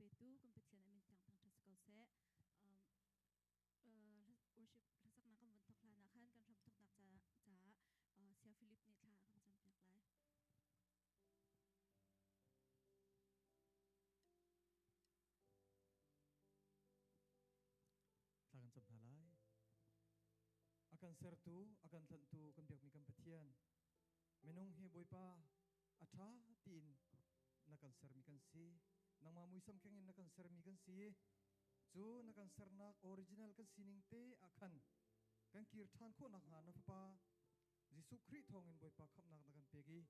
petu kan Pathian a min thiang thangṭhat si ko seh. Worship hlasaknak kan vun thawk hlan ah khan kan hramthawknak caah Saya Philip nih thla a kan campiak lai. Thla kan cam hna lai. A kan sertu, a kan tlanhtu, kan biakmi kan Pathian. Minung hi Bawipa a ṭha tiin na kan sermi kan si. Nangmah muisam keng in na kan sermi kan si. Cu na kan sernak original kan sining te ah khan kan kir ṭhan khawh nakhnga na Fapa Jesuh Khrih thawngin Bawipa khamhnak na kan pek i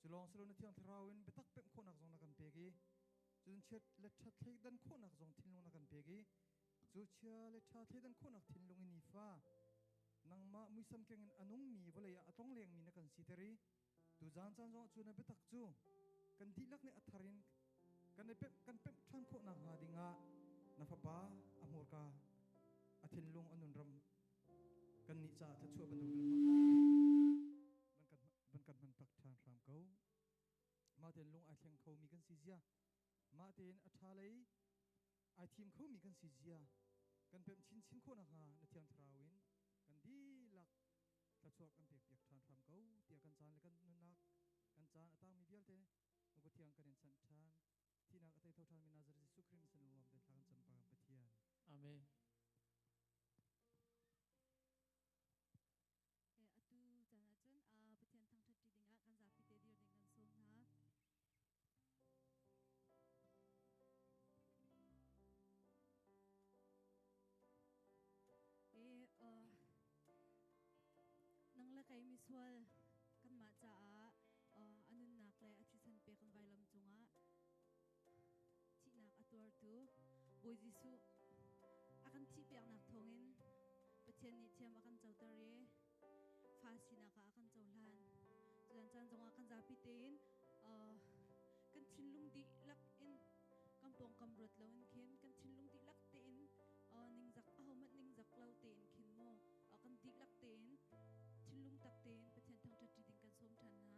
cu lawng si lo na Thiang Thlarau in biatak pemh khawhnak zong na kan pek i cun chiat le ṭhat thleidan khawhnak zong thinlung na kan pek i cu chia le ṭha thleidan khawhnak thinlung in nifa nangmah muisam keng in a nungmi vawlei ah a tlonglengmi na kan siter i tuzaan caan zongah cu na biatak cu kan dihlak nih a thar in kan i pemh kan pemh ṭhan khawh nakhnga dingah na fapa a hmurka a thinlung a nunram kannih caah thluachuah bantuk van kan hman tak ṭhan hram ko. Mah tein lung ai thleng khomi kan si zia, mah tein a ṭha lei ai thim khomi kan si zia, kan pemh chinchin khawh nakhnga na Thiang Thlarau in kan dihlak thluachuah kan pekpiak ṭhan hram ko tiah kan caan le kan nunnak kan caan a tangmi vialte na kut thiang kan in chanh ṭhan. Thihnak a tei tho ṭhanmi Nazareth Jesuh Khrih min lawm tein thla kan cam pa kan Pathian. Amen. Atu caan ahcun Pathian thangṭhat ṭi dingah kan zapi te dir ding kan sawm hna. Nang le kei misual kanmah caah a nunnak le a thisen pek kan vailam cungah thihnak a tuartu Bawi Jesuh a kan thihpiaknak thawngin Pathian nih thiam a kan coter i fa sinak ah a kan cohlan. Cudan caan zongah kan zapi tein kan thinlung dihlak in kan pawngkam ruat loin khin kan thinlung dihlak tein ningzak ahohmanh ningzak lo tein khin mu kan dihlak tein thinlung tak tein Pathian thangṭhat ṭi ding kan sawm ṭhan hna.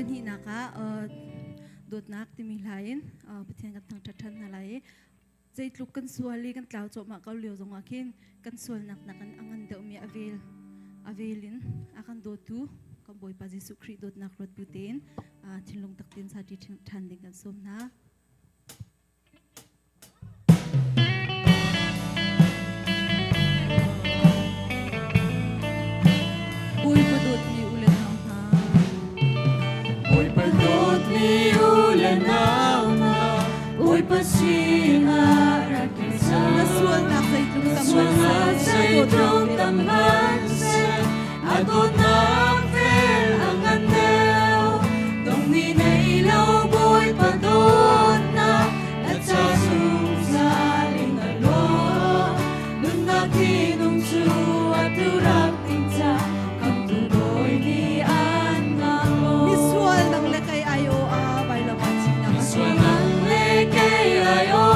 Pahnihnak ah dawtnak timi hla in Pathian kan thangṭhat ṭhan hna lai i zeitluk kan sual i kan tlau cuahmah ko lio zongah khin kan sualnak nakin a ngan deuhmi a vel a vel in a kan dawtu kan Bawipa Jesuh Khrih dawtnak ruat bu tein thinlung tak tein sati ṭhan ding kan sawm hna. Bawipa dawtmi u le nau hna. Bawipa dawtmi u le nau hna, Bawipa sinah rak i cang. Na sualnak zeitluk tam Sualnak zeitluk tam hmanhseh, a dawtnak vel a ngan deuh. Dong ni nei lo Bawipa dawtnak, na ca zungzal in a luang. Nunnak thinung cu atu rak ding ca, khamtu Bawi nih an ngah lo. Misual nang le kei ai o a vailam ah thihnak a Misual nang le kei ai o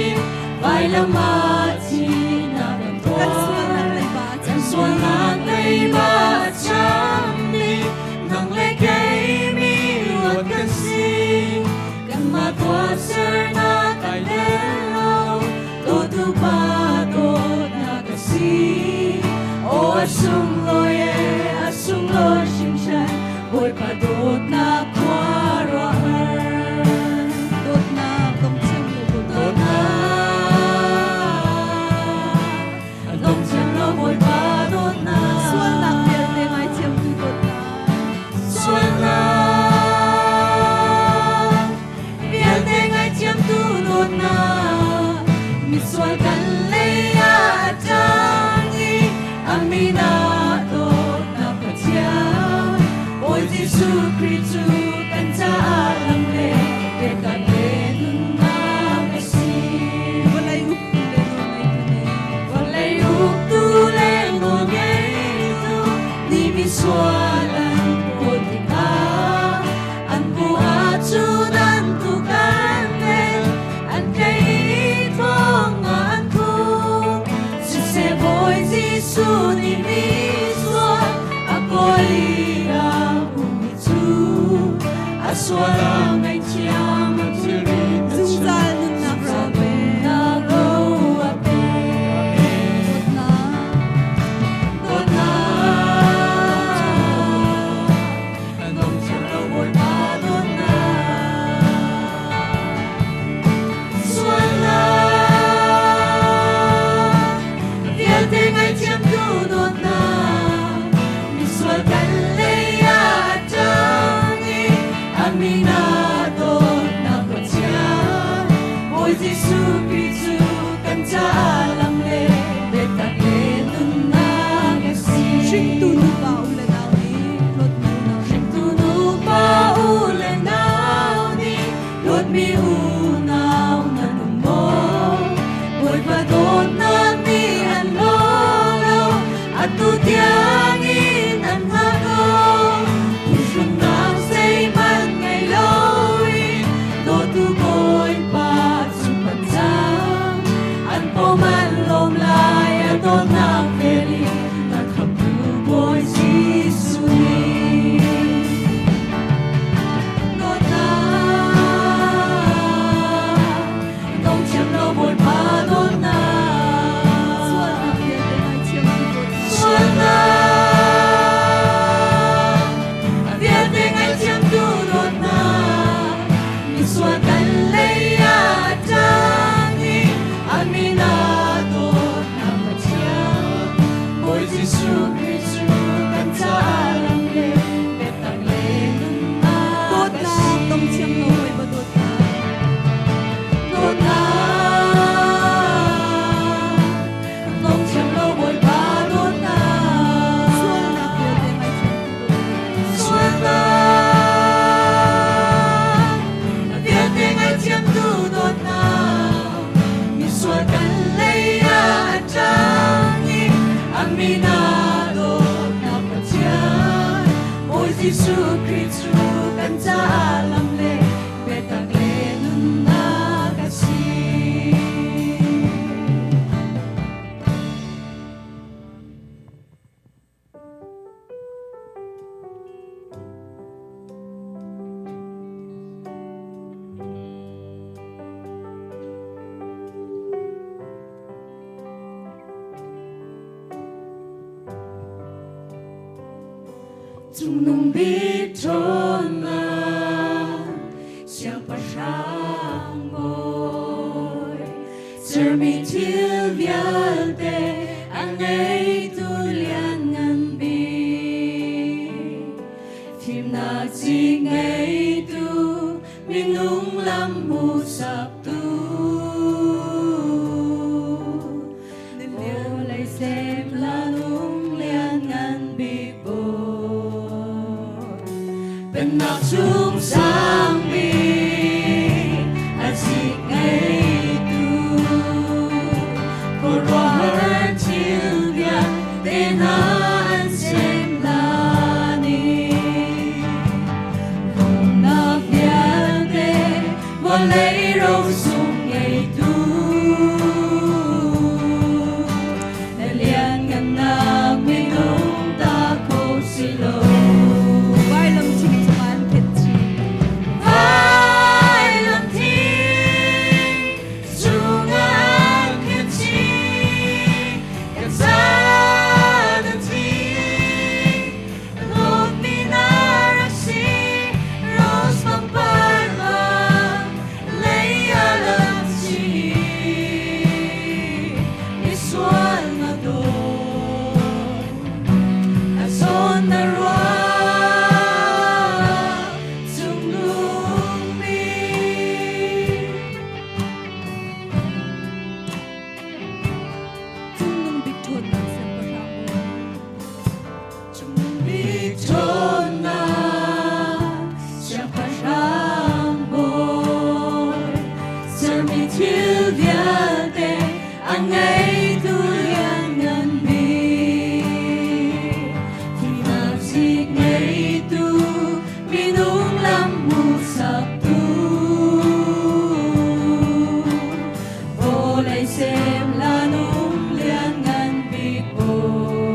in vailam ah thihnak kan tuar. Kan sualnak leiba a Kan sualnak leiba a chammi nang le kei mi luat kan si. Kanmah tuahsernak ai tel lo, dawtu Pa dawtnak a si. Aw a sunglawi e, a sunglawi hringhran, Bawipa dawtnak khuaruahhar. Dawtnak dong thiam lo Bawipa. Dawtnak dong thiam lo Bawipa dawtnak. Sualnak vialte ngaithiamtu dawtnak. Sualnak vialte ngaithiamtu dawtnak. Misual kan lei ah a ṭang i a min ah dawtnak Pathian. Bawi Jesuh Khrih cu kan caah lam le biakam le nunnak a si. Vawlei uktu le nawlngeitu nih. Vawlei uktu le nawlngeitu nih misual an kawl tikah an bu ahcun an tuk an vel, an tlei i thong ah an thu. Jesuh nih misual a kawl i a hmuhmi cu a sual a ngaihthiam a thilri Zungzal nunnak ro a pek. Nunnak ro a pek. Dawtnak. Dawtnak Dong thiam lo Bawipa dawtnak. Sualnak vialte ngaihthiamtu dawtnak, misual kan lei ah a ṭang i a min ah dawtnak Pathian. Bawi Jesuh Khrih cu kan caah lam le biatak le nunnak a si. Hringtu nupa u le nau nih hlawtmi unau. Hringtu nupa u le nau nih hlawtmi unau nan um maw? Bawipa dawtnak nih an hlaw lo, atu tiangin an hngah ko. Phuhrunnak zeihmanh ngei loin dawtu Bawipa cu pan cang. An pawm an lawm lai, a dawtnak vel in kan khamhtu Bawi Jesuh nih. Dawtnak, dong thiam lo Bawipa dawtnak. Sualnak vialte ngaihthiamtu dawtnak. Sualnak vialte ngaihthiamtu dawtnak, misual kan lei ah a ṭang i a min ah dawtnak Pathian. Bawi Jesuh Khrih cu kan caah lam le biatak le nunnak a Dawtnak si. dong thiam lo Bawipa dawtnak. Dawtnak, dong thiam lo Bawipa dawtnak. Sualnak vialte ngaihthiamtu dawtnak. Sualnak vialte ngaihthiamtu dawtnak, misual kan lei ah a ṭang i a min ah dawtnak Pathian. Bawi Jesuh Khrih cu kan caah lam le biatak le nunnak a si. Cungnung bik ṭhawnnak siangpahrang bawi, sermi thil vialte a ngeitu lianngan bik, fimnak ci ngeitu minung lam hmuhsaktu. Vawlei semla nung lianngan bik bawi, Pennak cung sang bik a zik ngeitu, khuaruahhar thil vialte hna an sem lan i rumnak vialte vawlei rosung ngeitu, na lianngannak minung ta kho si lo. Vailam thing cungah an khenh chih. Vailam thing cungah an khenh chih, kan caan an thi, dawtmi na rak si, rose pangpar bang lei ah lam chih, misual na dawt. A zawn na ruah cungnung bik. Cungnung bik ṭhawnnak siangpahrang bawi. Cungnung bik ṭhawnnak siangpahrang bawi, sermi thil vialte a ngeitu lianngan bik, thihnak zik ngeitu minung lam hmuhsaktu, vawlei sem la nung lianngan bik bawi.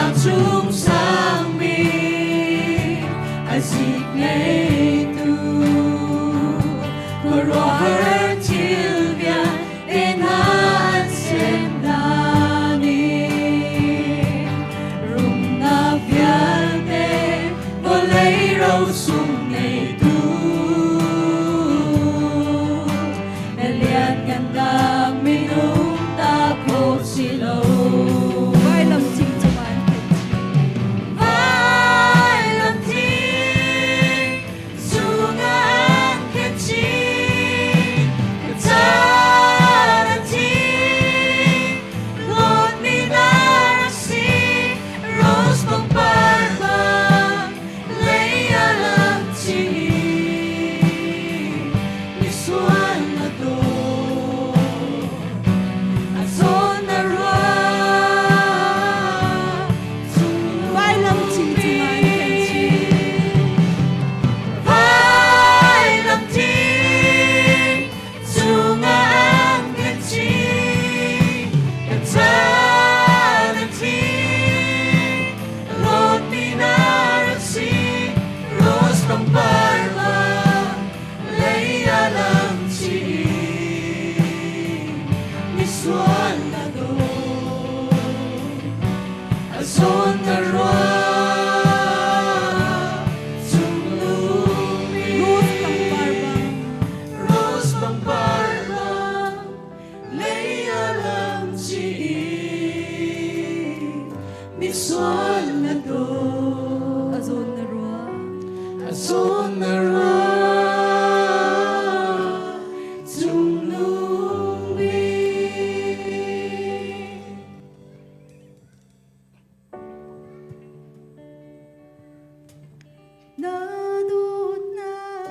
Dawtnak chung sangmi a zik ngeitu khuaruahhar thil vialte hna an sem hna ni rumnak vialte vawlei rosung ngeitu na lianngannak minung ta khawh si lo. Vailam thing cungah an khenh chih. Vailam thing cungah an khenh chih. Ka caan a thi, hlawtmi na rak si. Rose pangpar bang lei a lang chih. Misual na dawt. A zawn na ruah Vailam thing cungah an khenh chih. Vailam thing cungah an khenh chih. Ka caan a thi, hlawtmi na rak si. Rose pangpar bang lei a lang chih. Misual na dawt. A zawn na ruah cunglung Rose pangpar bang. Rose pangpar bang lei a lang chih. Misual na dawt. A zawn na ruah. A zawn na ruah cunglung bik. Na dawtnak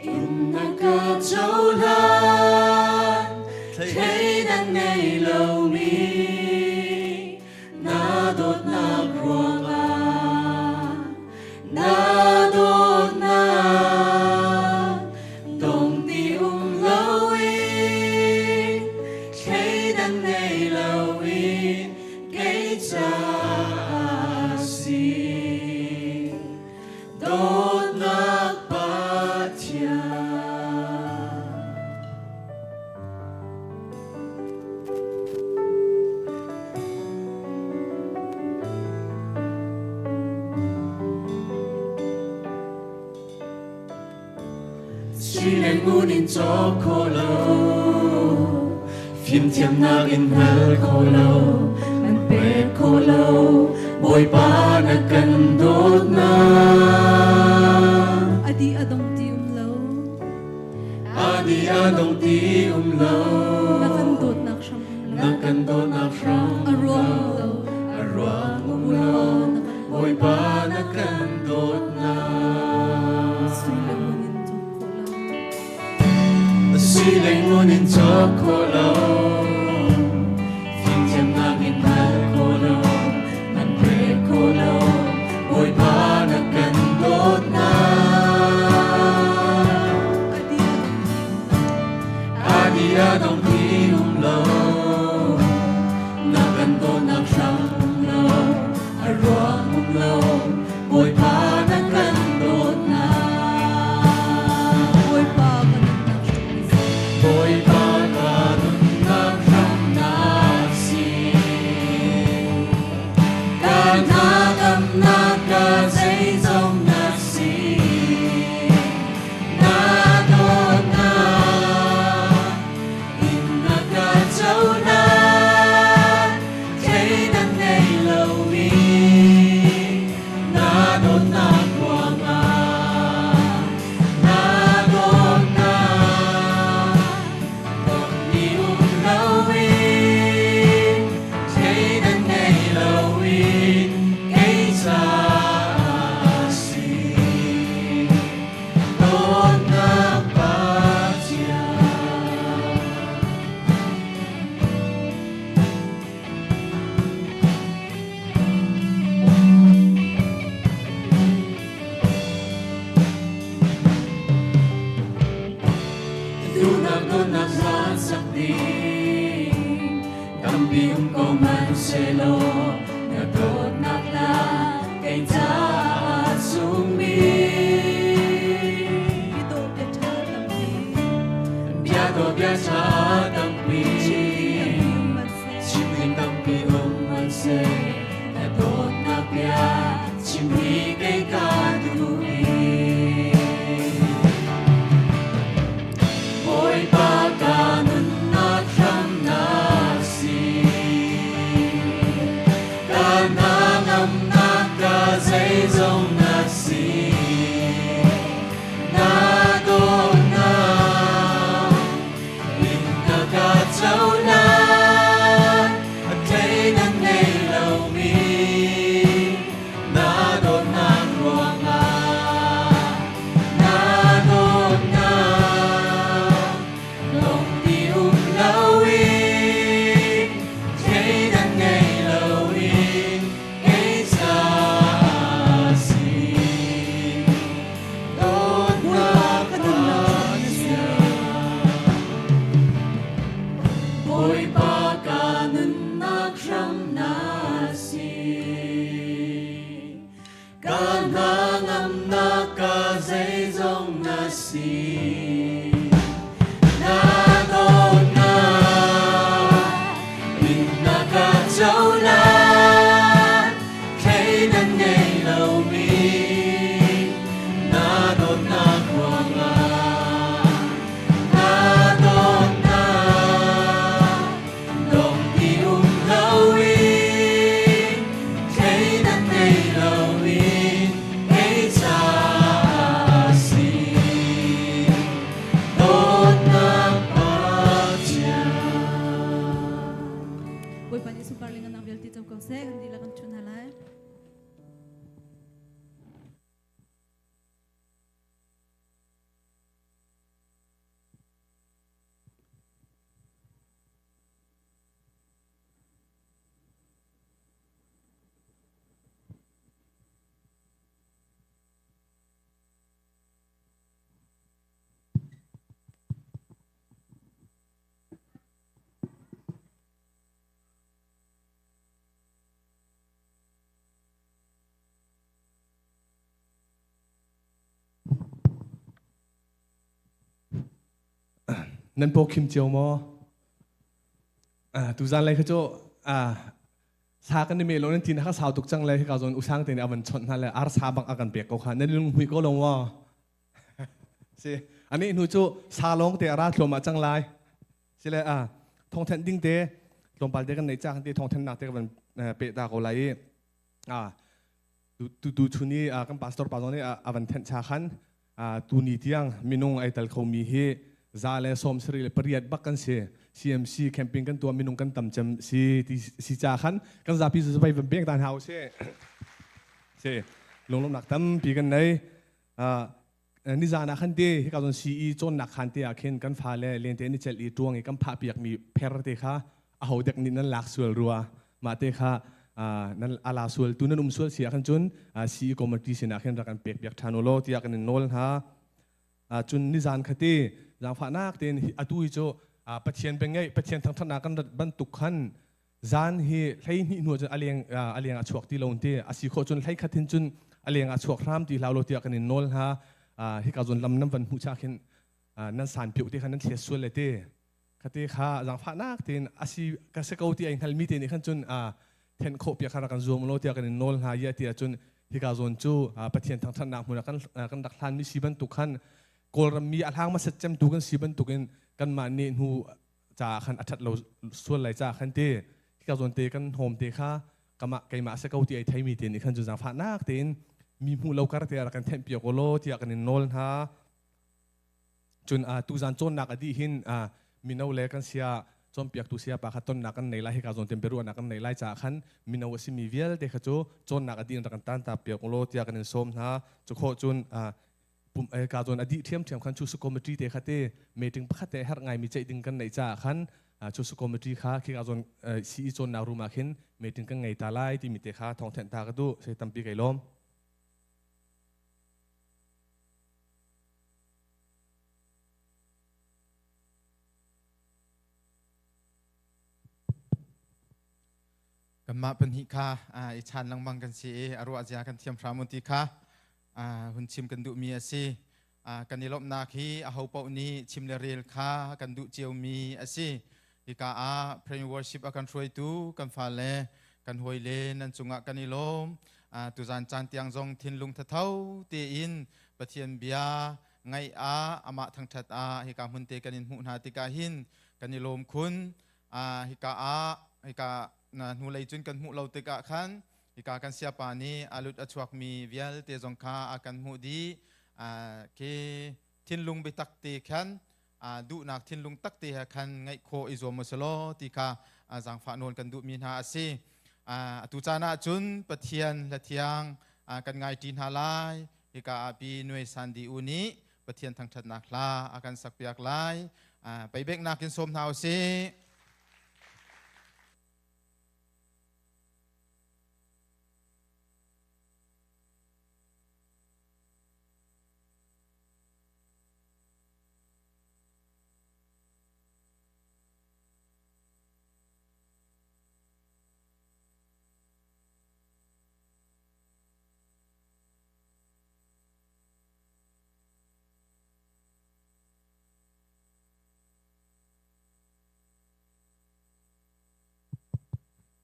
in na ka cohlan, thleidan ngei lomi na dawtnak ruangah, na dawtnak dong ti um loin, thleidan ngei loin kei caah si dawtnak Pathian. Sui le ngun in cawk kho lo, fimthiamnak in hngal kho lo, man pek kho lo, Bawipa na kan dawtnak. A di a dong ti um lo. A di a dong ti um lo. Na kan dawtnak hram um lo. Na kan dawtnak hram A ruang um lo. A ruang um lo. Bawipa na kan dawtnak. Sui le ngun in cawk khawh lo. Sui le ngun in cawk khawh lo, fimthiamnak in hngal khawh lo, man pek khawh lo, Bawipa na kan dawtnak. A di a dong ti um lo. A di a dong ti um lo, na kan dawtnak hram um lo, a ruang um lo, Bawipa na kan dawtnak. Bawipa ka nunnak hram na si. Bawipa ka nunnak hram na si. Ka hnagamnak ka zeizong na si. Na dawtnak in na ka cohlan, thleidan ngei lomi na dawtnak ruangah, na dawtnak dong ti um loin, thleidan ngei loin kei caah si dawtnak Pathian. Duhnak dawtnak hla sak ding tampi um ko. selaw na dawtnak la kei caah sungmi. Bia dawh bia ṭha tampi, chim ding tampi um hmanhseh, na dawtnak bia chim hi kei ka duh bik. Bawipa ka nunnak hram na si, ka hnangamnak ka zeizong na si. Na dawtnak in na ka cohlan, a thleidan ngei lomi na dawtnak ruangah. Na dawtnak lawng ti um loin, thleidan ngei loin kei caah si. Dawtnak Bawipa ka nunnak hram na si. Ka hnangamnak ka zeizong na si. Na dawtnak in na ka cohlan, thleidan ngei lomi na dawtnak ruangah. Na dawtnak dong ti um loin, thleidan ngei loin kei caah si. Dawtnak Pathian. Bawipa nih sunpar le ngannak vialte co ko seh, kan dihlak kan ṭhut hna lai. Nan paw khim cio maw? Tuzan lai kha cu sa kan i me lo nan tin kha sau tuk cang le hika zawn usang te nih a van chawnh hna le ar sa bang a kan pek ko kha nan lung hmui ko lo maw? Si ani hnu cu sa lawng te a ra thluahmah cang lai. Si le thawngthen ding te tlawmpal te kan nei ca kan ti thawngthen nak te ka van pe ta ko lai i tu tu chun i kan pastor pa zong nih a van thenh cha khan tu ni tiang minung ai tel khomi hi 178 bak kan si. CMC camping kan tuah minung kan tam cem si ti si cha khan kan zapi zu vai van beng tan hau si si lunglawmnak tampi kan nei. Nizan ah khan te hika zon CE cawnnak khan te ah khin kan fale lente ni cel i tuang i kan phah piak mi pher te kha a ho dek nih nan lak sual rua mah te kha nan ala sual tu nan um sual si ah khan cun CE committee sin ah khin rak kan pek piak ṭhan u law tiah kan in nawl hna. Cun nizan khati zaangfahnak tein atu hi cu Pathian bengei Pathian thangṭhatnak kan rat bantuk khan zan hi 12 hnu cun aleng aleng a chuak ti lo ti asi khawh cun 11 hin cun aleng a chuak hram ti hlau lo tiah kan in nawl hna. Hika zon lam nan van hmuh cha khin nan san piu te khan nan thliat sual le te khate kha zaangfahnak tein asi ka se ko ti ai hngal mi te nih khan cun then khawh pia kha kan zuam lo tiah kan in nawl hna. Ya tiah cun hika zawn cu Pathian thangthatnak hmun ah kan kan rak hlan mi si bantuk khan Kawlram mi a hlang ma set cem tu kan si bantuk in kanmah nih hnu ca khan a that lo sual lai ca khan te hika zawn te kan hom te kha kama keimah se ko ti ai theimi te nih khan cu zaangfahnak tein mi hmuh lo kar te rak kan thenh piak law tiah kan in nawl hna. Cun tuzan cawnnak a dih hin mino le kan sia cawnpiaktu sia pa kha tonnak kan nei lai, hika zawn tem biaruahnak kan nei lai caah khan mino a simi vialte kha cu cawnnak a dih in rak kan tan ta piak law tiah kan in sawm hna. Cu khawh cun ka zawn a dih ṭhiamṭhiam khan chu committee te kha te meeting pakhat te herh ngaimi ceih ding kan neih caah khan chu committee kha khi ka zawn CE cawnnak room ah khin meeting kan ngei ta lai timi te kha thawngthenh ta ka duh. Sei tampi kai lawm. Kanmah pahnih kha i chan lengmang kan si i a ruah zia kan thiam hram un ti kha hun chim kan duhmi a si. Kan i lawmhnak hi aho paoh nih chim le rel kha kan duh ciomi a si. Hika ah prayer worship a kan hruaitu kan fale kan hawile nan cungah kan i lawm. Tuzan caan tiang zong thinlung thatho tein Pathian bia ngaih ah amah thangṭhat ah hika hmun te kan in hmuh hna tikah hin kan i lawm khun. Hika ah hika hnulei cun kan hmuh lo tikah khan hika kan siapa nih a lut a chuakmi vialte zong kha a kan hmuh dih. Khi thinlung biatak te khan duhnak thinlung tak te he khan ngaih khawh i zuam usalaw ti kha zaangfah nawl kan duhmi hna a si. Atu caan ah cun Pathian hlathiang kan ngai ṭi hna lai. Hika ah pi Nuai Sandi U nih Pathian thangṭhatnak hla a kan sakpiak lai. Peibeknak in sawm hna usih.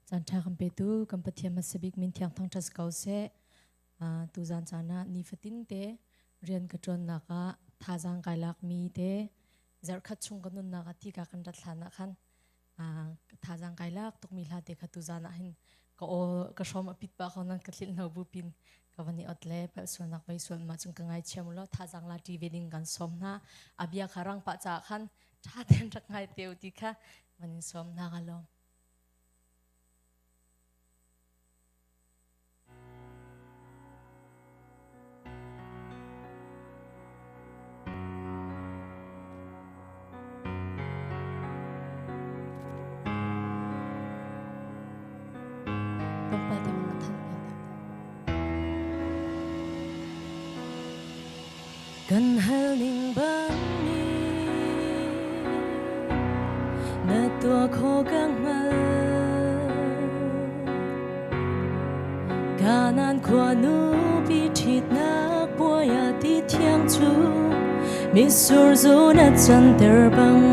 Caan ṭha kan petu kan Pathian hmasa bik min thiang thangṭhat ko seh. Tuzan caan ah nifatin te rian ka ṭuannak ah thazaang kai lakmi te zarhkhat chung ka nunnak ah tika kan rat hlan ah khan thazaang kai lak tukmi hla te kha tuzan ah hin ka aw ka hrawm a pit pah ko nan ka thlilh no bu pin ka van i ot le palh sualnak vei sual ma chung ka ngai chiam lo thazaang la ṭi ve ding kan sawm hna a bia kha rang pah caah khan ṭha ten rak ngai teu ti kha van in sawm hna ka lawm. Kan hal ning bangin na tuah kho ka hngal. Kanan khua nupi ṭhitnak puai ah ti thiang cu mitsur zu na canter bang.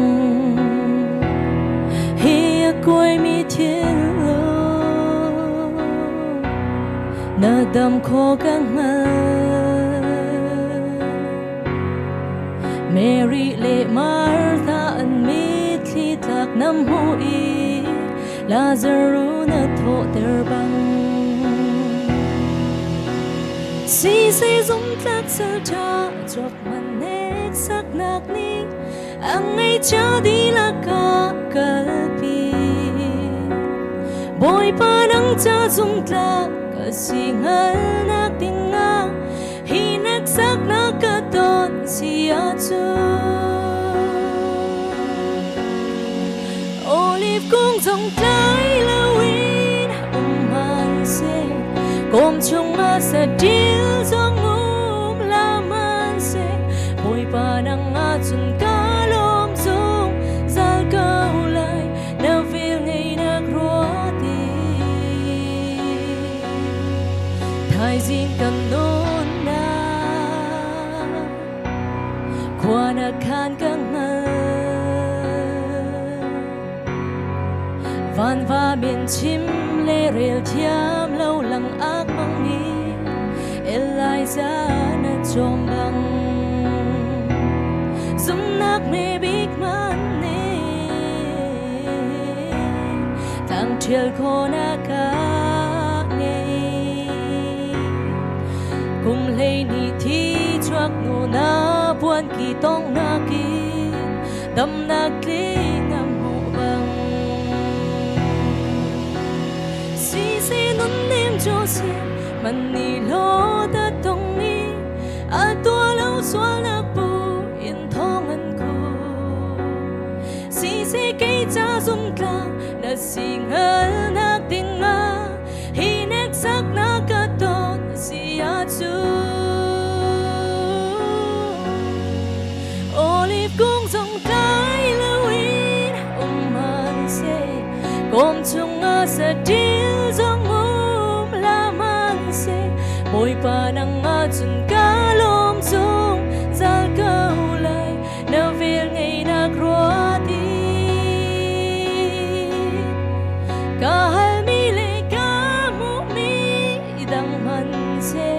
Hi a kuaimi thinlung na dam kho ka hngal. Mary le Martha an mitthli tlak nam hmu i Lazarus na thawhter bang. Siseh zumtlak salṭha cawk man hneksaknak nih a ngeihcia dihlak a kalpi. Bawipa nang ca zumtlak ka si hngalnak dingah hi hneksaknak ka ton si ahcun. Olive kung zong tlai loin um hmanhseh, kawm chungah saṭil zong um la hmanhseh, Bawipa nang ahcun ka lawm zungzal ko lai, na velngeihnak ruat in. Thaizing kan nunnak khua na khan ka hngal. Vanva min chim le rel thiam lo lang ak mang ni Elijah na chom bang zumnak me bik man ne thang thial kho na ka ngei kum hlei ni thi chuak nu na puan ki tong na ki damnak tling na hmuh bang si si nun nem cho sim man ni lo ta tong ni a tua lo sual nak pu in thong an khu si si kei cha zum tla na si ngal nak ding ma hi nek sak na ka ton si a chu Olive kung zong tlai loin um hmanhseh kawm chung nang a satil zong um la man se Bawipa nang a cun ka lawm zung zal ko lai na vel ngei nak ruat i ka hal mi le ka hmuh mi dang man se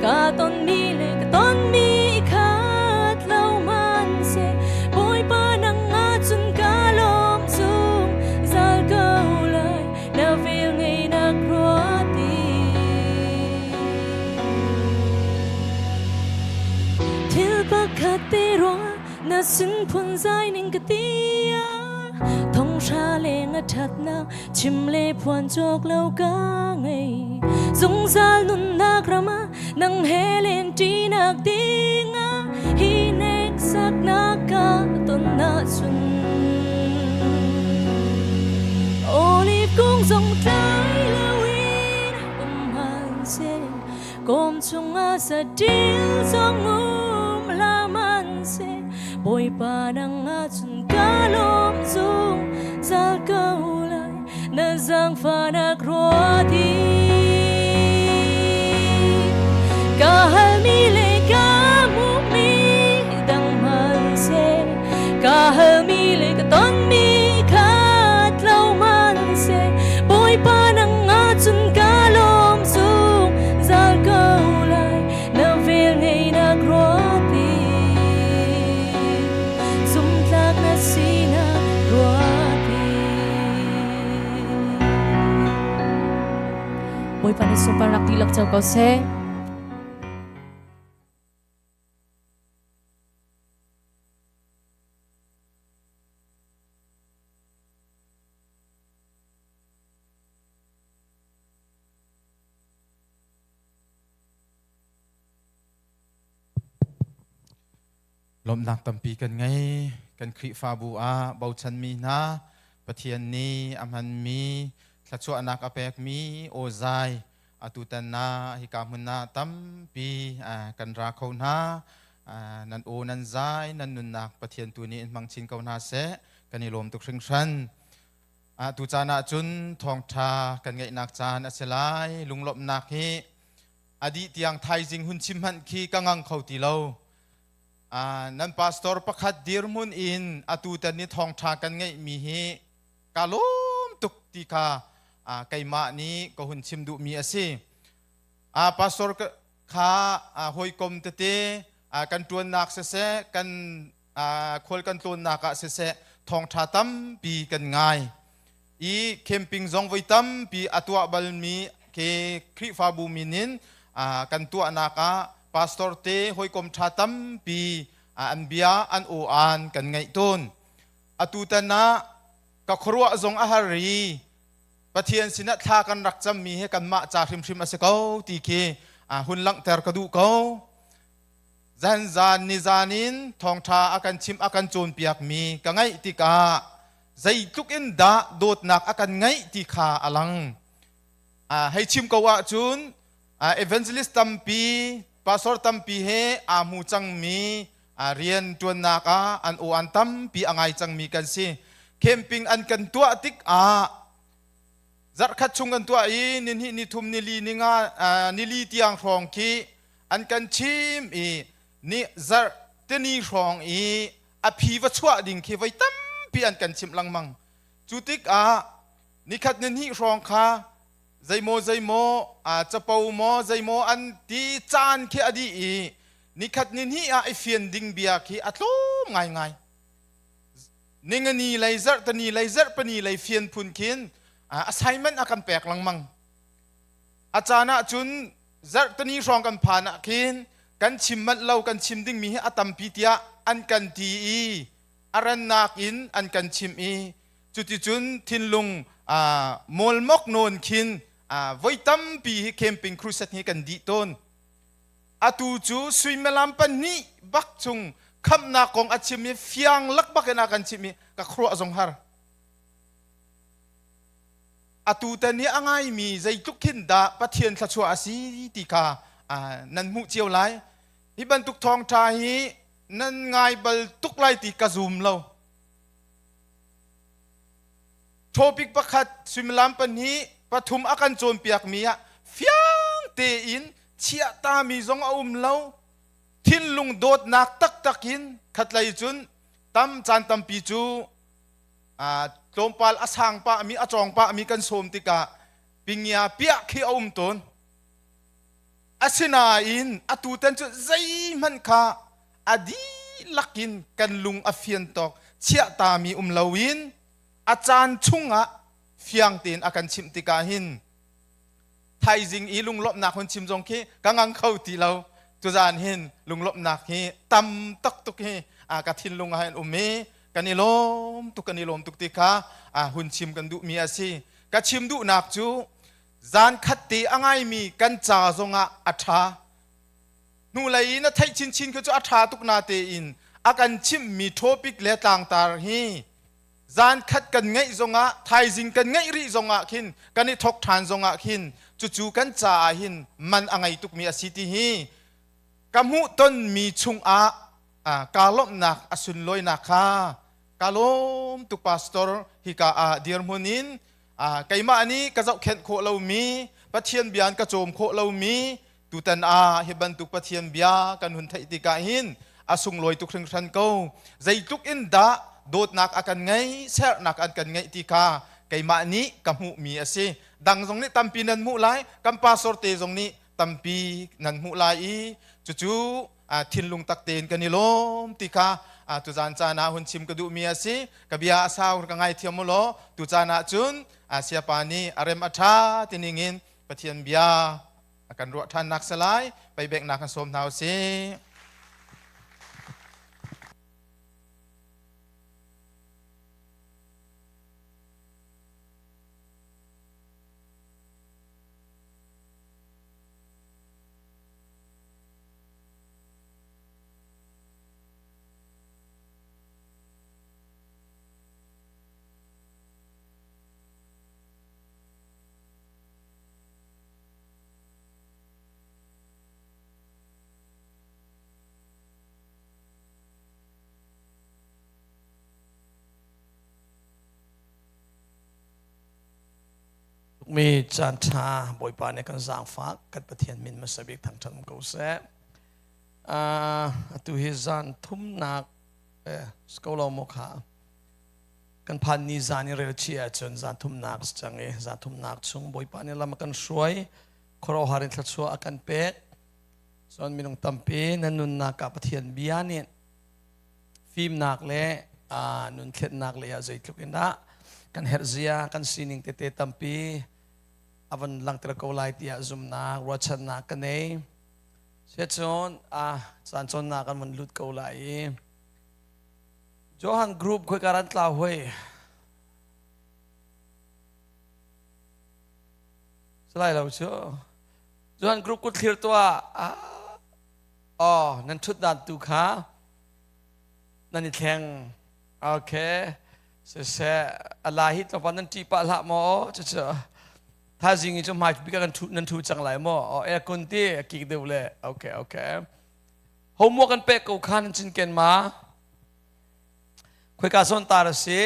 ka ton mi le ka ton mi khat lo man se Bawipa nang a cun ka lawm zung zal ko lai na vel ngei nak ruat i Thil pakhat te ruang na sin phun zai ning ka ti thong hra le nga thatnak chim le phuan cawk lo ka ngei zungzal nunnak ram ah nang he len ṭinak dingah hi hneksaknak ka ton ahcun Olive kung zong tlai loin um hmanhseh Kawm chungah saṭil zong um hlah hmanhseh Bawipa nang ahcun ka lawm zungzal ko lai na zaangfahnak ruat i ka halmi le ka hmuhmi dang hmanhseh ka halmi le ka tonmi kha tlo hmanhseh Bawipa nang ahcun ka lawm zungzal ko lai na vel ngeinak ruat i zumtlak na sinak ruat i Bawipa nih sunparnak dihlak co ko seh. Lawmhnak tampi kan ngei. Kan Khrihfabu ah bochanmi hna Pathian nih a hmanmi thluachuahnak a pekmi awzai atutan na hika hmun ah tampi kan ra kho hna. Nan aw nan zai nan nunnak Pathian tu nih in hmang chin ko hna seh. Kan i lawm tuk hringhran. Tu caan ah cun thawngṭha kan ngeihnak caan a si lai. Lunglawmhnak hi a dih tiang thaizing hun chim hmanh khi ka ngang kho ti lo. Nan pastor pakhat dirhmun in atu tan ni thawngṭha kan ngeihmi hi ka lawm tuk ti kha keimah nih ka hun chim duhmi a si. Pastor kha hawikom tete kan ṭuannak siseh kan khual kan tlawnnak ah siseh thawngṭha tampi kan ngai i camping zong voi tampi a tuah balmi ke Khrihfabu min in kan tuahnak ah pastor te hawikom ṭha tampi an bia an aw-aan kan ngaih tawn. Atutan ah ka khuaruah zong a har i Pathian sinah thla kan rak cammi hi kanmah ca hrimhrim a si ko ti khi hun langhter ka duh ko. Zanzan nizan in thawngṭha a kan chimh a kan cawnpiakmi ka ngaih tikah zeitluk in dah dawtnak a kan ngeih ti kha a lang. Hei chim ko ahcun evangelist tampi, pastor tampi he aa hmu cangmi rian ṭuannak ah an aw an tampi a ngai cangmi kan si. Camping an kan tuah tikah zarhkhat chung kan tuah i nihnih nithum nili ninga nili tiang hrawng khi an kan chim i ni zarh tini hrawng i a phi va chuah ding khi voi tampi an kan chimh lengmang. Cu tikah nikhat ni hnih hrawng kha zeimaw zeimaw capo maw zeimaw an ti caan khi a dih i nikhat ni hnih ah i fian ding bia khi a tlawm ngaingai. Ningani lei zarhtani lei zarhpani lei fian phun khin assignment a kan pek lengmang. A caan ah cun zarhtani hrawng kan phan ah khin kan chim manh lo kan chim dingmi hi a tampi tiah an kan ti i a rannak in an kan chimh i cuticun thinlung mawlmok nawn khin voi tampi hi camping crusade hi kan dih tawn. Atu cu suimilam pahnih bak chung khamhnak kong a chim i fiang lakbak in a kan chimh i ka khuaruah zong har. Atu tan hi a ngaimi zeitluk khin dah Pathian thluachuah a si ti kha nan hmuh cio lai. Hi bantuk thawngṭha hi nan ngai bal tuk lai ti ka zum lo. Topic pakhat suimilam pahnih pathum a kan cawnpiakmi ah fiang tein chiahtami zong a um lo. Thinlung dawtnak taktak in khatlei cun tam caan tampi cu tlawmpal a sang pahmi a cawng pahmi kan sawm tikah pingia piah khi a um tawn. Asinain atutan cu zeihmanh kha a dihlak in kan lung a fian tawk chiahtami um loin a caan chungah fiang tein a kan chimh tikah hin thaizing i lunglawmhnak hun chim zong khi ka ngang kho ti lo. Tuzaan hin lunglawmhnak hi tam tak tuk hi ka thinlung ah hin um i kan i lawm tuk kan i lawm tuk ti kha hun chim kan duhmi a si. Ka chim duhnak cu zan khat te a ngaimi kan ca zongah a ṭha. Hnulei i na theih chinchin khi cu a ṭha tuk na tein a kan chimhmi topic le tlangtar hi zan khat kan ngeih zongah thaizing kan ngeih rih zongah khin kan i thok ṭhan zongah khin cucu kan caah hin man a ngei tukmi a si ti hi ka hmuhtonmi chungah kaa lawmhnak a sunlawinak kha ka lawm tuk. Pastor hika ah dirhmun in keimah nih ka zohkhenh khawh lomi Pathian bia ka cawm khawh lomi tutan ah hi bantuk Pathian bia kan hun theih tikah hin a sunglawi tuk hringhran ko. Zeitluk in dah dawtnak a kan ngei, sernak an kan ngeih ti kha keimah nih ka hmuhmi a si. Dang zong nih tampi nan hmuh lai, kan pastor te zong nih tampi nan hmuh lai i cucu thinlung tak tein kan i lawm ti kha tuzaan caan ah hun chim ka duhmi a si. Ka bia a sau, ka ngaithiam u law tu caan ah cun siapa nih a rem a ṭha ti ningin Pathian bia a kan ruah ṭhannak salai peibeknak kan sawm hna u sih. Mi caan ṭha Bawipa nih kan zaangfak kan Pathian min hmasa bik thangṭhat ko seh. Atu hi zan thumnak ko lo maw kha kan phan ni zan i rel chih ahcun zan thumnak si cang i zan thumnak chung Bawipa nih lam a kan hruai khuaruahhar in thluachuah a kan pek. Cun minung tampi nan nunnak ah Pathian bia nih fimnak le nun thlennak lei ah zeitluk in dah kan herh zia kan sining tete tampi a van langhter ko lai tiah zumnak ruahchannak ka nei. Siacun caan cawnnak kan van lut ko lai i Johan Group khoi karan tlau hoi Salai lo cu Johan Group kut thlir tuah. Oh, nan thut dan tu kha nan i thleng. Okay, siseh ala hi tlawmpal nan ṭih pah hlah maw? Cucu thaizing i cu hmai bik ah kan ṭhu nan ṭhu cang lai maw? Oh, aircon ti a kik deuh le. Okay, okay. Homework kan pek ko kha nan cinken ma? Khoika zawn tar a si?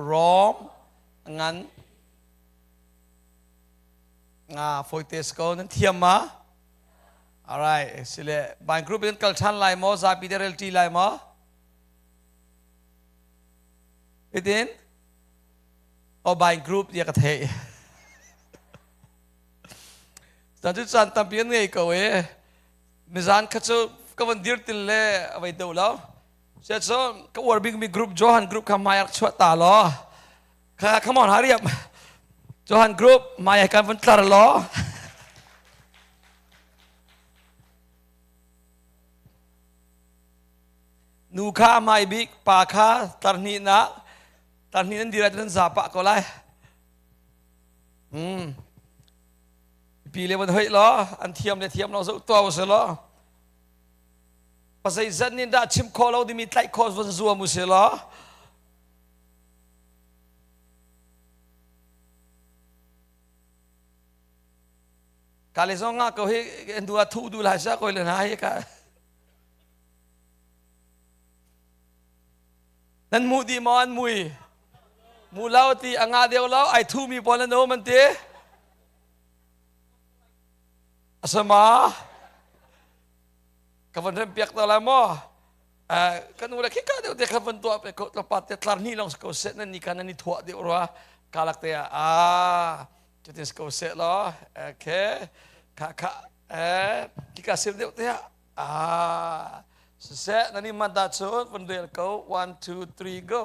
Rom ngan nga foite ko nan thiam ma? Alright, sile ban group in kal ṭhan lai maw? Zapi te rel ṭi lai maw? Itin o bind group dia ka theih. Caan cu caan tampi an ngei ko e. Mizan kha cu ka van dir til le a vei deuh lo. Sia cu ka uar bikmi group Johan group kha hmai rak chuah ta law. Kha come on hurry up. Johan group hmai kan van tlar law. Nu kha a hmai bik, pa kha tarhnihnak, tarhnih nan dir ahcun nan za pah ko lai. Pi le van hoih law, an thiam le thiam lo zoh tuah u si law. Pasei zat nih dah chim khawh lo dimi tlaih khawh van zuam u si law. Ka le zong nga ko hi du a thu du lai sa ko le na hi ka. Nan mu dih maw an mui? Mu lo ti a ngah deuh lo ai thu mi pawl an um an ti. Asama ka van rem piak ta lai maw? Kan u le khi ka deuh te kha van tuah pe ko tlawmpat te tlar hnih lawng si ko seh nan ni ka nan i thuah deuh rua kalak te ah ah cutin si ko seh law okay kha kha eh kika sir deuh te ah ah siseh nan i manh dah cun van rel ko 1 2 3 go.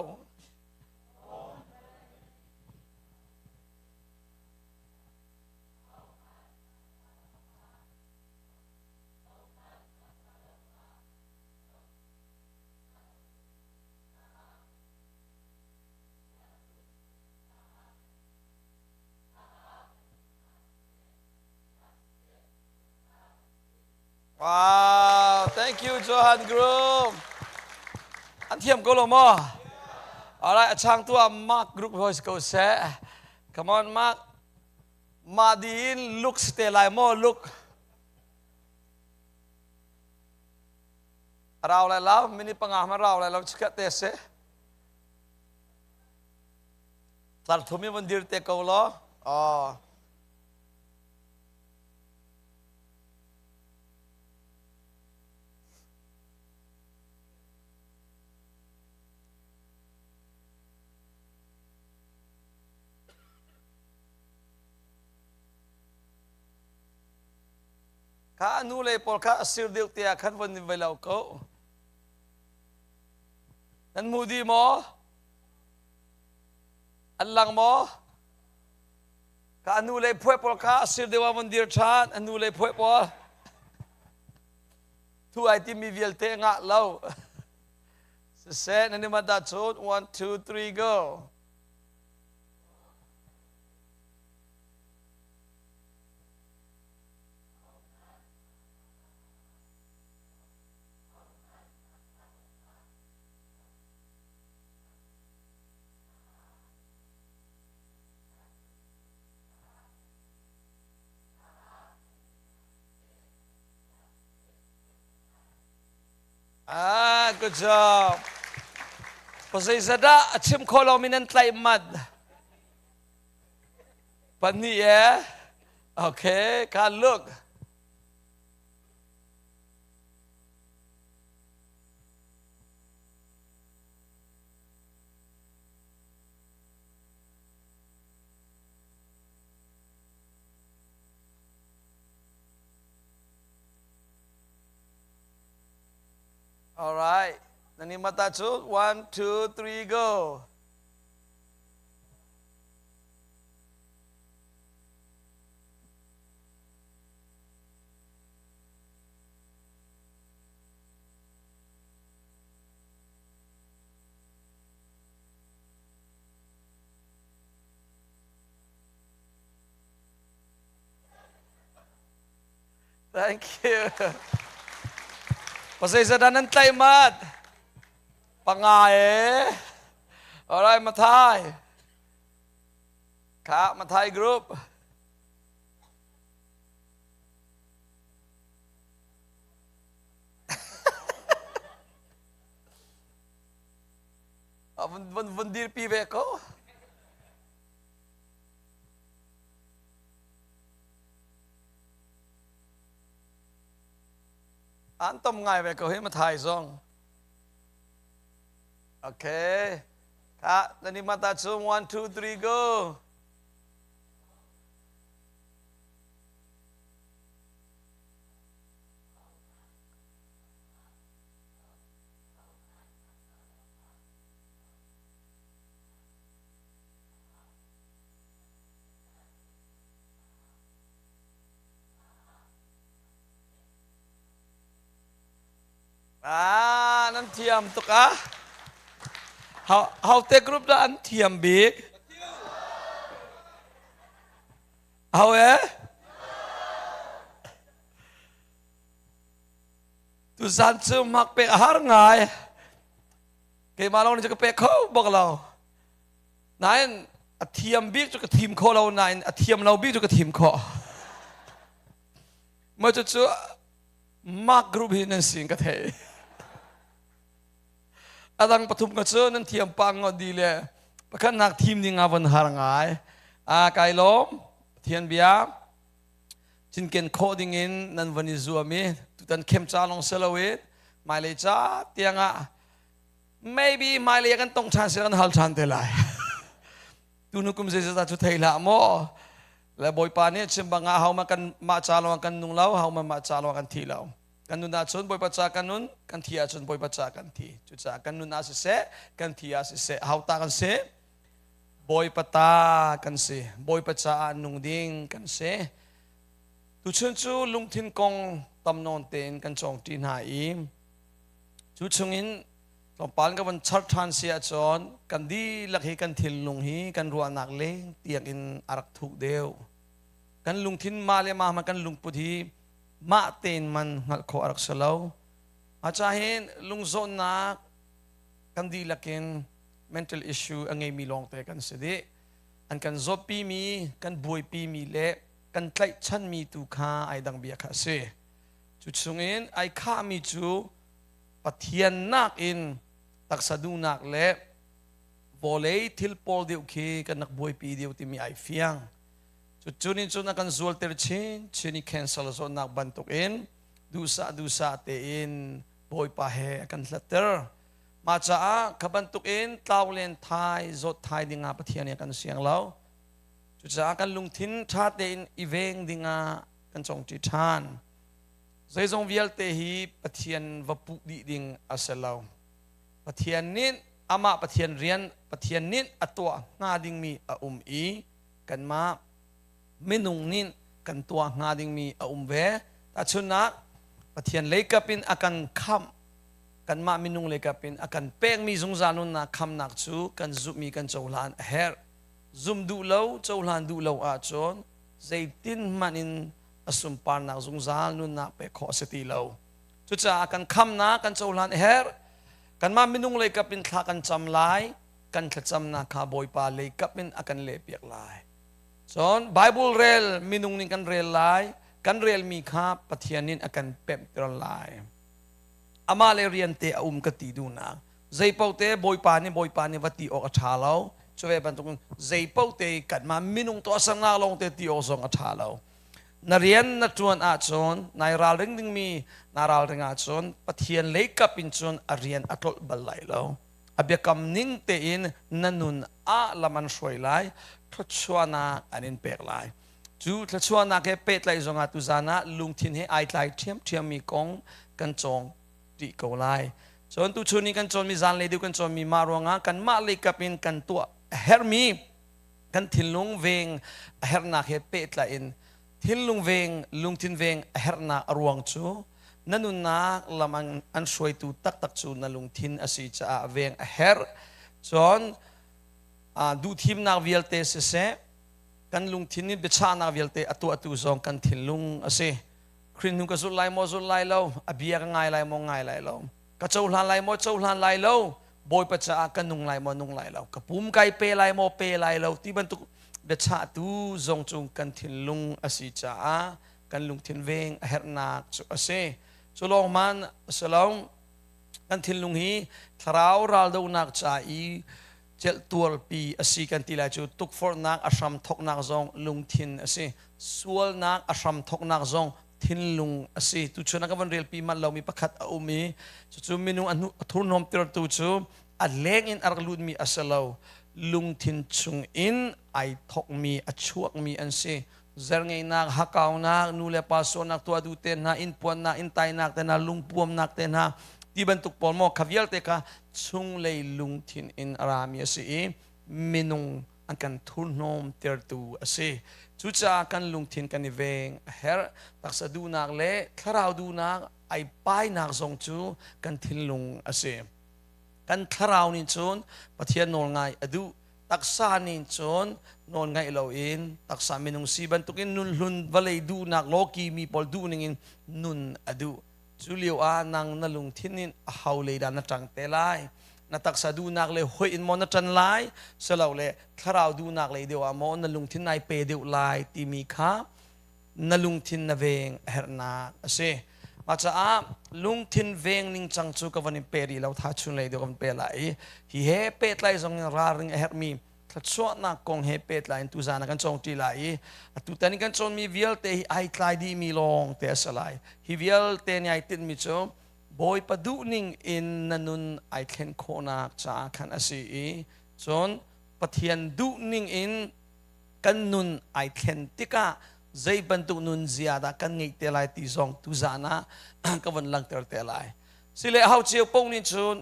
Wow, thank you Johan Group. An thiam ko lo maw? Alright, a chang tu ah Mark Group voice ko seh. Come on Mark. Mah diin look te lai maw look. Rau lai lo, minute panga hmanh rau lai lo, chikkhat te si. Tlar thum in van dir te ko law. Oh. Kha a nu le pawl kha a sir deuh te ah khan von in vai lo ko. Nan hmu dih maw? An lang maw? Ka a nu le phuai pawl kha a sir deuh ah von dir ṭhan. A nu le phuai pawl. Thu ai timi vialte ngah lo. Siseh, nan i manh ahcun 1, 2, 3, go. Ah, good job. Pasei dah a chim kho lomi nan tlaih mat. Pahnih eh? Okay, ka look. All right. Nani mata cu one, two, three, go. Thank you. Pasei nan tlaih mat. Panga e. Alright, Mathai. Kha Mathai group. Vun vun vun dirpi ve ko. An tom ngai ve ko hi Mathai zong. Okay. Kha nani mata chu 1 2 3 go. Ah, nan thiam tuk ah. How, how te group dah an thiam bik? How eh? Tuzan cu mak pek a har ngai. Keimah lawng nih cu ka pek kho bak lo. Nain a thiam bik cu ka thim kho lo nain a thiam lo bik cu ka thim khawh. Mah cucu Mark group hi nan sin ka thei. A dang pathum ka cu nan thiam pa ngawt di le. Pakhatnak thim ding ah von har ngai. A kai lawm. Pathian bia cinken khawh ding in nan von i zuam i tutan khem ca lawng si lo in hmailei ca tiang ah maybe hmailei ah kan tong ṭhan sila kan hal ṭhan te lai. Tunu kum zeizat cu thei hlah maw? Le Bawipa nih chim bang ah ho kan mah ca lawng kan nung lo, ho mah ca lawng kan thi lo. Kan nun ahcun Bawipa ca kan nun, kan thi ahcun Bawipa ca kan thi. Cucaah kan nun ah siseh, kan thi ah siseh, ho ta kan si? Bawipa ta kan si. Bawipa caah nung ding kan si. Tuchun cu lungthin kong tam nawn tein kan cawng ṭi hna i cu chungin tlawmpal ka von char ṭhan si ahcun kan dihlak hi kan thinlung hi kan ruahnak leng tiang in a rak thuk deuh. Kan lungthin mah le mah kan lungput hi mah tein man hngalh khawh a rak si lo. Acahin lungzawnnak kan dihlak in mental issue a ngeimi lawngte kan si dih. An kan zawtpimi, kan buaipimi le kan tlaihchanmi tu kha ai dang bia kha a si. Cu chungin ai khahmi cu Pathian nakin taksa duhnak le vawlei thil pawl deuh khi kan rak buaipi deuh timi ai fiang. Cucu nih cun a kan zualter chinchin i cancer zawtnak bantukin duhsah duhsah tein Bawipa he a kan hlatter. Mah caah kha bantukin tlau len thai zawt thai dingah Pathian nih a kan siang lo. Cucaah kan lungthin ṭha tein i veng dingah kan congṭi ṭhan. Zeizong vialte hi Pathian va puh dih ding a si lo. Pathian nih amah Pathian rian Pathian nih a tuah hnga dingmi a um i kanmah minung nih kan tuah hnga dingmi a um ve. Tahchunhnak, Pathian leikap in a kan khamh, kanmah minung leikap in a kan pekmi zungzal nunnak khamnak cu kan zumhmi kan cohlan a herh. Zum duh lo, cohlan duh lo ahcun zeitin hmanh in a sunparnak zungzal nunnak pek khawh a si ti lo. Cucaah kan khamnak kan cohlan a herh. Kanmah minung leikap in thla kan cam lai, kan thlacamnak kha Bawipa leikap in a kan lehpiak lai. Cun Bible rel minung nih kan rel lai, kan relmi kha Pathian nih a kan pemhter lai. Amah le rian te a um ka ti duhnak. Zeipaoh te Bawipa nih Bawipa nih va ti awk a ṭha lo. Cu ve bantukin zeipaoh te kanmah minung tuahsernak lawng te ti awk zong a ṭha lo. Na rian na ṭuan ahcun nai ralring dingmi naa ralring ahcun Pathian leikap in cun a rian a tlolh bal lai lo. A biakam ning tein na nun ah lam an hruai lai, thluachuahnak an in pek lai. Cu thluachuahnak he pehtlaih zongah tuzan ah lungthin he ai tlai ṭhiamṭhiammi kong kan cawng ṭih ko lai. Cun tuchun i kan cawnmi zanlei deuh kan cawnmi mah ruangah kanmah leikap in kan tuah a herhmi kan thinlung veng a herhnak he pehtlaih in thinlung veng lungthin veng a herhnak a ruang cu na nunnak lam an hruaitu taktak cu na lungthin a si caah veng a herh. Cun duhthimnak vialte siseh kan lungthin in biachahnak vialte a tuahtu zong kan thinlung a si. Khrih hnu ka zulh lai maw zulh lai lo, a bia ka ngai lai maw ngai lai lo, ka cohlan lai maw cohlan lai lo, Bawipa caah ka nung lai maw nung lai lo, ka pum kai pe lai maw pe lai lo ti bantuk biachahtu zong cu kan thinlung a si caah kan lungthin veng a herhnak cu a si. Cu lawng man a si lo. Kan thinlung hi thlarau raldohnak ca i celhtuarpi a si kan ti lai cu tukforhnak a hram thoknak zong lungthin a si. Sualnak a hram thoknak zong thinlung a si. Tuchun ah ka van relpi manh lomi pakhat a um i cucu minung a thurhnawm tirtu cu a leng in a rak lutmi a si lo. Lungthin chung in ai thokmi a chuakmi an si. Zerngeinak, hakaunak, nu le pa sualnak tuah duh te hna, inn puannak, inn tainak te hna, lungpuamnak te hna, ti bantuk pawl maw kha vialte kha chunglei lungthin in a rami a si i minung an kan thurhnawm tertu a si. Cucaah kan lungthin kan i veng a herh. Taksa duhnak le thlarau duhnak ai painak zong cu kan thinlung a si. Kan thlarau nih cun Pathian nawl ngai a duh. Taksa nih cun nawl ngaih loin taksa minung si bantukin nun hlun vawlei duhnak lawki mi pawl duh ningin nun a duh. Cu lio ah nang na lungthin in a ho lei dah na ṭang te lai? Na taksa duhnak le hoih in maw na ṭan lai? Silole thlarau duhnak lei deuh ah maw na lungthin nai pe deuh lai timi kha na lungthin na veng a herhnak a si. Mah caah lungthin veng ning cang cu ka van in pe rih lo tha chun lei deuh ka van pe lai i hi he pehtlai zong in ralring a herhmi thluachuahnak kong he pehtlai in tuzaan ah kan cawng ṭi lai i atutan in kan cawnmi vialte hi ai tlai dihmi lawng te a si lai. Hi vialte nih ai tinhmi cu Bawipa duhning in na nun ai thlen khawhnak caah khan a si i cun Pathian duhning in kan nun ai thlen tikah zei bantuk nun zia dah kan ngeih te lai ti zong tuzaan ah ka von langhter te lai. Sile hau cio paoh nih cun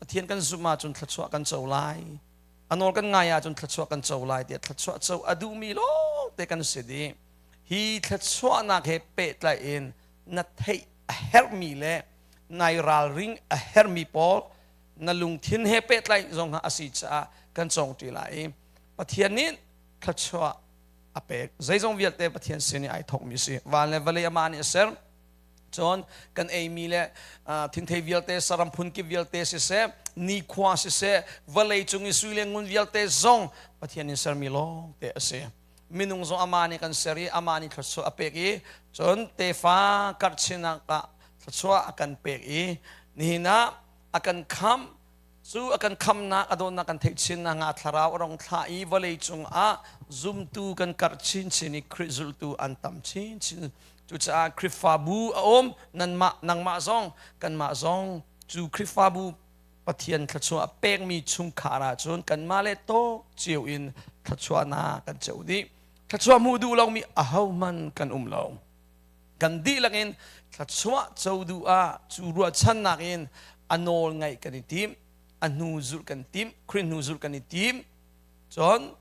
Pathian kan zumh ahcun thluachuah kan co lai. A nawl kan ngai ahcun thluachuah kan co lai tiah thluachuah co a duhmi lawng te kan si dih. Hi thluachuahnak he pehtlaih in na theih a herhmi le nai ralring a herhmi pawl na lungthin he pehtlaih zong a si caah kan cawng ṭi lai i Pathian nih thluachuah a pek. Zeizong vialte Pathian sin i ai thawkmi si. Van le vawlei amah nih a ser. Cun kan eimi le thingthei vialte, saram phunkip vialte siseh, nikhua siseh, vawlei cung i sui le ngun vialte zong Pathian in sermi lawng te a si. Minung zong amah nih kan ser i amah nih thluachuah a pek i cun tefa karhchinak ah thluachuah a kan pek i nihin ah a kan khamh cu a kan khamnak a dawtnak kan theih chin nakhnga thlarau a rong thlah i vawlei cungah zumtu kan karh chinchin i Khrih zultu an tam chinchin. Cucaah Khrihfabu a um nanmah nangmah zong kanmah zong cu Khrihfabu Pathian thluachuah pekmi chungkhar ahcun kanmah le tawk cio in thluachuahnak kan co dih. Thluachuah hmuh duh lomi ahohmanh kan um lo. Kan dihlak in thluachuah co duh ah cu ruahchannak in a nawl ngaih kan i tim, a hnu zulh kan tim, Khrih hnu zulh kan i tim. Cun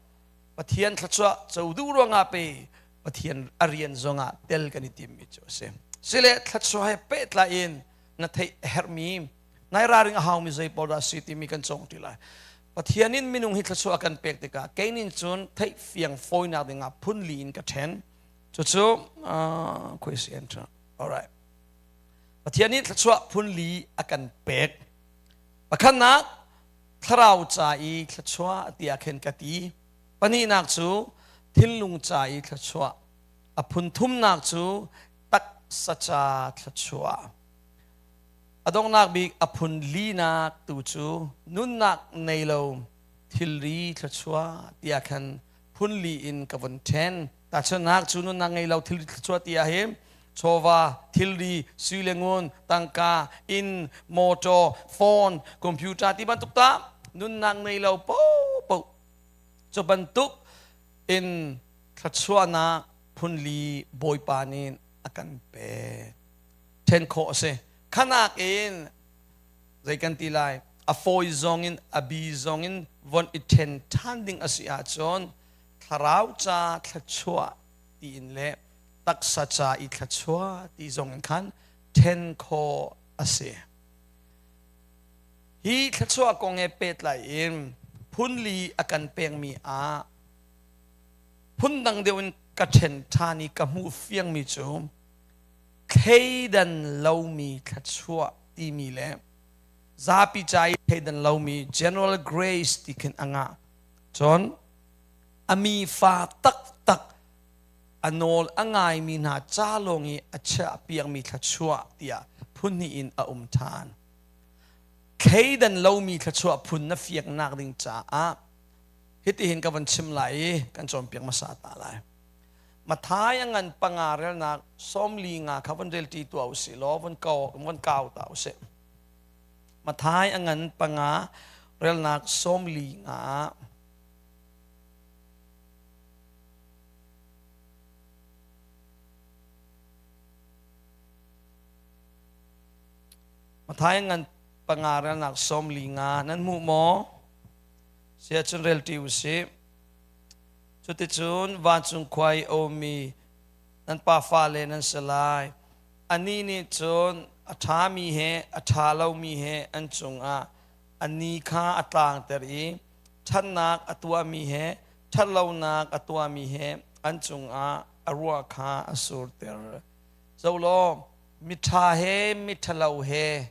Pathian thluachuah co duh ruangah pe Pathian a rian zongah tel kan i timmi cu a si. Sile thluachuah he pehtlai in na theih a herhmi nai ralring a haumi zei pawl dah si timi kan cawng ti lai. Pathian in minung hi thluachuah a kan pek tikah kei nin cun theih fiang fawinak dingah phun li in ka ṭhen. Cucu khui si enter. All right. Pathian nih thluachuah phun li a kan pek. Pakhatnak thlarau ca i thluachuah tiah khin ka ti. Pahnihnak cu thinlung ca i thluachuah. A phun thumnak cu taksa ca thluachuah. A donghnak bik a phun linak tu cu nunnak nei lo thilri thluachuah tiah khan phun li in ka vun ṭhen. Tahchunhnak cu nunnak ngei lo thilri thluachuah tiah hi chawva, thilri, sui le ngun, tangka, inn, motor, phone, computer ti bantuk ta nunnak ngei lo paohpaoh cu bantuk in thluachuahnak phunli Bawipa nih a kan pek. Ṭhen khawh a si. Khanak in zei kan ti lai a fawi zong in a bi zong in von i ṭhen ṭhan ding a si ahcun thlarau ca thluachuah tiin le taksa ca i thluachuah ti zong in khan ṭhen khawh a si. Hi thluachuah kong he pehtlai in phunli a kan pekmi ah phundang deuh in ka ṭhen ṭhan i ka hmuh fiangmi cu thleidan lomi thluachuah timi le zapi ca i thleidan lomi general grace ti khin a ngah. Cun a mi fa taktak a nawl a ngaimi hna ca lawng i a chiahpiakmi thluachuah tiah phun hnih in a um ṭhan. Thleidan lomi thluachuah phun na fiaknak ding caah hitihin ka von chim lai i kan cawnpiak hmasa ta lai. Mathai a ngan panga relnak 45 kha von rel ṭi tuah usih law von kau von kau ta usih. Mathai a ngan panga relnak 45. Mathai ngan panga relnak 45 nan hmuh maw? Siahcun rel ṭi usih. Cuticun vancung khua i a ummi nan pa fale nan si lai. Anih nih cun a ṭhami he a ṭha lomi he an cungah a ni kha a tlangter i ṭhatnak a tuahmi he ṭhatlonak a tuahmi he an cungah a ruah kha a surter. Zolaw, miṭha he miṭhalo he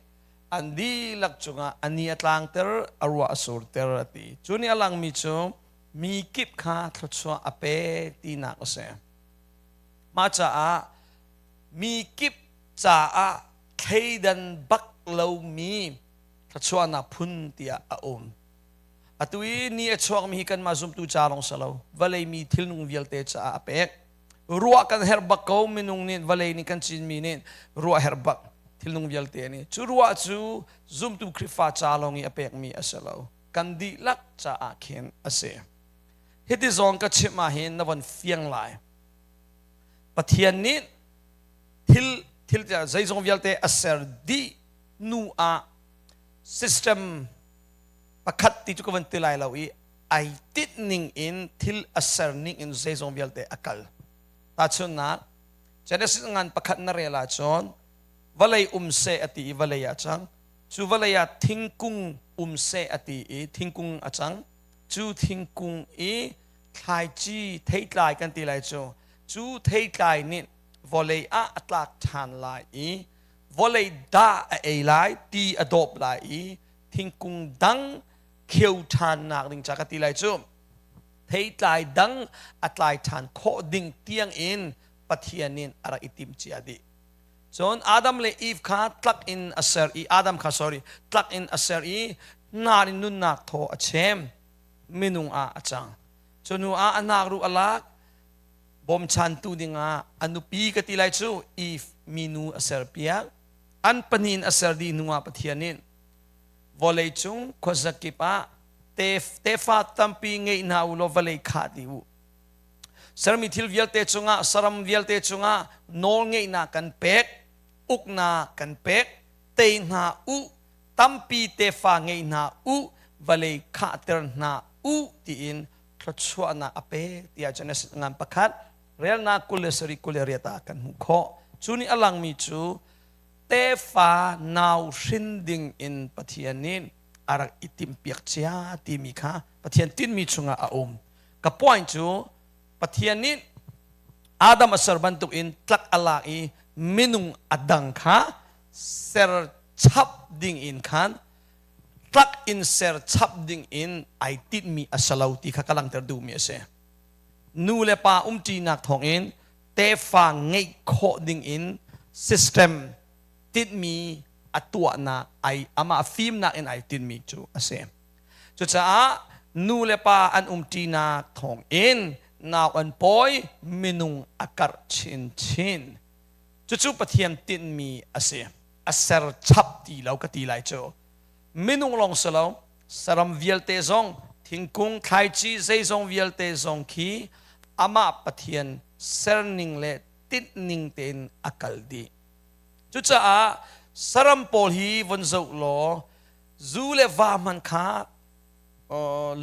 an dihlak cungah a ni a tlangter, a ruah a surter a ti. Cu nih a langmi cu mi kip kha thluachuah a pe tinak a si. Mah caah mi kip caah Thleidan bak lomi thluachuahnak phun tiah a um. Atu i ni a chuakmi hi kanmah zumtu ca lawng si lo, vawlei mi thilnung vialte caah a pek. Ruah kan herh bak ko, minung nih vawlei nih kan cinmi nih ruah herh bak thilnung vialte nih. Cu ruah cu zumtu Khrihfa ca lawng i a pekmi a si lo. Kan dihlak caah khin a si. Hiti zawn ka chimh ah hin na von fiang lai. Pathian nih thil thil zeizong vialte a ser dih nu ah system pakhat ti cu ka van ti lai lo i ai tinh ning in thil a ser ning in zeizong vialte a kal. Tahchunhnak, Genesis ngan pakhat na rel ahcun vawlei um seh a ti i vawlei ah cang. Cu vawlei ah thingkung um seh a ti i thingkung a cang. Cu thingkung i thlaici theitlai kan ti lai cu cu theitlai nih vawlei ah a tlak ṭhan lai i vawlei dah a ei lai ti a dawp lai i thingkung dang kheu ṭhannak ding ca ka ti lai cu theitlai dang a tlai ṭhan khawh ding tiang in Pathian in a rak i timh cia dih. Cun Adam le Eve kha tlak in a ser i Adam kha sorry tlak in a ser i hnar in nunnak thaw a chem minung ah a cang. Cu hnu ah a nakruh a lak bawmchantu dingah a nupi ka ti lai cu Eve minu a serpiak. An pahnih in a ser dih hnu ah Pathian nih vawlei cung khuazakip ah tefa tampi ngei hna u law vawlei khah dih u. Sermi thil vialte cungah, saram vialte cungah nawlngeihnak kan pek, uknak kan pek, tei hna u, tampi tefa ngei hna u, vawlei khahter hna u tiin thluachuahnak a pek tiah Genesis ngan pakhat relnak 27 28 ah kan hmuh khawh. Cu nih a langmi cu tefa nau hrin ding in Pathian nih a rak i timhpiak cia timi kha Pathian tinhmi chungah a um. Ka point cu Pathian nih Adam a ser bantuk in tlak a lak i minung a dang kha ser chap ding in khan tlak in ser chap ding in ai tinhmi a si lo ti kha ka langhter duhmi a si. Nu le pa umṭinak thawngin tefa ngeih khawh ding in system tinhmi a tuahnak ai amah fimnak in ai tinhmi cu a si. Cucaah nu le pa an umṭinak thawngin nau an pawi minung a karh chinchin. Cucu Pathian tinhmi a si. A ser chap ti lo ka ti lai cu. Minung lawng si lo, saram vialte zong, thingkung, thlaici, zeizong vialte zong khi amah Pathian serning le tinhning tein a kal dih. Cucaah saram pawl hi von zoh law zu le va hmanh kha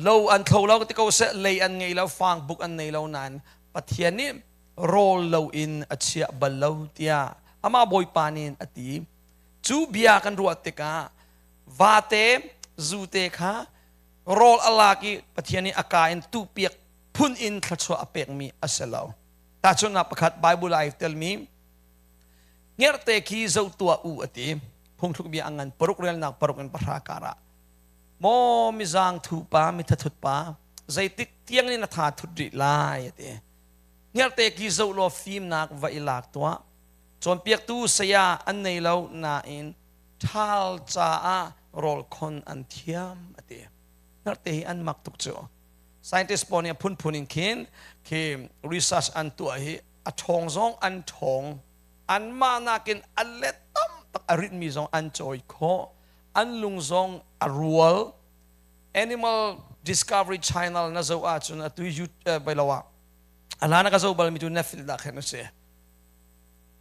lo an thlo lo ti ko seh lei an ngei lo fang buk an nei lo nain Pathian nih rawl lo in a chiah bal lo tiah amah Bawipa nih a ti. Cu bia kan ruah tikah vate zute kha rawl a lak i Pathian nih a ka in tuhpiak phun in thluachuah a pekmi a si lo. Tahchunhnak pakhat Bible ah ai telmi hngerhte khi zoh tuah u a ti. Phungthluk bia a ngan paruk relnak paruk in pahra karah maw mizang thu pa mithathut pa zeitik tiang in a tha thut rih lai a ti. Hngerhte khi zoh law fimnak va i lak tuah. Cawnpiaktu saya an nei lo nain ṭhal caah rawl khon an thiam a ti. Hngerhte hi an mak tuk cu. Scientist pawl nih a phunphun in khin khi research an tuah hi a ṭhawng zong an ṭhawng anmah nakin a let tam tak a ritmi zong an cawi khawh an lung zong a rual Animal Discovery Channel na zoh ahcun atu bai lo ah a hlan ah ka zoh balmi cu Netflix dah khan a si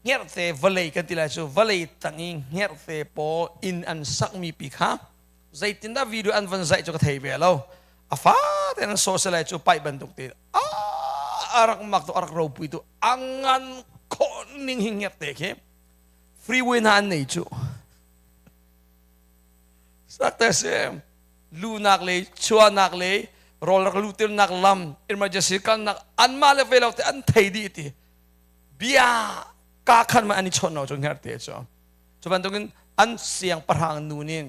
hngerhte vawlei kan ti lai cu vawlei tang i hngerhte pawl inn an sakmi pi kha zeitindah video an van zaih cu ka thei ve lo a fate an sawh se lai cu paih bantuk te a arak mak tu arak ropui tu angan khawh ning hi hngerhte khi freeway hna an nei cu sakte se lunak le chuahnak le rawl rak lutirnak lam emergency kalnak anmah le ve lo te an thei dih ti bia ka khan ma an i chawnh no cu hngerhte cu cu bantukin an siangpahrang nu nih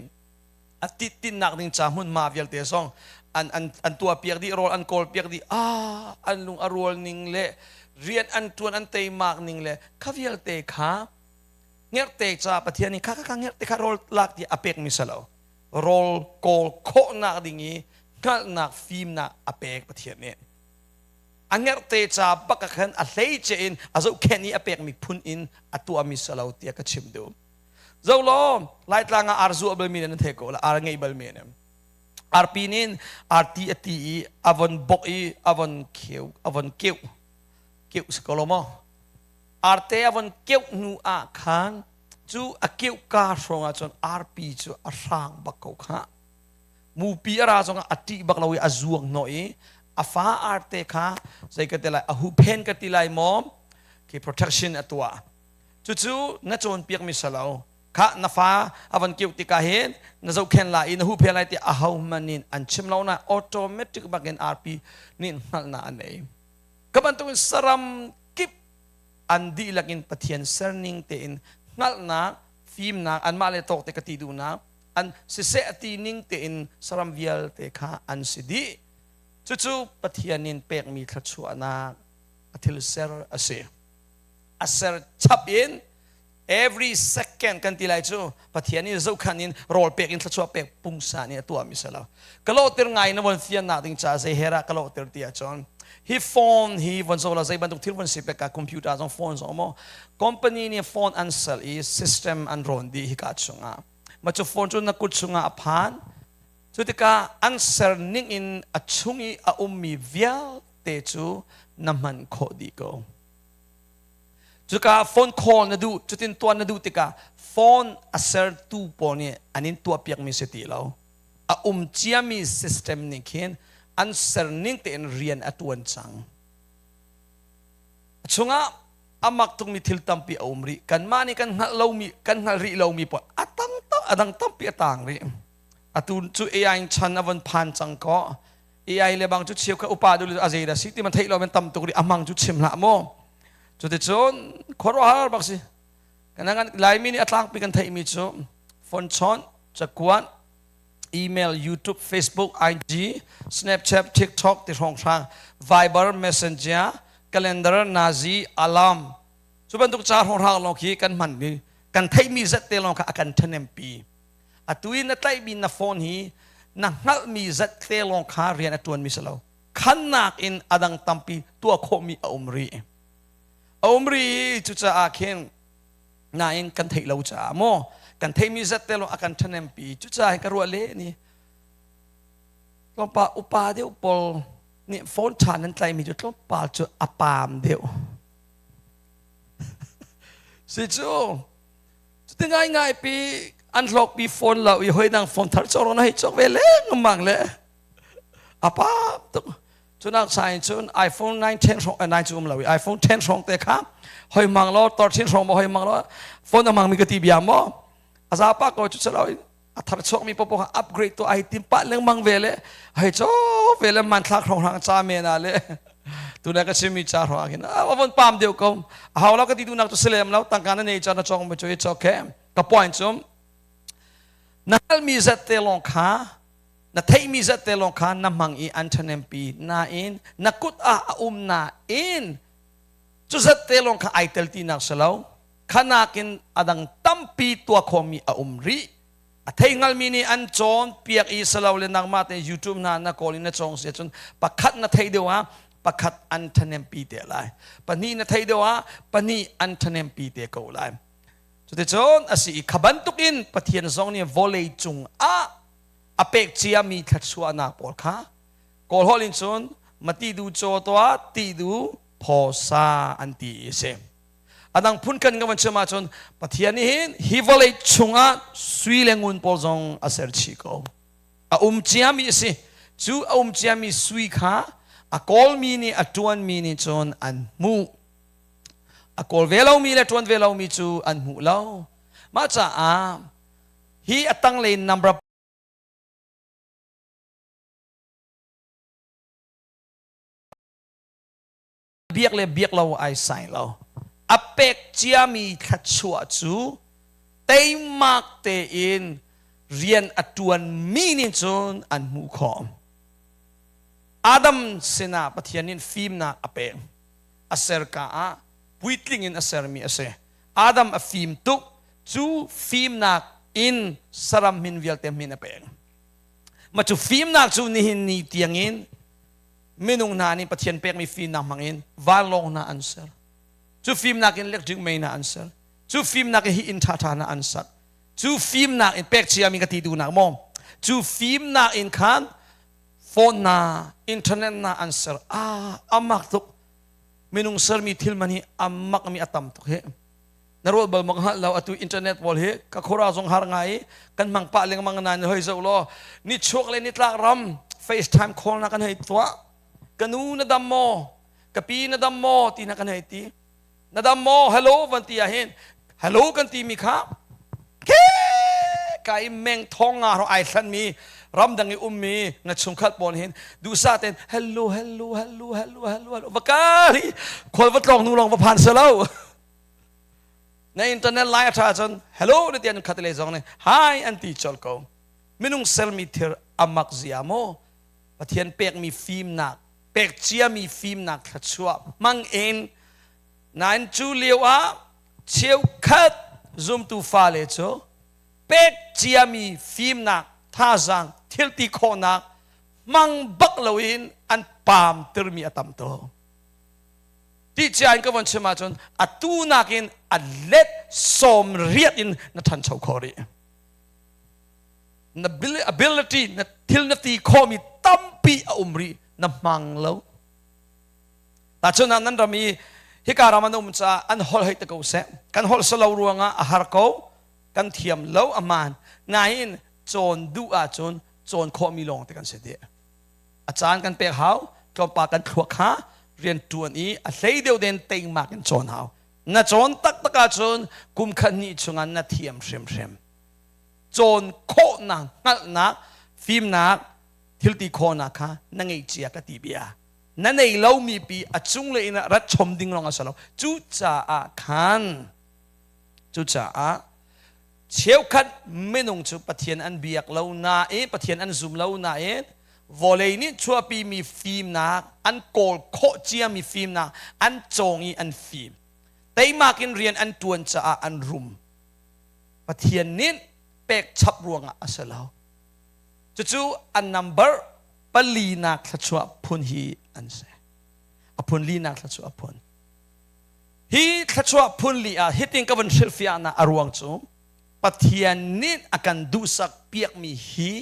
a tinnak ding ca hmunhma vialte zong an an an tuah piak dih rawl an kawl piak dih ah an lung a rual ning le rian an tuan an teimak ning le kha vialte kha Ngerhte ca Pathian nih kha kha kha ngerhte kha rawl lak ti a pekmi si lo. Rawl kawl khawhnak ding i hngalhnak fimnak a pek Pathian nih. A ngerhte ca bak ah khan a hleice in a zohkhenh i a pekmi phun in a tuahmi si lo tiah ka chim duh. Zo law Laitlang ah ar zuah balmi nan thei ko la ar ngei balmi nan. Arpi nin arti a ti i a von bok i a von kheu a von keuh keuh si ko lo maw? Arte a von keuh hnu ah khan cu a keuh ka hrawng ah cun arpi cu a hrang bak ko kha. Mupi a ra zong ah a ṭih bak lo i a zuang hnawh i a fa arte kha zei ka ti lai a huhphen ka ti lai maw khi protection a tuah. Cucu na cawnpiakmi si lo. Khah na fa a van keuh tikah hin na zohkhen lai i na huhphen lai ti ahohmanh in an chim lo na automatic bakin arpi nih hngalhnak an nei. Ka bantukin saram kip an dihlak in Pathian serning tein hngalhnak, fimnak, anmah le tawk te ka ti duhnak, an siseh a ti ning tein saram vialte kha an si dih. Cucu Pathian in pekmi thluachuahnak a thil ser a si. A ser chap in every second kan ti lai cu Pathian in zohkhan in rawl pek in thluachuah pek pungsan in a tuahmi si lo. Ka lawhter ngai na von fiannak ding ca zei her ah ka lawhter ti ahcun hi phone hi von zo la zei bantuk thil von si pek ka computer zong phone zong maw company nih phone an sell i system an rawn dih hika chungah ma cu phone cu na kut chungah a phan cu tikah an ser ning in a chung i a ummi vialte cu na hman khawh dih ko. Cuka phone call na duh, cutin tuan na duh tikah phone a sertu pawl nih an in tuahpiakmi si ti lo. A um ciami system nih khin an ser ning tein rian a tuan cang. A chungah a mak tukmi thil tampi a um rih. Kanmah nih kan hngalh lomi, kan hngalh rih lomi pawl a tang a dang tampi a tang rih. Atu cu AI chan a von phan cang kaw AI le bang cu cheu kha upa dul a zei da si ti man theih lo men tam tuk ri amang cu chim hlah mu cuticun khuaruahhar bak si kan ngan laimi nih a tlangpi kan theihmi cu phone chawnh cakuan email youtube facebook ig snapchat tiktok ti hrawng hrang viber messenger calendar nazi alarm cu bantuk ca hrawng hrang lawng khi kan hman mi kan theihmi zat te lawng kha a kan ṭhahnempi Atu i na tlaihmi na phone hi na hngalhmi zat te lawng kha rian a ṭuanmi si lo. Khannak in a dang tampi tuah khawhmi a um rih. A um rih i cucaah khin nain kan theih lo caah maw kan theihmi zat te lawng a kan ṭhahnempi. Cucaah ka ruah le ni tlawmpal upa deuh pawl nih phone ṭha nan tlaihmi cu tlawmpal cu a paam deuh. Si cu Cuti ngaingai pi an hlawk pi phone lo i hoi dang phone thar cawk na hei cawk ve lengmang le a pa tuk cunak sai cun iPhone 9 10 hrawng 9 cu um lo i iPhone 10 hrawng te kha hoi mang lo tor chin hrawng mo hoi mang lo phone a mang mi ka ti bia mo a za pa ko chu chalo a thar chuak mi popo kha upgrade to ai tim pa lengmang ve le hei cho ve le man thlak hrawng hrang cha me na le tuna ka chimmi ca hrawng ah khin a von pam deuh ko a hau lo ka ti duhnak cu si lem lo tangka na nei cun na cawng mi cu it's okay ka point cu na hngalhmi zat te lawng kha na theihmi zat te lawng kha na hmang i an ṭhahnempi nain na kut ah a um nain cu zat te lawng kha ai tel tinak si lo khanakin a dang tampi tuah khawhmi a um rih A thei hngalmi nih an cawn piak i silole nangmah te YouTube hna na kawl in na cawng si ahcun pakhat na theih deuh ah pakhat an ṭhahnempi te lai. Pahnih na theih deuh ah pahnih an ṭhahnempi te ko lai. Cuticun a si i kha bantukin Pathian zong nih vawlei cung ah a pek ciami thluachuahnak pawl kha Kawl holh in cun mati du caw tuah ti du phaw sa an ti i a si. A dang phun kan kan van chim ahcun Pathian nih hin hi vawlei chungah sui le ngun pawl zong a ser chih ko. A um ciami a si. Cu a um ciami sui kha a kawlmi nih a ṭuanmi nih cun an hmuh. A kawl ve lomi le ṭuan ve lomi cu an hmuh lo. Mah caah hi a tanglei number Biak le biak lo ai sai lo. A pek ciami thluachuah cu teimak tein rian a ṭuanmi nih cun an hmuh khawh. Adam sinah Pathian nih fimnak a pek. A serka ah puitling in a sermi a si. Adam a fim tuk. Cu fimnak in saram min vialte min a pek. Ma cu fimnak cu nihin ni tiangin minung hna nih Pathian pekmi fimnak hmangin vanlawng hna an ser. Cu fimnak in electric mei hna an ser. Cu fimnak in hi inn ṭhaṭha hna an sak. Cu fimnak in pek ciami ka ti duhnak maw? Cu fimnak in khan phone na internet na an ser. Ah, amak tuk. Minung sermi thil man hi amak mi a tam tuk hi. Na ruat bal mak hngalh lo atu internet pawl hi ka khura zong har ngai kan hmang pah lengmang nain hoi zoh law ni chuak le nitlak ram FaceTime call na kan hei tuah ka nu na dam maw ka pi na dam maw ti na kan hei ti na dam maw hello van ti ah hin hello kan ti mi kha ke ka i meng thong nga ro ai thlan mi ramdang i ummi na chungkhat pawl hin duhsah ten hello hello hello hello hello hello va kal hi khual va tlawng nu lawng va phan selo na internet lai a tha cun hello na tian khat le zong nih hi an ti chol ko minung sermi thil amak zia mo pathian pekmi fimnak pek ciami fimnak thluachuah hmang in nain cu lio ah cheukhat zumtu fale cu pek ciami fimnak thazaang thilti khawhnak hmang bak loin an paam tirmi a tam tuk Ti cia in ka von chim ahcun atu nakin a let 80 in na ṭhancho kho rih. Na ability, na thil na ti khawhmi tampi a um rih, na hmang lo. Tahchun ah nan ram i hika ram an um caah an holh hei te ko seh. Kan holh salo ruangah a har ko, kan thiam lo a maan. Nain cawn duh ahcun cawn khawhmi lawng te kan si dih. A caan kan pek hau tlawmpal kan thluak kha rian ṭuan i a hlei deuh den teimak in cawn hau. Na cawn taktak ahcun kum khat hnih chungah na thiam hrimhrim. Cawn khawhnak, hngalhnak, fimnak, thilti khawhnak kha na ngei cia ka ti bia. Na nei lomi pi a cung le in ah rat chom ding lawng a si lo. Cucaah khan cucaah Cheukhat minung cu Pathian an biak lo nain, Pathian an zum lo nain, vawlei nih chuahpimi fimnak, an kawl khawh ciami fimnak an cawng i an fim. Teimak in rian an ṭuan caah an rum. Pathian nih pek chap ruangah a si lo. Cucu an number palinak thluachuah phun hi an si. A phun linak thluachuah phun. Hi thluachuah phun li ah hitin ka van hrilhfiahnak a ruang cu Pathian nih a kan duhsak piakmi hi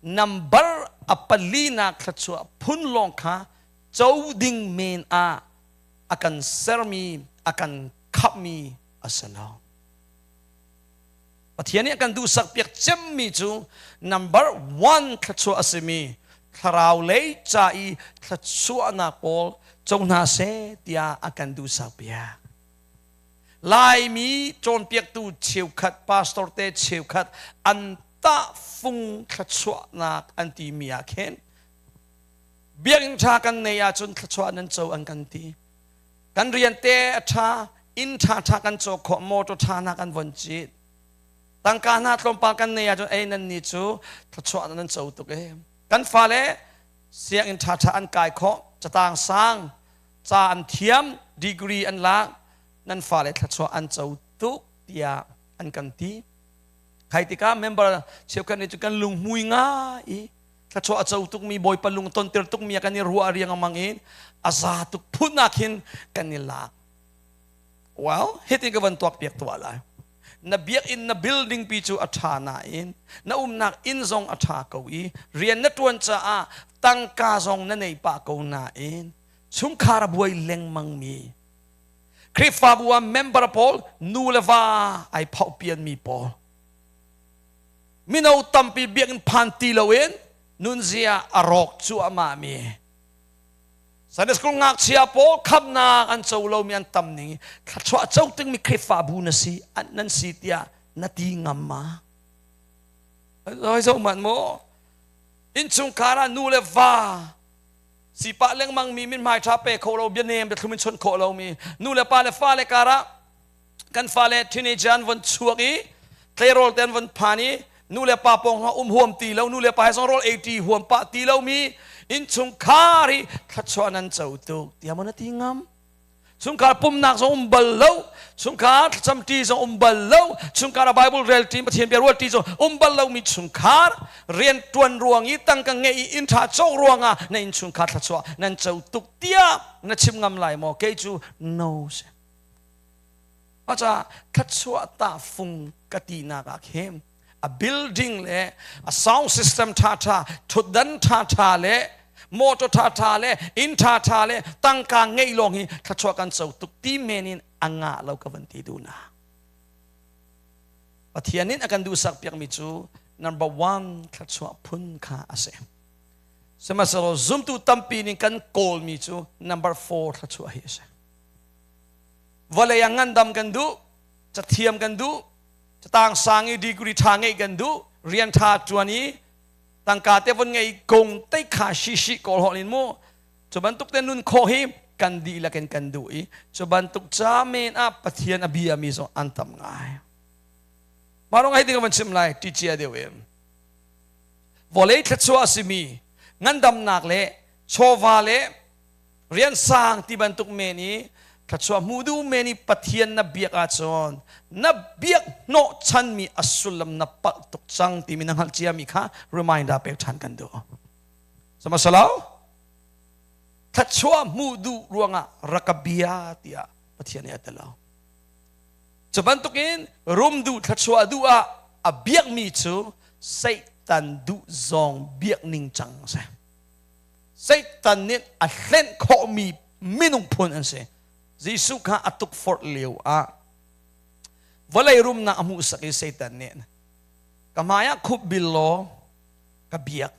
number a palinak thluachuah phun lawng kha co ding men ah a kan sermi a kan khapmi a si lo. Pathian nih a kan duhsak piak cemmi cu number one thluachuah a simi thlarau lei ca i thluachuahnak pawl co hna seh tiah a kan duhsak piak. Laimi cawnpiaktu cheukhat pastor te cheukhat an tahfung thluachuahnak an timi ah khin biakinn ṭha kan nei ahcun thluachuah nan co an kan ti. Kan rian te a ṭha, inn ṭhaṭha kan cawk khawh, motor ṭha hna kan von cit. Tangka hna tlawmpal kan nei ahcun ei nan ni cu thluachuah nan co tuk e. Kan fale sianginn ṭhaṭha an kai khawh, catang sang, ca an thiam, degree an lak, nan fale thluachuah an co tuk tiah an kan ti. Khai tikah member cheukhat nih cu kan lunghmui ngai i thluachuah a co tukmi Bawipa lung tonter tukmi ah kan i ruah riangmang in a za tuk phun ah khin kan i lak. Well, hitin ka van tuak piak tuah lai. Na biakinn na building pi cu a ṭha nain na umnak inn zong a ṭha ko i rian na ṭuan caah tangka zong na nei pah ko nain chungkhar a buai lengmang mi Khrihfabu ah member pawl nu le va ai phauh pianmi pawl mino tampi biakinn phan ti loin nunzia a rawk cuahmah mi Sunday school ngakchia pawl khamnak an co lomi an tam ning thluachuah co dingmi Khrihfabu na si nan si tiah na ti ngam ma Oi zo man mo innchungkhar ah nu le va sipah lengmang mi min hmai tha pe kho lo bia nem bia thlum in chawnh khawh lo mi nu le pa le fa le karah kan fale teenager an von chuak i tleirawl te an von phan i nu le pa pawng um huam ti lo nu le pa he zong rawl ei ṭi huam pah ti lomi innchungkhar hi thluachuah nan co tuk tiah maw na ti ngam? Chungkhar pumnak zong um bal lo, chungkhar thlacamṭi zong um bal lo, chungkhar a Bible relṭi, Pathian bia rualṭi zong um bal lomi chungkhar rianṭuan ruang i tangka ngeih i inn ṭha cawk ruangah na innchungkhar thluachuah nan co tuk tiah na chim ngam lai maw? Kei cu no si. Aca thluachuah tahfung ka tinak ah khin a building le a sound system ṭhaṭha, ṭhutdan ṭhaṭha le motor ṭhaṭha le inn ṭhaṭha le tangka ngeih lawng hi thluachuah kan co tuk ti men in a ngah lo ka van ti duh na. Pathian in a kan duhsak piakmi cu number one thluachuah phun kha a si. Sihmanhsehlaw zumtu tampi nih kan kawlmi cu number four thluachuah hi a si. Vawlei ah ngandam kan duh, cathiam kan duh, catang sang i degree ṭha ngeih kan duh, rian ṭha ṭuan i tangka te von ngei kong te kha shi shi kawl holh in mu cu bantuk te nun khawh hi kan dihlak in kan duh i cu bantuk ca men ah Pathian a bia mi zong an tam ngai. Mah rong hei ding van chim lai ti cia deuh em. Vawlei thluachuah a simi ngandamnak le chawva le rian sang ti bantuk men i thluachuah hmu duh men i Pathian na biak ahcun na biak hnawh chanmi a sullam na palh tuk cang timi na hngalh ciami kha reminder pek ṭhan kan duh. Sama salo thluachuah hmuh duh ruangah rak ka bia tiah Pathian nih a ti lo. Cu bantukin rum duh thluachuah duh ah a biakmi cu Satan duh zawng biak ning cang a si. Satan nih a hlenh khawhmi minung phun an si. Jesuh kha a tukforh lio ah vawlei rumnak a hmuhsak i Satan nih ka hmai ah khup bil law ka biak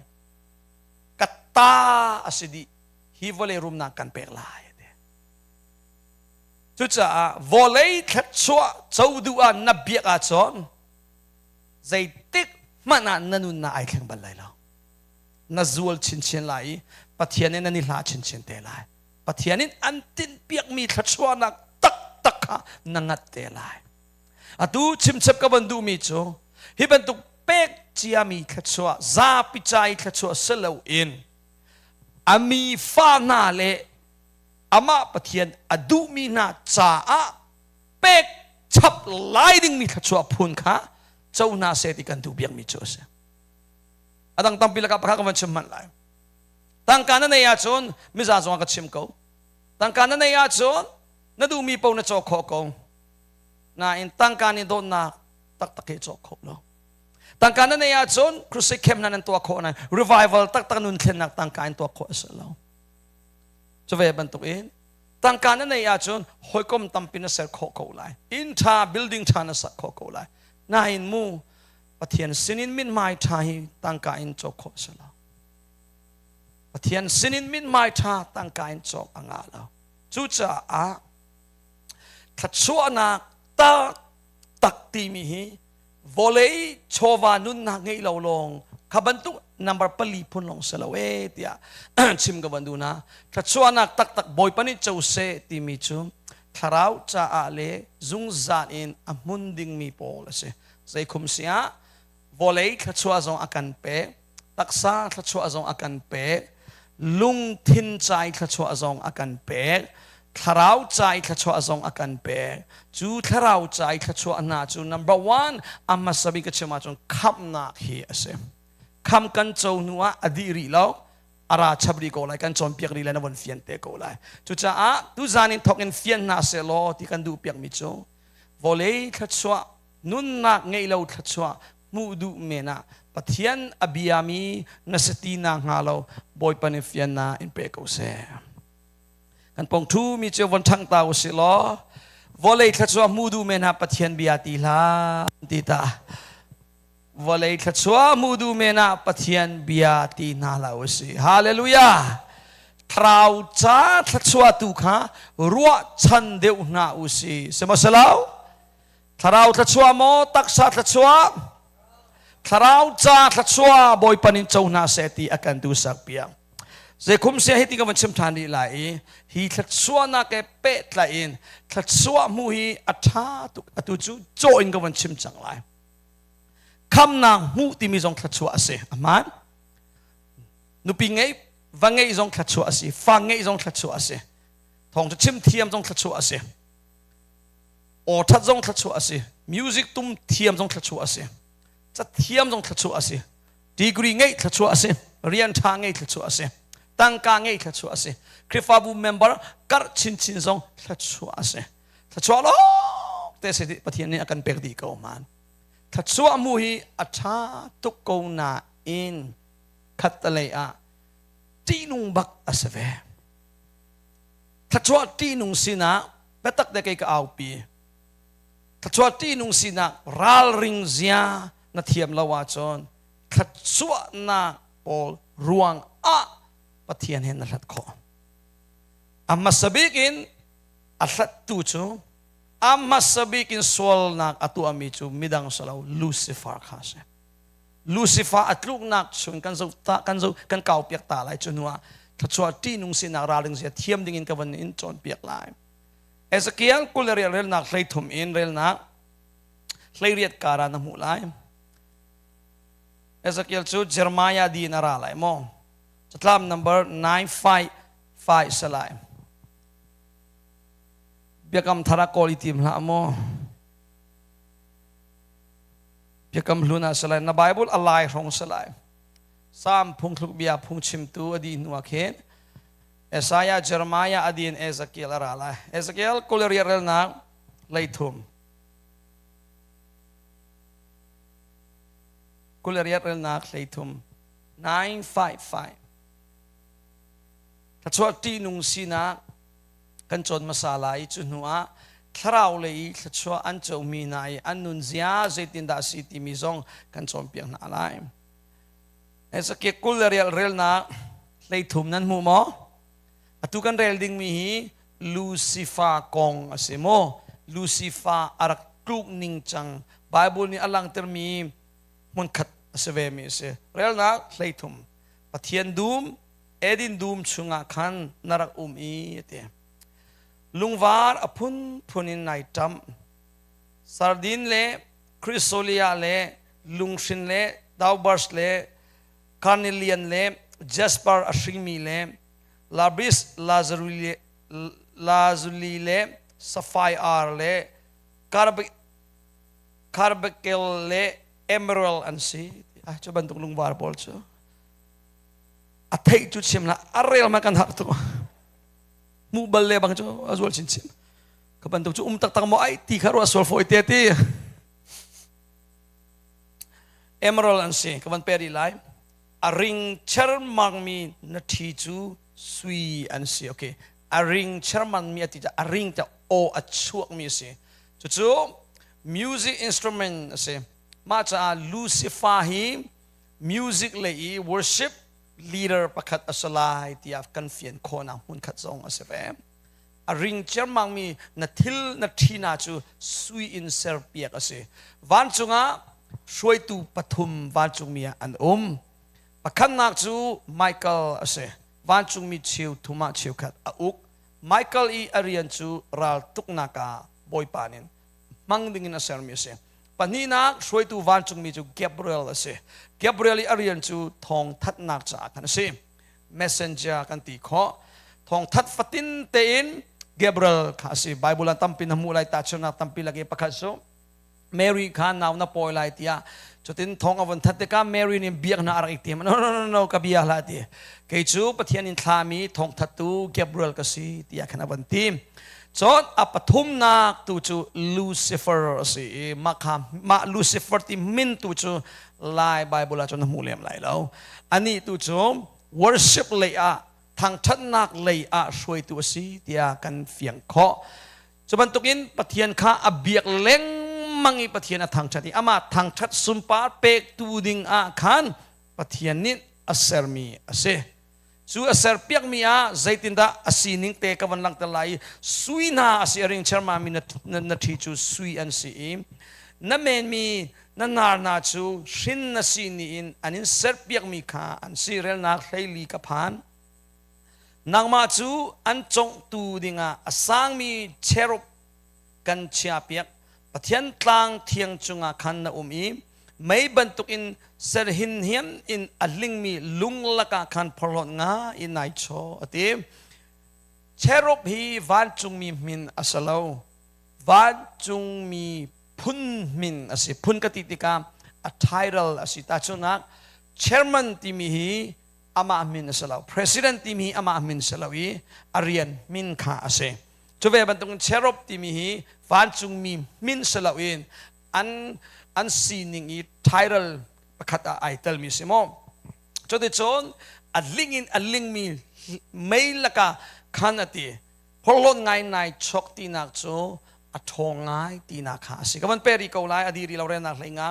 ka ta a si dih hi vawlei rumnak kan pek lai a ti. Cucaah vawlei thluachuah co duh ah na biak ahcun zeitik hmanh ah na nunnak ai thleng bal lai lo. Na zual chinchin lai i Pathian in nan i hla chinchin te lai. Pathian in an tinhpiakmi thluachuahnak taktak kha na ngat te lai. Atu chimchep ka van duhmi cu hi bantuk pek ciami thluachuah, zapi ca i thluachuah si loin a mi fa hna le amah Pathian a duhmi hna caah pek chap lai dingmi thluachuah phun kha co hna seh ti kan duh biakmi cu a si. A dang tampi lakah pakhat ka van chim hmanh lai. Tangka na nei ahcun miza zong ka chim ko. Tangka na nei ahcun na duhmi paoh na cawk khawh ko. Nain tangka nih dawtnak taktak hi cawk kho lo. Tangka na nei ahcun crusade camp na nan tuah khawh nain revival taktak nun thlennak tangka in tuah khawh a si lo. Cu ve bantuk in tangka na nei ahcun hawikom tampi na ser khawh ko lai. Inn ṭha, building ṭha na sak khawh ko lai. Nain mu Pathian sinin mithmai ṭha hi tangka in cawk khawh a si lo. Pathian sinin mithmai ṭha tangka in cawk a ngah lo. Cucaah thluachuahnak taktak timi hi vawlei chawva nunnak ngei lo lawng kha bantuk number pali phun lawng si lo e tiah chim ka van duh na thluachuahnak taktak Bawipa nih co seh timi cu thlarau caah le zungzal in a hmun dingmi pawl a si. Zeikhum si ah vawlei thluachuah zong a kan pek, taksa thluachuah zong a kan pek, lungthin cai thluachuah zong a kan pek, thlarau cai thluachuah zong a kan pek. Cu thlarau cai thluachuah hna cu number one a hmasa bik ka chim ahcun khamhnak hi a si. Kham kan co hnu ah a dih rih lo, a ra chap rih ko lai, kan cawnpiak rih lai, na von fian te ko lai. Cucaah tuzan in thawk in fian hna sehlaw ti kan duh piakmi cu vawlei thluachuah nunnak ngeih lo thluachuah hmuh duh men ah Pathian a biami na si ti na hnga lo Bawipa nih fiannak in pe ko seh. Kan pong thu mi cu von ṭhang ta usih law vawlei thluachuah hmuh duh men ah Pathian bia ti hlah ti ta. Vawlei thluachuah hmuh duh men ah Pathian bia ti hna hlah usih. Hallelujah! Thlarau ca thluachuah tu kha ruahchan deuh hna usih. Sihmanhsehlaw Thlarau thluachuah maw taksa thluachuah? Thlarau ca thluachuah Bawipa nih co hna seh ti a kan duhsak piak. Zeikhum sia hi ti ka van chim ṭhan rih lai i hi thluachuahnak he pehtlaih in thluachuah hmuh hi a ṭha tuk atu cu caw in ka van chim cang lai. Khamnak hmuh timi zong thluachuah a si. A hmaan. Nupi ngeih, va ngeih zong thluachuah a si. Fa ngeih zong thluachuah a si. Thawng cu chim thiam zong thluachuah a si. Aw ṭhat zong thluachuah a si. Music tum thiam zong thluachuah a si. Ca thiam zong thluachuah a si. Degree ngeih thluachuah a si. Rian ṭha ngeih thluachuah a si. Tangka ngeih thluachuah a si. Khrihfabu member karh chinchin zong thluachuah a si. Thluachuah lawng te si Pathian nih a kan pek dih ko man. Thluachuah mu hi a ṭha tuk ko nain khattelei ah ṭihnung bak a si ve. Thluachuah ṭihnung sinah biatak te kei ka aupi. Thluachuah ṭihnung sinak ralring zia na thiam lo ahcun thluachuahnak pawl ruang ah Pathian he na hlat khawh. A hmasa bik in a hlattu cu a hmasa bik in sualnak a tuahmi cu midang si lo Lucifer kha a si. Lucifer a tluknak chung kan zoh ta kan zoh kan kau piak ta lai cu hnu ah thluachuah ṭihnung sinak ralring zia thiam ding in ka van in cawnpiak lai. Ezekiel 20 le riat relnak 33 in relnak 18 kara na hmuh lai. Ezekiel cu Jeremiah di in a ra lai maw? Catlam number 955 salai. Biakam thar ah kawl i tim hlah maw? Biakam hlun ah salai na Bible a lai hrong salai. Sam phungthluk bia phungchimtu a dih hnu ah khin Isaiah, Jeremiah, a din Ezekiel a ra lai. Ezekiel 20 relnak 33. 20 relnak 33. 955. Thluachuah ṭihnung sinak kan cawn hmasa lai cu hnu ah thlarau lei i thluachuah an comi hna i an nunzia zeitindah a si timi zong kan cawnpiak hna lai. Ezekiel 20 relnak 33 nan hmu maw? Atu kan rel dingmi hi Lucifer kong a si maw? Lucifer a rak tluk ning cang Bible nih a langhtermi hmunkhat a si ve mi a si. Relnak 33 Pathian dum Eden dum chungah khan na rak um i a ti. Lungvar a phunphun in nai ṭamh. Sardin le Chrysolia le lunghrin le daubars le carnelian le jasper a hringmi le lapis lazuli le sapphire le carbuncle le emerald an si. Ah, cu bantuk lungvar pawl cu a theih cu chim la a rel ma kan har tuk mu bal le bang cu a zual chinchin ka bantuk cu um taktak maw ai ti kha ruah sual fawi te ti emerald an si ka van pe rih lai a ring chermang mi na thi cu sui an si okay a ring cherman mi ati a ring ta o a chuak mi si cucu music instrument a si mah caah Lucifer hi music lei i worship leader pakhat a si lai tiah kan fian khawhnak hmunkhat zong a si ve. A ring ciammangmi na thil na ṭhina cu sui in serpiak a si. Vancung ah hruaitu pathum vancungmi ah an um. Pakhatnak cu Michael a si. Vancungmi cheu thum ah cheukhat a uk. Michael i a rian cu raltuknak ah Bawipa nih hmang dingin a sermi a si. Pahnihnak hruaitu vancungmi cu Gabriel a si. Gabriel i a rian cu thawngthatnak caah khan a si. Messenger kan ti khawh. Thawngthat fatin tein Gabriel kha a si. Bible ah tampi na hmuh lai tahchunhnak tampi lak i pakhat cu Mary kha nau na pawi lai tiah cutin thawng a vun that tikah Mary nih biak hna a rak i tim. No, no, no, no, ka bia hlah ti. Kei cu Pathian in thlami thawngthattu Gabriel ka si tiah khan a van ti. Cun a pathumnak tu cu Lucifer a si i mah kha mah Lucifer ti min tu cu Lai Bible ah cun na hmu lem lai lo. Anih tu cu worship lei ah thangṭhatnak lei ah hruaitu a si tiah kan fiang khawh. Cu bantukin Pathian kha a biak lengmang i Pathian a thangṭhat i amah thangṭhat sunpar pektu ding ah khan Pathian nih a sermi a si. Cu a serpiakmi ah zeitindah a sining te ka van langhter lai i sui hna a si a ring chermami na, na, na ṭhi cu sui an si i na menmi na nar hna cu hrin na si ni in an in serpiakmi kha an si relnak 14 ka phan nangmah cu an conghtu dingah a sangmi cherub kan chiahpiak Pathian tlang thiang cungah khan na um i mei bantukin serhin hiam in a hlingmi lung lakah khan phorhlawt nga in nai chaw a ti. Cherub hi vancungmi min a si lo. Vancungmi phun min a si. Phun ka ti tikah a title a si. Tahchunhnak, chairman timi hi amah min a si lo. President timi hi amah min si lo i a rian min kha a si. Cu ve bantukin cherub timi hi vancungmi min si loin an an sining i title pakhat ah ai telmi si maw? Cuticun a ling in a lingmi mei lakah khan a ti. Phorhlawt ngai nai chok tinak cu a ṭhawng ngai tinak kha a si. Ka van pe rih ko lai, a di rih lo relnak hlei nga.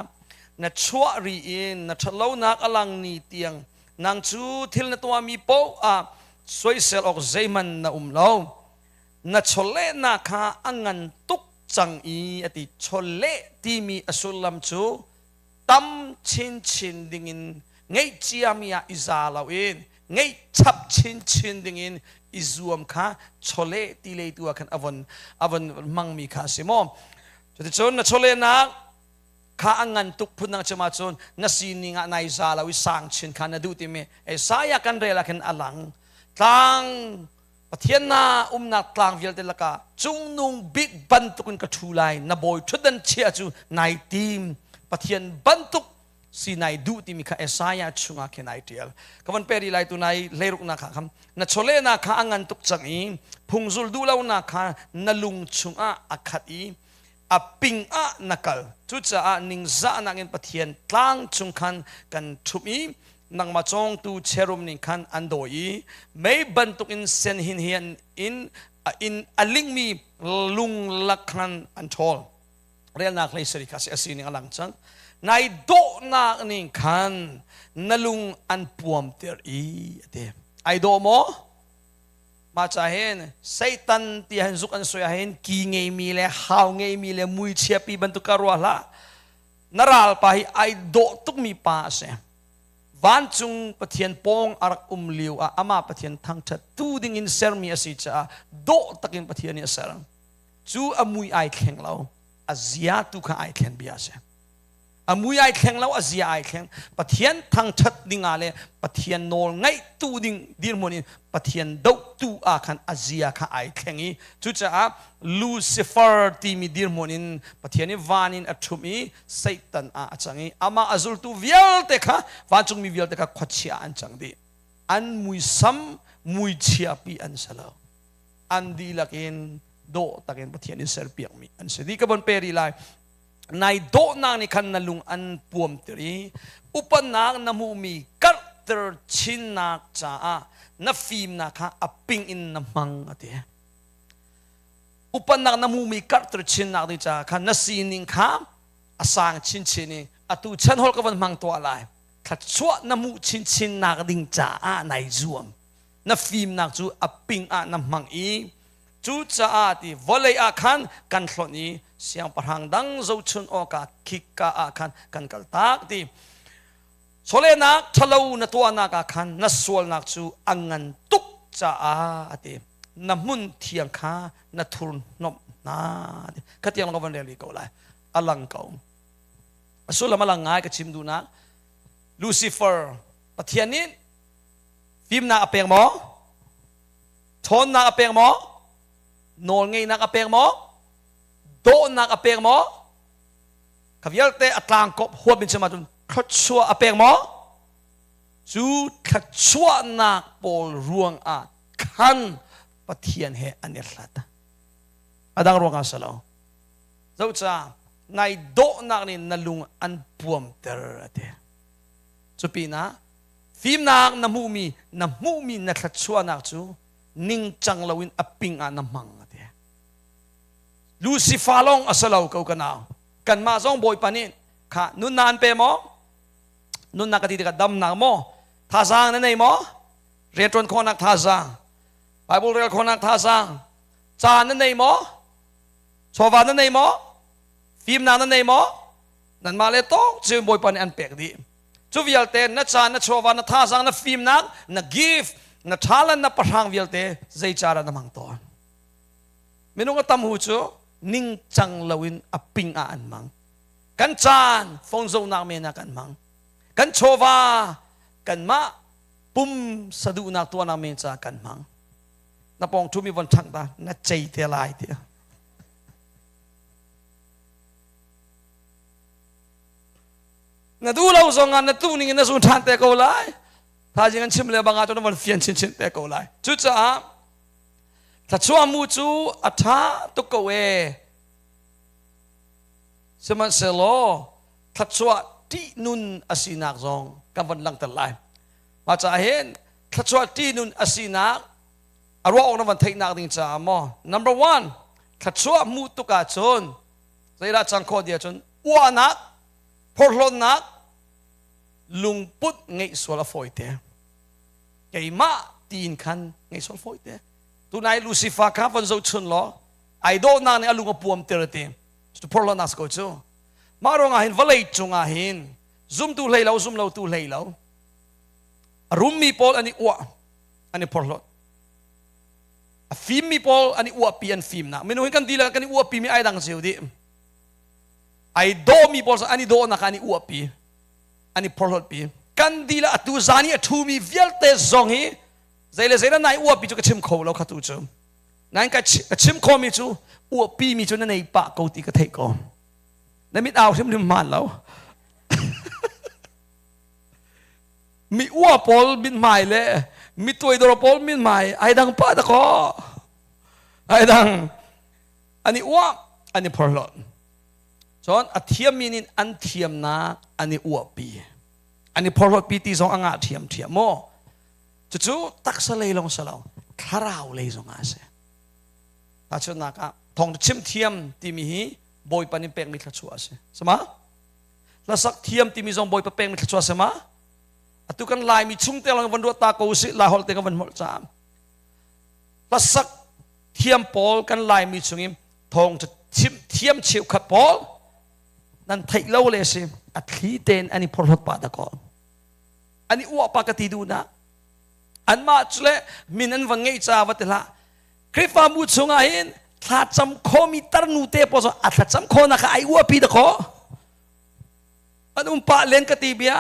Na chuah ri in na ṭhatlonak a lang ni tiang nang cu thil na tuahmi paoh ah soisel awk zeihmanh na um lo. Na chawlehnak kha a ngan tuk cang i a ti. Chawleh timi a sullam cu tam chinchin dingin ngeih ciami ah i za loin ngeih chap chinchin dingin i zuam kha chawleh ti lei tu ah khan a von hmangmi kha a si maw? Cuticun na chawlehnak kha a ngan tuk phun dang chim ahcun na sining ah nai za lo i sang chin kha na duh timi Isaiah kan rel ah khin a lang. Tlang Pathian na umnak tlang vialte lakah cungnung bik bantukin ka ṭhu lai na bawi ṭhutdan chia cu nai tim Pathian bantuk si nai duh timi kha Isaiah chungah khin ai ṭial. Ka van pe rih lai tu nai hleiruknak kha kham na chawlehnak kha a ngan tuk cang i phungzul duh lonak kha na lung chungah a khat i a ping ah na kal. Cucaah ningzahnak in Pathian tlang chung khan kan ṭhumh i nangmah cawngtu cherub nih khan an dawi i mei bantukin sen hin hian in in a lingmi lung lak khan an ṭhawl. Relnak hlei sari kha si a sining a lang cang. Nai dawhnak nih khan na lung an puamter i a ti. Ai dawh maw? Mah ca hin Satan ti hin zuk an soi ah hin ki ngeimi le hau ngeimi le muichia pi bantuk ka ruah hlah. Na ralpa hi ai dawh tukmi pa a si. Vancung Pathian pawng a rak um lio ah amah Pathian thangṭhat tu dingin sermi a si caah dawh takin Pathian nih a ser. Cu a mui ai thleng lo, a zia tu kha ai thlen bia a si. A mui ai thleng lo, a zia ai thleng. Pathian thangṭhat dingah le Pathian nawl ngaihtu ding dirhmun in Pathian dohtu ah khan a zia kha ai thleng i cucaah Lucifer timi dirhmun in Pathian i van in a ṭhumh i Satan ah a cang i amah a zultu vialte kha vancungmi vialte kha khuachia ah an cang dih. An muisam muichia pi an si lo. An dihlak in dawh takin Pathian in serpiakmi an si dih. Ka von pe rih lai. Nai dawhnak nih khan na lung an puamter i upatnak na hmuhmi karhter chinnak caah na fimnak kha a ping in na hmang a ti. Upatnak na hmuhmi karhter chinnak ding caah khan na sining kha a sang chinchin i atu chan hol ka von hmang tuah lai. Thluachuah na hmuh chinchinnak ding caah nai zuam. Na fimnak cu a ping ah na hmang i cucaah ti vawlei ah khan kan hlonh i siangpahrang dang zohchun awkah khikka ah khan kan kaltak ti. Chawlehnak ṭhalo na tuahnak ah khan na sualnak cu a ngan tuk caah a ti. Na hmun thiang kha na thurhnawmh hna. Khatiang ka van rel rih ko lai. A lang ko. A sullam a lang ngai ka chim duhnak. Lucifer Pathian nih fimnak a pek maw? Ṭhawnnak a pek maw? Nawlngeihnak a pek maw? Dawhnak a pek maw? Kha vialte a tlangkop huap in chim ahcun thluachuah a pek maw? Cu thluachuahnak pawl ruangah khan Pathian he an i hlat. A dang ruangah si lo. Zohca, nai dawhnak nih na lung an puamter a ti. Cupinah fimnak na hmuhmi na hmuhmi na thluachuahnak cu ningcang loin a ping ah na hmang a ti. Lucifer lawng a si lo ko ka nau. Kanmah zong Bawipa nih kha nunnak an pe maw? Nunnak ka ti tikah damnak maw? Thazaang na nei maw? Rianṭuan khawhnak thazaang, Bible rel khawhnak thazaang, caan na nei maw? Chawva na nei maw? Fimnak na nei maw? Nanmah le tawk cu Bawipa nih an pek dih. Cu vialte na caan, na chawva, na thazaang, na fimnak, na gift, na talent, na pahrang vialte zei cara na hmang tawn? Minung a tam hu cu ningcang loin a ping ah an hmang. Kan caan phone zohnak men ah kan hmang. Kan chawva kanmah pum saduhnak tuahnak men caah kan hmang. Na pawng ṭhumi von ṭhangh ta, na cei te lai ti. Na duh lo zong ah na tu ning in na zun ṭhan te ko lai. Thaizing an chim le bang ah cun na von fian chinchin te ko lai. Cucaah thluachuah mu cu a ṭha tuk ko ee. Sihmanhsehlaw thluachuah ṭihnun a sinak zong kan von langhter lai. Mah caah hin thluachuah ṭihnun a sinak a ruah awk na van theihnak ding caah maw number one thluachuah hmuh tuk ahcun zeidah cang khawh ti ahcun uahnak phorhlawtnak lungput ngeih sual a fawi te keimah tiin khan ngeih sual fawi te tunai Lucifer kha von zohchun law ai dawhnak nih a lung a puam tir ti cu phorhlawtnak si ko cu mah ruangah hin vawlei cungah hin zumtu hlei lo zum lotu hlei lo a rummi pawl an i uah an i phorhlawt a fimmi pawl an i uahpi an fimnak minung hin kan dihlak kan i uahpi mi ai dang cio dih ai dawmi pawl an i dawhnak an i uahpi an i phorhlawtpi kan dihlak atu zan i a ṭhumi vialte zong hi zei le zei na nai uahpi cu ka chim kho lo kha tu cu nain ka chim khomi cu uahpi mi cu na nei pah ko ti ka theih ko na mit au hrimhrim hmaan lo mi ua pawl mithmai le mi tuaidor pawl mithmai ai dang pah da kaw ai dang an i uah an i phorhlawt cun a thiammi nih an thiamnak an i uahpi an i phorhlawtpi ti zong a ngah ṭhiamṭhiam maw cucu taksa lei lawng si lo thlarau lei zong ah a si tahchunhnak ah thawng chim thiam timi hi Bawipa nih pekmi thluachuah a si sama hlasak thiam timi zong Bawipa pekmi thluachuah a si ma atu kan Laimi chung te lang van ruat ta ko usih Lai holh te kan van holh caam hlasak thiam pawl kan Laimi chungin thawng chim thiam cheukhat pawl nan theih lo le si a thli tein an i phorhlawt pah da ko an i uah pa ka ti duh na anmah cu le min an van ngeih ca va ti hlah Khrihfabu chungah hin thlacam khomi tarnu te pawl a thlacam khawnak kha ai uapi da kho an um pah len ka ti bia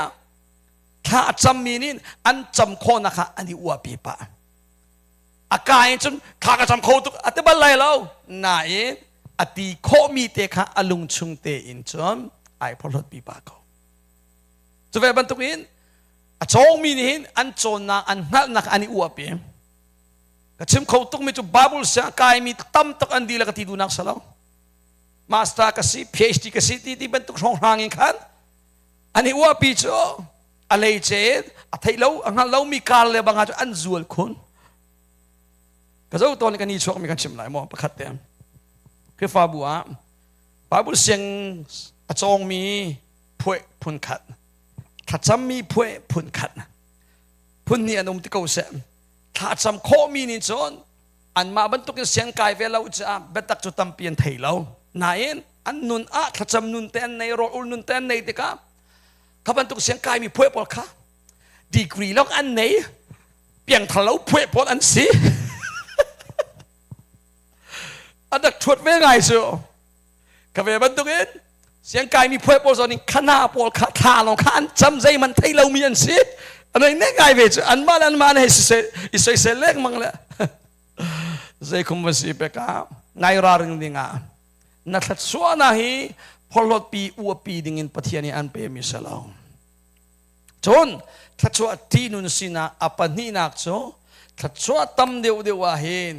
thla a cammi nih an cam khawnak kha an i uapi pah a ka in cun thla ka cam kho tuk a ti bal lai lo nain a ti khawhmi te kha a lung chung te in cun ai phorhlawtpi pah ko cu ve bantukin a cawngmi nih hin an cawnnak an hngalhnak an i uapi ka chim kho tukmi cu Bible siang kaimi tam tuk an dila ka ti duhnak si lo master ka si PhD ka si ti ti bantuk hrawnghrang in khan an i uapi cu a lei ce a theih lo a hngal lomi kar le bang cu an zual khun ka zo tawn kan i chuak mi kan chim lai maw pakhat te Khrihfabu ah Bible siang a cawngmi phuai phun khat thlacammi phuai phun khat phun hnih an um ti ko seh thlacam khawhmi nih cun anmah bantukin siang kai ve lo caah biatak cu tampi an thei lo nain an nun ah thlacam nun te an nei rawl ul nun te an nei tikah kha bantuk siang kaimi phuai pawl kha degree lawng an nei piangthar lo phuai pawl an si an rak ṭhuat ve ngai cu ka ve bantukin siang kaimi phuai pawl zong nih khana pawl kha thla lawng kha an cam zeihmanh thei lomi an si an ei nek ngai ve cu anmah le anmah hei siseh i soisel lengmang le zeikhum va si pek ah ngai raring ding ah na thluachuahnak hi phorhlawtpi uapi ding in Pathian nih an pemi si lo cun thluachuah ṭihnun sinak a pahnihnak cu thluachuah tam deuhdeuh ah hin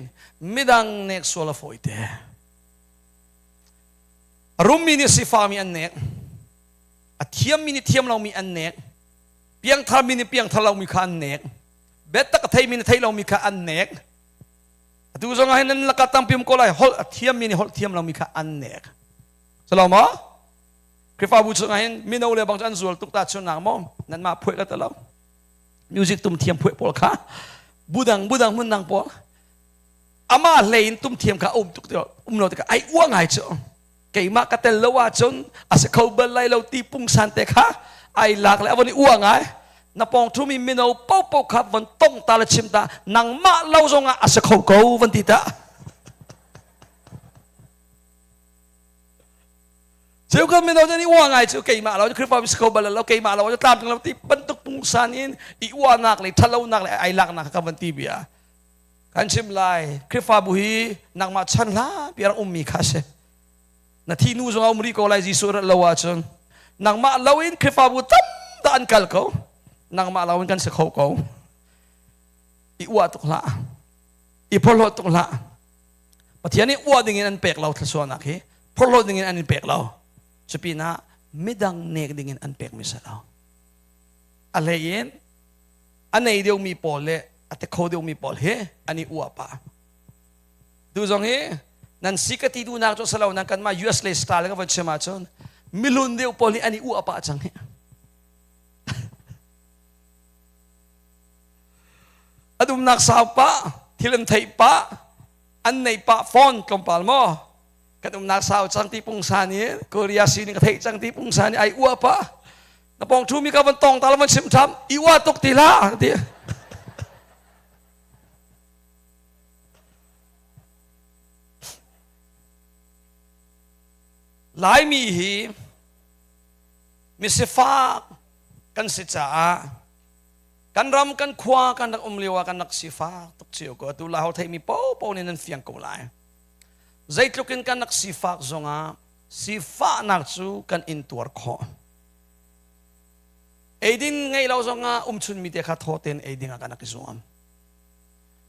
midang nek sual a fawi te A rummi nih sifami an nek. A thiammi nih thiam lomi an nek. Piangtharmi nih piangthar lomi kha an nek. Biatak a theimi nih thei lomi kha an nek. Atu zong ah hin nan lakah tampi um ko lai holh a thiammi nih holh thiam lomi kha an nek. Salo maw? Khrihfabu chungah hin mino le bang cu an zual tuk ta chun nak maw? Nanmah phuai ka talo. Music tum thiam phuai pawl kha budang budang hmun dang pawl amah hlei in tum thiam kha um tuk um lo tikah ai uah ngai cu keimah ka tel lo ahcun a si kho bal lai lo ti pungsan te kha ai lak le a von i uah ngai na pawng thumi mino popo kha von tong ta le chim ta nangmah lo zongah a si kho ko van ti ta Cheukhat mino nih uah ngai cu keimah lo Khrihfa si kho bal lo keimah lo tlam lo ti bantuk pungsan in i uahnak le thalonak le ai laknak kha van ti bia. Kan chim lai, Khrihfabu hi nangmah chan hla pi rak ummi kha si. Na thi nu zong a um rih ko lai Jesuh rat lo ahcun. Nangmah loin Khrihfabu tam dah an kal ko. Nangmah loin kan si kho ko. I uah tuk hlah. I phorhlawt tuk hlah. Pathian nih uah dingin an pek lo thluachuahnak hi phorhlawt dingin an in pek lo. Cupinah midang nek dingin an pekmi si lo. A hlei in a nei deuhmi pawl le a te kho deuhmi pawl hi an i uah pah. Tu zong hi nan si ka ti duhnak cu salo nan kanmah US lei style ka van chim ahcun milun deuh pawl hi an i uah pah cang hi. An umnak sau pah, thil an theih pah, an neih pah phone tlawmpal maw kan umnak sau cang ti pungsan i Korea sining ka theih cang ti pungsan i ai uah pah. Na pong thu mi ka van tong ta la van chim tham i ua tuk ti la ti. Laimi hi misifak kan si caah kan ram kan khua kan rak um lio ah kan rak sifak tuk cio ko atu la ho theimi popo nih nan fiang ko lai zeitluk in kan rak sifak zongah sifahnak cu kan intuar khawh Eidin ngei lo zongah umchunmi te kha thaw tein ei dingah kan rak i zuam.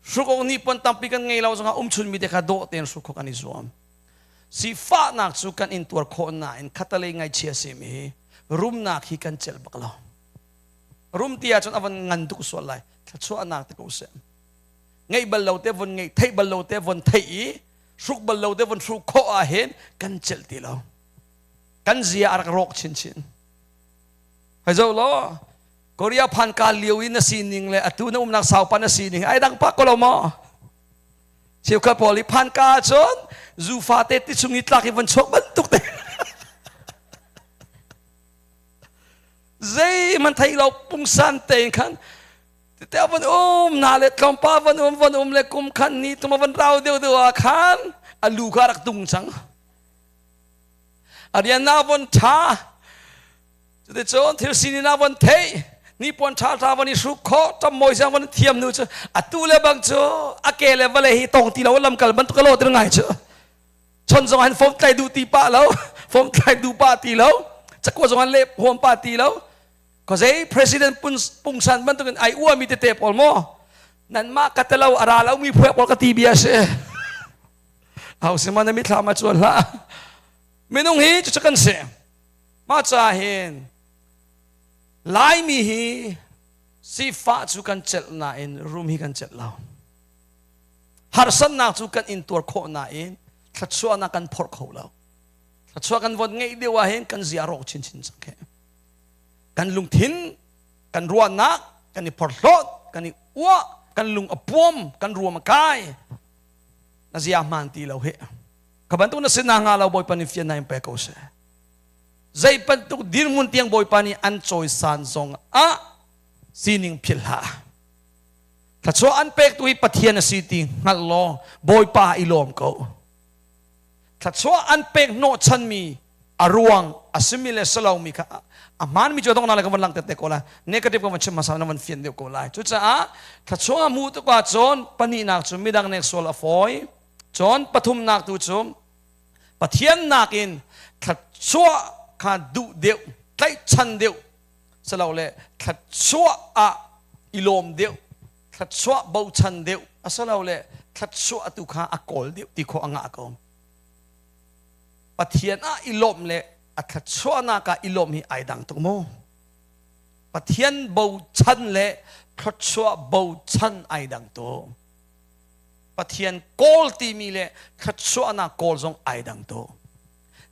Hruk awk nih pon tampi kan ngei lo zongah umchunmi te kha dawh tein hruk khawh kan i zuam. Sifahnak cu kan intuar khawh nain khatalei ngaihchia simi hi rumnak hi kan celh bak lo. Rum ti ahcun a von ngan tuk sual lai. Thluachuahnak te ko seh. Ngeih bal lo te von ngeih, theih bal lo te von theih i hruk bal lo te von hruk khawh ahhin kan celh ti lo. Kan zia a rak rawk chinchin. Hei zoh law, Korea phan ka lio i na sining le atu na umnak saupa na sining ai dang pak ko lo maw? Cheukhat pawl i phan ka ahcun zufa te ti chung i tlak i von chuak bantuk te. Zeihmanh thei lo pungsan tein khan te van um na le tlawmpa van um van um le kum khan ni tuma van rau deuh deuh ah khan a lu kha rak tung cang. A rian na von ṭha cuticun thil sining na von theih nipuan ṭha ṭha von i hruk khawh ṭammawi siang von thiam nu cu atu le bang cu a ke le vale hi tong ti lo lamkal bantuk a lo tir ngai cu chon zong han fom tlai duh ti pa lo fom tlai duh pa ti lo cakua zong han leh huam pa ti lo ko zei president pungsan bantukin ai uami tete pawl maw nanmah ka telo a ra lo mi phuak pawl ka ti bia si Hau si ma na mithlam ah cuan hlah. Minung hi cucu kan si. Mah ca hin Laimi hi sifah cu kan celh nain rum hi kan celh lo. Harsatnak cu kan intuar khawh nain thluachuahnak kan phorh kho lo. Thluachuah kan von ngeih deuh ah hin kan zia rawk chinchin cang he. Kan lungthin, kan ruahnak, kan i phorhlawt, kan i uah, kan lung a puam, kan ruam a kai. Na zia hmaan ti lo hi ka bantuk na si na nga lo bawipa nih fian na in pe ko seh zei bantuk dirhmun tiang bawipa nih an cawisan zong ah sining philh hlah thluachuah an pek tu hi pathian a si ti hngalh law bawipa i lawm ko thluachuah an pek hnawh chanmi a ruang a simi le salomi kha a hmaanmi cu donghnak le ka van langhter te ko lai negative ka van chim hmasa na van fian deuh ko lai cucaah thluachuah hmuh tuk ahcun pahnihnak cu midang nek sual a fawi cun pathumnak tu cu Pathian nakin thluachuah kha duh deuh tlaihchan deuh silole thluachuah ah i lawm deuh thluachuah bochan deuh asilole thluachuah tu kha a kawl deuh ti khawh a ngah ko Pathian ah i lawmh le a thluachuahnak ah i lawmh hi ai dang tuk mu. Pathian bochan le thluachuah bochan ai dang tuk. Pathian kawl timi le thluachuahnak kawl zong ai dang tuk.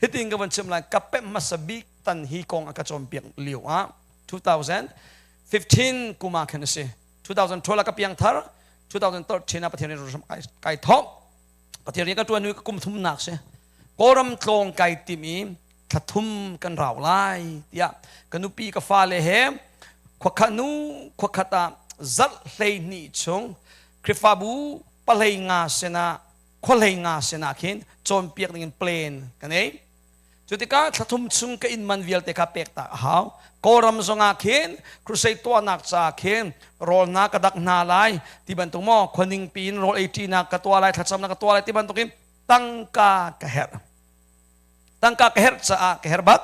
Hitin ka van chim lai ka pemh hmasa bik tan hi kong a ka cawnpiak lio ah 2015 kum ah khan a si. 2012 ah ka piang thar 2013 ah Pathian rian kai thawk Pathian rian ka ṭuan hi kum thumnak si. Kawlram tlawng kai tim i thla thum kan rau lai tiah ka nupi ka fale he khuakhat nu khuakhat ah zarh 12 chung Khrihfabu pahlei nga sinah khuahlei nga sinah khin cawnpiak dingin plan ka nei. Cu tikah thlathum chung ka inn man vialte kha pek ta a hau. Kawlram zongah khin crusade tuahnak caah khin rawl hna ka dak hna lai ti bantuk maw khuaning piin rawl ei ṭinak ka tuah lai thlacamnak ka tuah lai ti bantukin tangka ka herh. Tangka ka herh caah ka herh bak.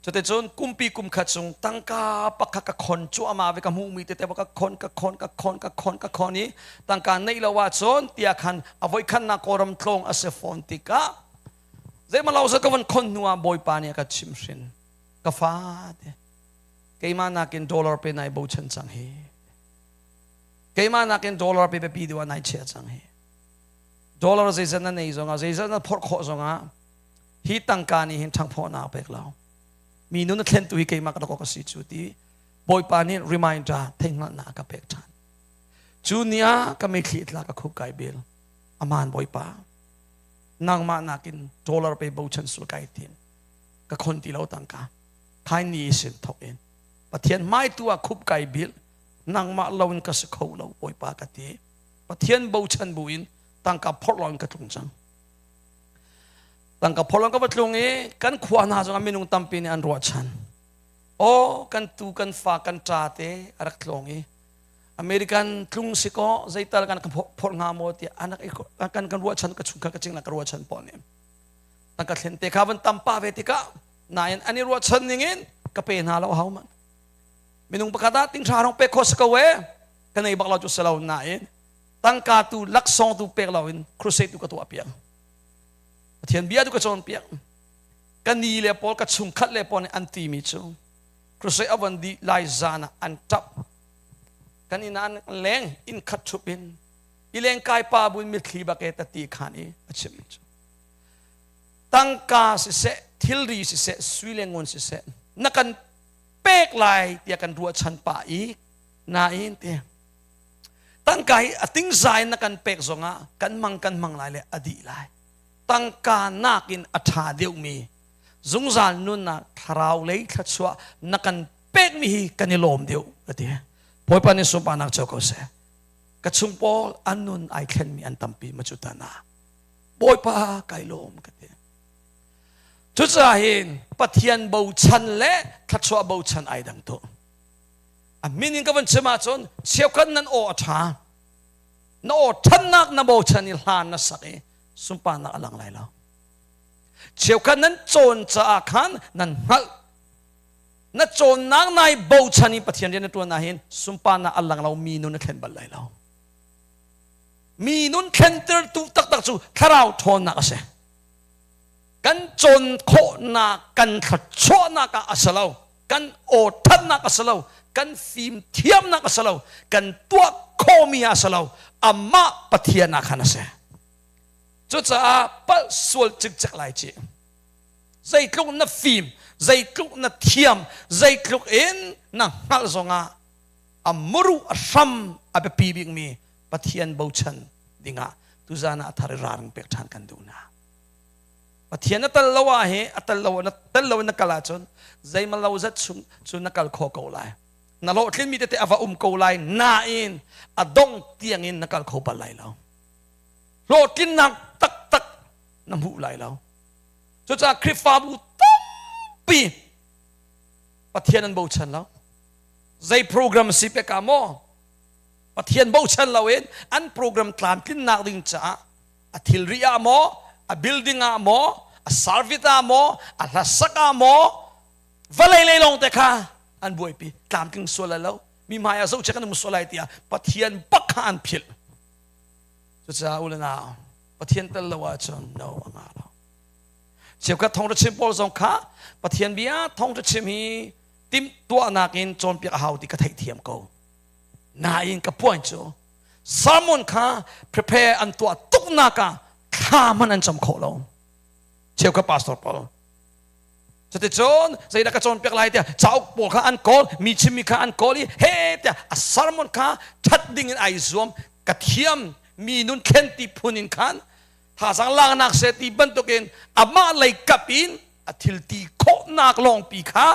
Cuticun kumpi kum khat chung tangka pakhat ka khon cuahmah ve ka hmuhmi tete ka khon ka khon ka khon ka khon ka khon i tangka neih lo ahcun tiah khan a voikhatnak Kawlram tlawng a si fawn tikah zeimalo zat ka van khon hnu ah Bawipa nih a ka chimhrin ka fa te keimah nakin dollar pe nai bochan cang hi keimah nakin dollar pe biapi deuh ah nai chia cang hi dollar zeizat na nei zongah zeizat na phorh khawh zongah hi tangka nih hin ṭhangphawhnak pek lo mi nun a thlentu hi keimah ka ka si cu ti Bawipa nih reminder theihhngalhnak a ka pek ṭhan cu ni ah ka mitthli tla ka khup kai bil aman Bawipa nangmah nakin dollar pe bochan sul kai tim ka khon ti lo tangka thai ni sin thok in Pathian hmai tu ah khup kai bil nangmah lo in ka si kho lo Bawipa ka ti Pathian bochan bu in tangka phorh lo in ka tlung cang tangka phorh lo ka va tlung i kan khua hna zongah minung tampi nih an ruahchan aw kan tu kan fa kan ṭa te a rak tlawng i American tlung si kaw zeital kan ka phorh hnga maw tiah anak kan kan ruahchan ka chungkhar ka cingla ka ruahchan pawl nih tangka thlen te kha van tam pa ve tikah nain an i ruahchan ning in ka pe hna lo hau man minung pakhat ah ting hra rong pe kho si ko e ka nei bak lo cu si lo nain tangka tu laksawng tu pek lo in crusade tu ka tuah piak Pathian bia tu ka cawn piak ka ni le pawl ka chungkhat le pawl nih an ti mi cu crusade a van dih lai zan ah an ṭap kan inn ah an leng inn khat ṭhup in i leng kai pa buin mitthli bak e tati khan i a chim mi cu tangka siseh thilri siseh sui le ngun siseh na kan pek lai tiah kan ruahchan pa i nain te tangka hi a tingzai na kan pek zongah kan mang kan mang lai le a dih lai tangka nakin a ṭha deuhmi zungzal nunnak thlarau lei thluachuah na kan pekmi hi kan i lawm deuh ka ti Bawipa nih sunparnak co ko seh ka chung pawl an nun ai thlenmi an tampi ma cu tan ah Bawipa kai lawm ka ti cucaah hin Pathian bochan le thluachuah bochan ai dang tu a min in ka van chim ahcun cheukhat nan aw a ṭha na aw ṭhannak na bochan i hla na sak i sunparnak a lang lai lo cheukhat nan cawn caah khan nan hngalh na cawnnak nai bochan i Pathian rian na ṭuan ah hin sunparnak a lang lo mi nun na thlen bal lai lo mi nun thlentertu taktak cu thlarau ṭhawnnak a si kan cawn khawhnak kan thluachuahnak ah a si lo kan aw ṭhatnak a si lo kan fim thiamnak a si lo kan tuah khawhmi ah a si lo amah Pathian ah khan a si cucaah palh sual cikcek lai ci zeitluk na fim zeitluk na thiam zeitluk in na hngalh zongah a muru a hram a biapi bikmi Pathian bochan dingah tuzan ah a thar i ralring pek ṭhan kan duh hna Pathian na tal lo ah hi a tal lo na tal lo na kal ahcun zeimalo zat chung cu na kal kho ko lai na hlawhtlin mi tete a va um ko lai nain a dong tiang in na kal kho bal lai lo hlawhtlinnak taktak na hmuh lai lo cucaah Khrihfabu tampi Pathian an bochan lo zei program si pek ah maw Pathian bochan loin an program tlamtlinnak ding caah a thilri ah maw a building ah maw a service ah maw a hlasak ah maw vawlei lei lawng te kha an buaipi tlamtling sual lai lo mi hmai ah zohchia kan um sual lai tiah Pathian bak kha an philh cucaah u le nau Pathian tel lo ahcun no a ngah lo cheukhat thawngṭha chim pawl zong kha Pathian bia thawngṭha chim hi timhtuahnak in cawnpiak a hau ti ka theihthiam ko nain ka point cu sermon kha prepare an tuah tuknak ah thla hmanh an cam khawh lo cheukhat pastor pawl cuticun zeidah ka cawnpiak lai tiah cauk pawl kha an kawl mi chimmi kha an kawl i he tiah a sermon kha that ding in ai zuam ka thiam mi nun thlen ti phun in khan thazang laknak se ti bantukin amah lei kap in a thil ti khawhnak lawngpi kha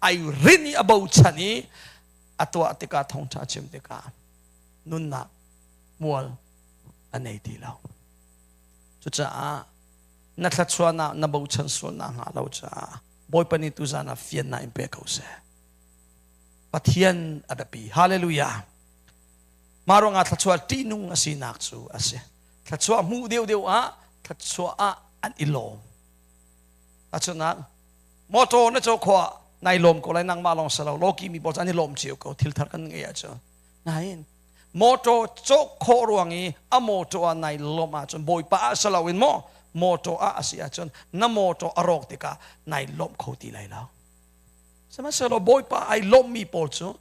ai rin i a bochan i a tuah tikah thawngṭha chim tikah nunnak mual a nei ti lo. Cucaah Na thluachuahnak na bochan sualnak hnga lo caah Bawipa nih tuzan ah fiannak in pe ko seh. Pathian a biapi. Hallelujah. Mah ruangah thluachuah ṭihnung a sinak cu a si. Thluachuah hmuh deuhdeuh ah thluachuah ah an i lawm. Tahchunhnak, motor na caw khawh ah nai lawm ko lai nangmah lawng si lo lawki mi pawl cu an i lawm cio ko thil thar kan ngeih ahcun. Nain motor cawk khawh ruang i a motor ah nai lawmh ahcun bawipa ah si loin maw motor ah a si ahcun na motor a rawk tikah nai lawmh kho ti lai lo. Sihmanhsehlaw Bawipa ai lawmhmi pawl cu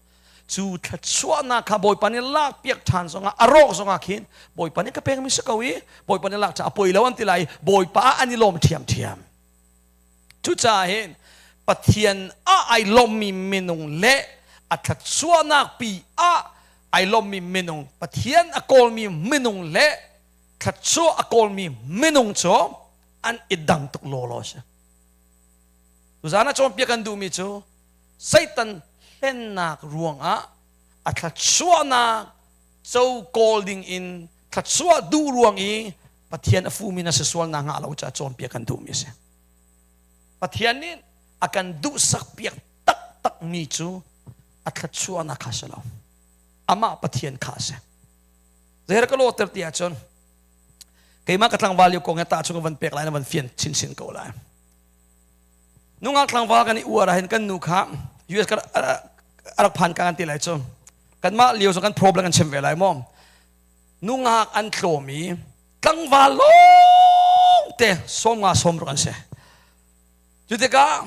cu thluachuahnak kha Bawipa nih lakpiak ṭhan zongah a rawk zongah khin Bawipa nih ka pekmi si ko i Bawipa nih lak caah a poi lo an ti lai i Bawipa ah an i lawm ṭhiamṭhiam. Cucaah hin Pathian ah ai lawmmi minung le a thluachuahnak pi ah ai lawmmi minung Pathian a kawlmi minung le thluachuah a kawlmi minung cu an i dang tuk lawlaw si. Tuzaan ah cawnpiak kan duhmi cu Satan hlennak ruangah a thluachuahnak co kawl ding in thluachuah duh ruang i Pathian a fumi na si sual na ngah lo caah cawnpiak kan duhmi a si. Pathian nih a kan duhsak piak taktak mi cu a thluachuahnak kha si lo. Amah Pathian kha a si. Zeir ka lawter ti ahcun keimah ka tlangval lio kong he tahchung ka van pek lai na van fian chinchin ko lai. Nungak tlangval kan i uar ahhin kan nu kha US kan rak phan ka kan ti lai cu. Kanmah lio cu kan problem kan chim ve lai maw. Nungak an tlawm i tlangval lawng te 50 60 an si. Cu tikah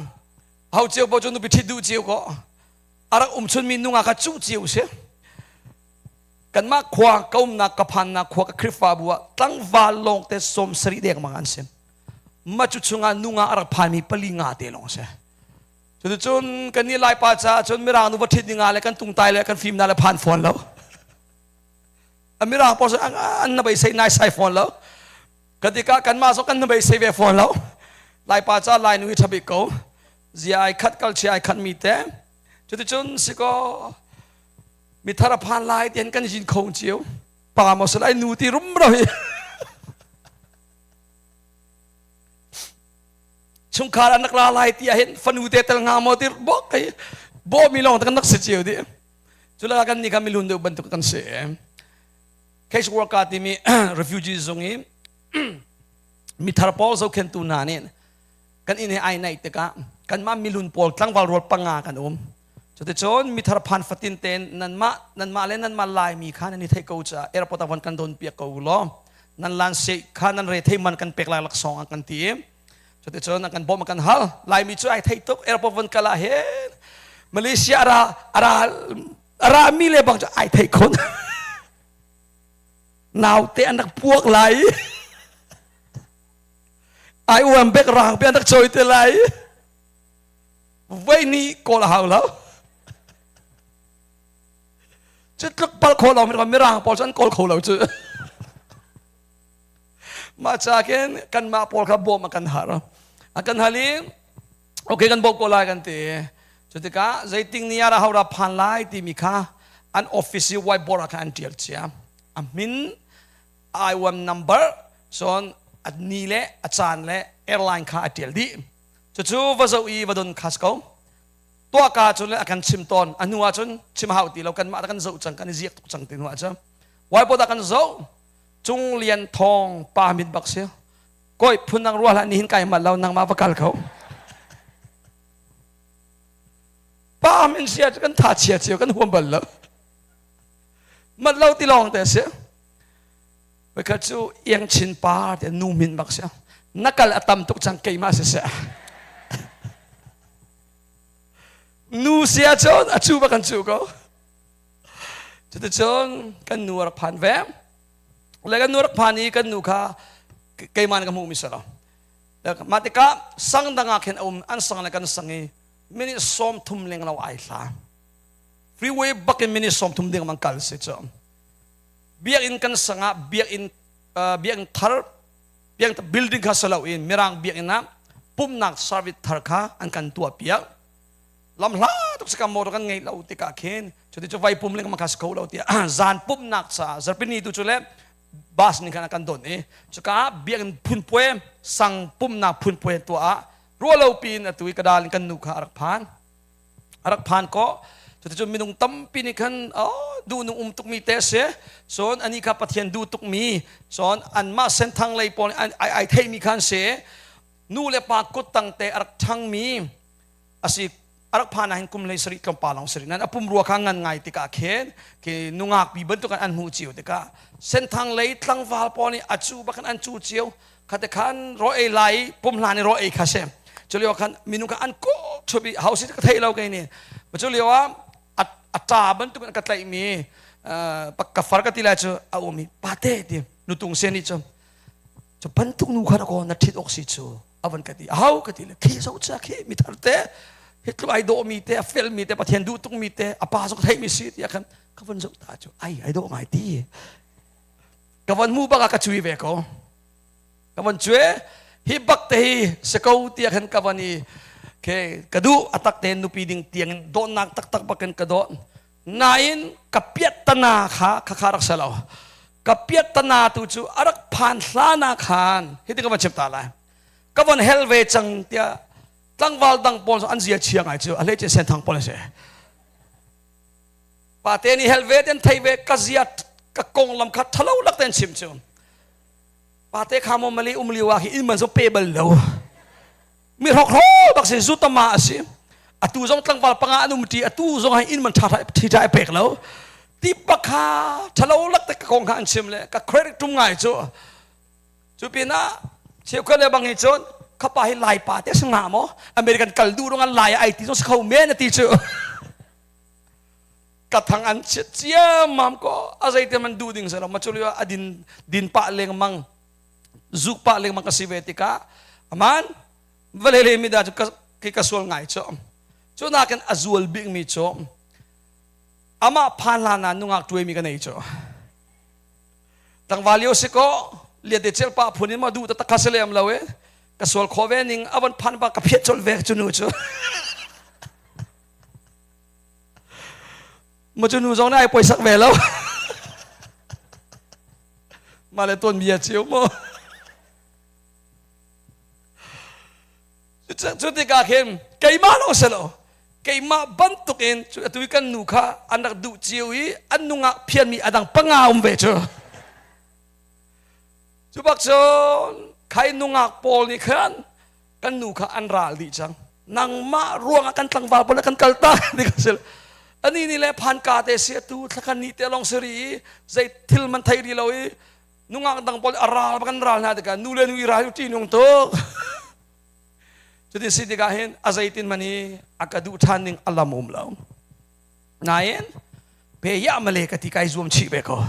ho cio paoh cu nupi ṭhit duh cio ko. A rak um chunmi nungak kha cuh cio si. Kanmah khua ka umnak ka phannak khua ka Khrihfabu ah tlangval lawng te 70 dengmang an si. Ma cu chungah nungak a rak phanmi pali nga te lawng si. Cuticun kan nih Laipa caah cun Mirang nu va ṭhit ding ah le kan tungtai le kan fimnak le phan fawn lo. A Mirang pawl an na beisei nai sai fawn lo. Katika kanmah zong kan na beisei ve fawn lo. Laipa caah Lainu hi ṭha bik ko. Zia ai khat kal chia ai khat mi te. Cuticun sikaw mithar a phan lai tian kan zin kho cio. Pa maw salai nu ti rumro hi. Chungkhar an rak la lai ti ahhin fanu te tel hnga maw ti bok kai bo mi lawng kan rak si cio di. Cula kan ni kha milun deuh bantuk kan si. Case worker timi refugee zung i mithar pawl zohkhentu hna nih kan inn he ai naih tikah kanmah milun pawl tlangval rual panga kan um. Cuticun mithar phan fatin tein nanmah nanmah le nanmah Laimi kha nan i theih ko caah airport ah von kan don piak ko u law nan lan seh kha nan re thei man kan pek lai laksawng an kan ti. Cuticun an kan bawmh an kan hal. Laimi cu ai thei tuk airport von kal ah hin Malaysia ara ara ara mi le bang cu ai thei khun. Naute an rak puak lai. Ai uam bek rang pe an rak choi te lai. Voi ni kawl a hau lo. Cu tluk pal kho lo mirang pawl cu an kawl kho lo cu. Mah ca khin kanmah pawl kha bawm a kan har. A kan hal i okay kan bawm ko lai kan ti. Cu tikah zeiting ni ah dah ho dah phan lai timi kha an office i whiteboard ah khan an ṭial cia. A min, IOM number, cun a ni le a caan le airline kha a ṭial dih. Cucu va zoh i va don kha si ko. Tuahka cun le a kan chim tawn. A hnu ah cun chim hau ti lo kanmah kan zoh cang kan i ziak tuk cang ti hnu ah cun whiteboard ah kan zoh Cung Lian Thawng pa min bak si. Kawi phun nang ruah hlah nihin kai mat lo nangmah va kal kho. Pa min sia cu kan tha chia cio kan huam bal lo. Mat lo ti lawng te si. Voikhat cu Iang Chin pa te nu min bak si. Na kal a tam tuk cang keimah si seh. Nu sia cun a cu ba kan cu ko. Cuticun kan nu a rak phan ve. Le kan nu rak phan i kan nu kha keimah nih ka hmuhmi si lo. Mah tikah sang dang ah khin a um an sang le kan sang i minute 30 leng lo ai hla. Freeway bak in minute 30 ding mang kal si cu. Biakinn kan sang ah biakinn biakinn thar biakinn building kha si lo in mirang biakinn ah pumhnak service thar kha an kan tuah piak. Lamhla tuk si ka motor kan ngei lo tikah khin cuti cu vai pum lengmang kha si kho lo tiah zan pumhnak caah zarhpini tu cu le Bus nih khan a kan don i cuka ah biakinn phunpuai sang pumnak phunpuai tuah ah ruahlo piin atu i ka dal in kan nu kha a rak phan. A rak phan ko. Cuticun minung tampi nih khan oh, duh nung um tukmi te a si. Cun ani kha Pathian duh tukmi, cun anmah senthang lei pawl nih ai ai theimi kha an si. Nu le pa kuttang te a rak ṭhangmi a si. A rak phan ah hin kum hlei sarih tlawmpal lawng si rih nain a pumrua kha ngan ngai tikah khin khi nungak pi bantuk an hmuh cio tikah senthang lei tlangval pawl nih a cu bak an cu cio. Khate khan rawl ei lai pum hlan i rawl ei kha si. Cu lio khan minung kha an ko thup i hausi ka thei lo kei nih. Cu lio ah a ṭa bantuk in ka tlaihmi ka far ka ti lai cu a um i pate ti nutung sen nih cun cu bantuk nu kha ko na ṭhit awk si cu a van ka ti. Ahau ka ti le khi zo cha khi mi thar te hi tluk ai dawh mi te a fel mi te Pathian duh tuk mi te a pa zong thei mi si ti khan ka van zoh ta cu ai ai dawh ngai ti ka van mu bak ah ka cui ve ko. Ka van cue hi bak te hi se ko ti khan ka van i ke ka duh atak te nupi ding tiang in dawtnak taktak bakin ka dawt. Nain ka piat tana kha kha kha rak selo. Ka piat tana tu cu a rak phan hlana khan hi ti ka van chim ta lai. Ka van hel ve cang tiah tlangval dang pawl an zia chia ngai cu a hlei chin senthang pawl se. Pa te nih hel ve ten thei ve ka zia ka konglam kha thalo lak ten chim cu. Pa te kha mo mali um liwa khi in man zo pe bal lo. Mi hrok hro bak si zutama a si. Atu zong tlangval panga an um ti atu zong hai in man tha thi tha pek lo. Ti pakha thalo lak te ka kong kha an chim le ka credit tum ngai cu. Cu pinah cheukhat le bang hi cun khapa hi lai pa te singa maw American kal duh rong an lai ai ti zong si kho men a ti cu. Ka thang an chiat ciammam ko a zeite man duh ding selo ma cu lio a din din pah lengmang zuk pah lengmang ka si ve tikah aman vale le mi da cu ka ka sual ngai cu. Cu nakin a zual bik mi cu amah phan hlan ah nungak tuai mi ka nei cu. Tlangval lio si ko lian te cel pa phun in ma duh tak kha si lem lo e ka sual kho ve ning avan phan ba ka phiat chol ve cu nu cu. Ma cu nu zong nih ai poisak ve lo. Mah le tuan bia cio mu. Cu tikah khin keimah lawng si lo, keimah bantuk in cu atu i kan nu kha an rak duh cio i an nungak phianmi a dang panga um ve cu. Cu bak cun khai nungak pawl nih khan kan nu kha an ral dih cang. Nangmah ruangah kan tlangval pawl kan kal tak ti ka si. Ani nih le phan ka te si atu thlakhan ni te lawng si ri i zei thil man thei ri lo i nungak dang pawl a ral kan ral hna tikah nu le nu i ral ṭih nung tuk. Cuti si tikah hin a zeitin man hi a ka duh ṭhan ning a lam um lo. Nain pe ya male ka ti kai zuam chih ve ko.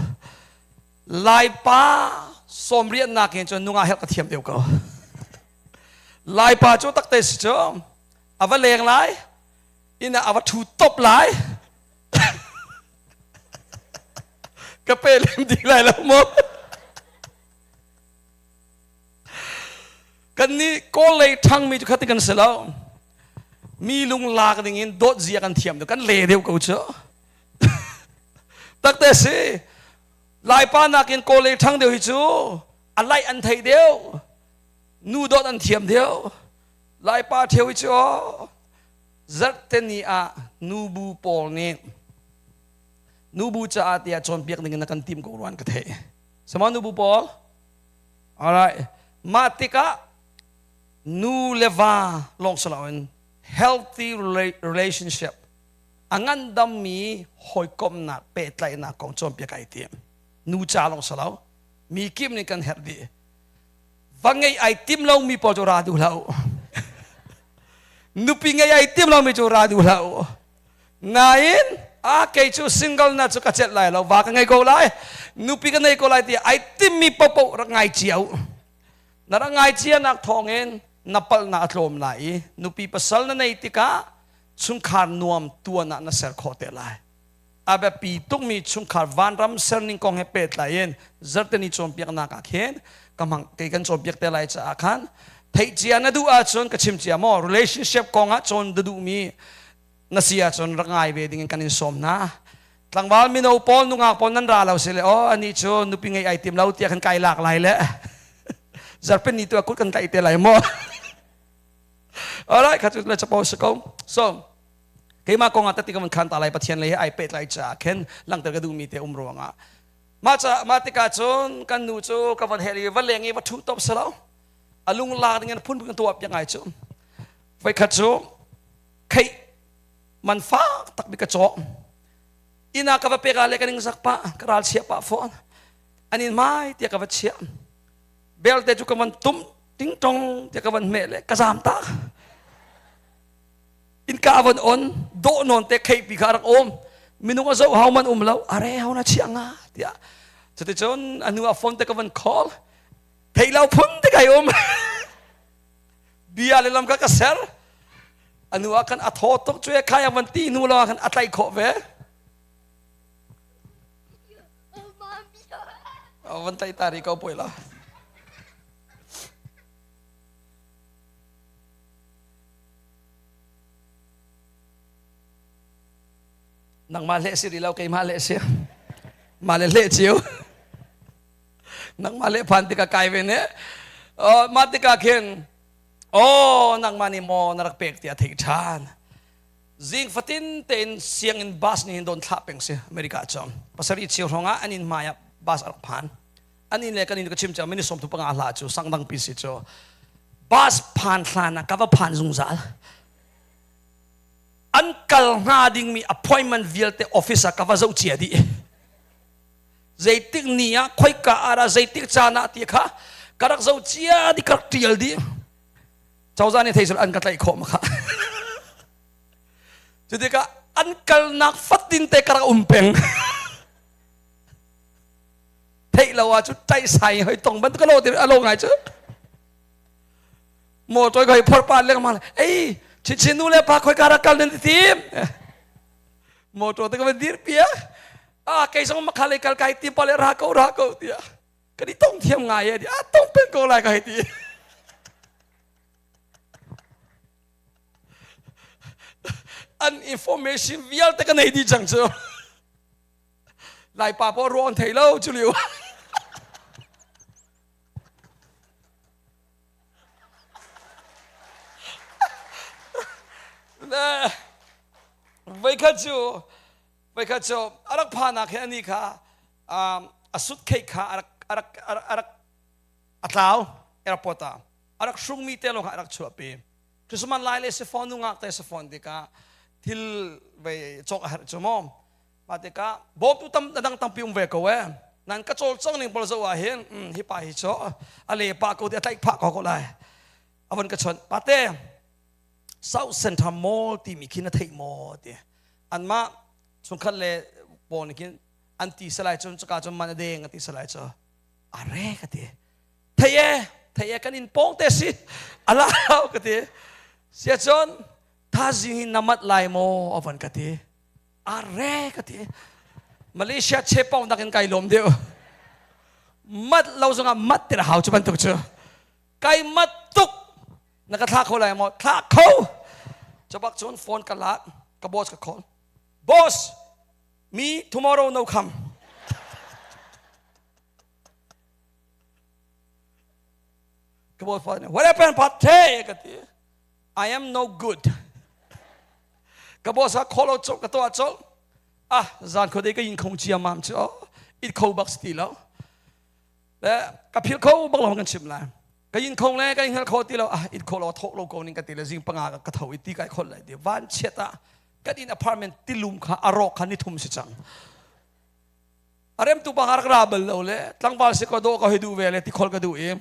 Laipa sawmriatnak in cun nungak helh ka thiam deuh ko. Laipa cu takte si cu a va leng lai inn ah a va ṭhu top lai ka pe lem dih lai lo maw. Kan nih Kawl lei ṭhangmi cu khat kan si lo. Mi lung lak ding in dawt zia kan thiam kan le deuh ko cu. Takte si. Laipa nakin Kawl lei ṭhang deuh hi cu a laih an theih deuh. Nu dawt an thiam deuh. Laipa ṭheu hi cu zarhte ni ah nubu pawl nih nubu caah tiah cawnpiak ding in na kan tim ko ruan ka theih. Sama nubu pawl? Alright. Mah tikah nu le va lawng si loin healthy relationship a ngandammi hawikomhnak pehtlaihnak kong cawnpiak ai tim. Nu ca lawng si lo mi kim nih kan herh dih. Va ngei ai tim lomi pawl cu ra duh hlah u. Nupi ngei ai tim lomi cu ra duh hlah u. Nain a kei cu single na cu ka celh lai lo, va ka ngei ko lai, nupi ka nei ko lai ti ai timmi paohpaoh rak ngai cia u. Na rak ngai cia nak thawngin na palhnak a tlawm lai i nupi pasal na nei tikah chungkhar nuam tuan ah na ser khawh te lai. A biapi tukmi chungkhar vanram serning kong he pehtlai in zarhteni cawnpiaknak ah khin ka hmang kei kan cawnpiak te lai caah khan theih cia na duh ahcun ka chim cia maw relationship kong ah cawn na duhmi na si ahcun rak ngai ve ding in kan in sawm hna. Tlangval mino pawl nungak pawl nan ra lo si le oh ani cu nupi ngei ai tim lo tiah kan kai lak lai le zarpin ni tu a kut kan tlaih te lai maw. Alright, kha cu le chapo si ko. So, keimah kong ah tati ka van khan ta lai Pathian lei he ai pehtlai caah khin langhter ka duhmi te um ruangah mah ca mah tikah cun kan nu cu ka van hel i va leng i va ṭhu top si lo a lung lak ding in phun phun tuah piak ngai cu voikhat cu kheih man fak tak bi ka cawh inn ah ka va pek ah le ka ning zak pah ka ral chia pah fawn an in hmai tiah ka va chiah belte cu ka van tum ting tong tiah ka van hmeh le ka zam tak innka a van on dawh nawn te kheipi kha a rak um minung a zoh hau man um lo are hau na chia nga tiah cuticun a hnu ah phone te ka van call thei lo phun te kai um bia le lam ka ka ser a hnu ah khan a thaw tuk cu khai a van ti hnu lo ah khan a tlaih khawh ve van tlaih ta ri ko poi la Nangmah leh si rih lo keimah leh si. Mah le leh cio. Nangmah leh phan tikah kai ve ne. Oh, mah tikah khin oh nangmah nih maw na rak pek tiah theih ṭhan. Zing fatin tein sianginn bus nih hin don thlah peng si America cu. Pasarih cheu hrawng ah an inn hmai ah bus a rak phan. An inn le kan inn ka chim cang mini 35 hla cu sangdang pi si cu. Bus phan hlan ah ka va phan zungzal. An kal hnga dingmi appointment vialte office ah ka va zoh cia dih. Zeitik ni ah khoika ah dah zeitik caan ah ti kha ka rak zoh cia dih ka rak tial dih. Cozah nih thei sul an ka tlaih khawh ma kha. Cutikah an kalnak fatin te ka rak um peng. Theih lo ah cu ṭaihsai hoi tong bantuk a lo ti a lo ngai cu. Motor ka hoi phor pa lengmang ei chinchin nu le pa khoi ka rak kal nan ti tim. Motor te ka van dir pia. Ah kei zong makha lei kal kai tim pa le ra ko ra ko tiah. Kan i tong thiam ngai e ah tong peng ko lai ka hei ti. An information vialte ka nei di cang cu. Laipa pawl ruang thei lo cu liu. Le voikhat cu voikhat cu a rak phanak he ani kha a sut kheih kha a rak a rak a rak a tlau airport ah a rak hrungmi te lawng kha a rak chuahpi Christmas lai le sifon nungak te sifon tikah thil vei cawk a herh cu maw mah tikah bawmtu tam dang tampi um ve ko e nan ka cawlcang ning pawl zoh ah hin hi pa hi cu a le pa ko ti a tlaih phah ko ko lai a von ka chawnh pate South Central Mall timi khi na theih maw ti anmah chungkhat le pawl nih khin an ti salai cun cuka cun man a deng a ti salai cu are ka ti thei e thei e kan in pawng te si ala ka ti sia cun thazing hi na mat lai maw a von ka ti are ka ti Malaysia chepong nakin kai lawm deuh mat lo zongah mat ti hau cu bantuk cu kai mat tuk na ka thla kho lai maw thla kho chabak cun phone ka lak ka boss ka call boss me tomorrow no come ka boss pa what happened pate ka ti I am no good. Ka boss a call out ka to chol. Ah zan kho de ka in khong chia mam chu it kho bak sti lo. Le ka phil kho bak lo kan chim lai. Ka in khong le ka in hal kho ti lo ah it kho lo thok lo ko ning ka ti le jing panga ka tho i ti kai khol lai ti van chiat ah kan in apartment tilum kha arok kha ni thum si chang. Arem tu bang arak ra bal lo le tlangval si ko do ka hoi du ve le ti khol ka du i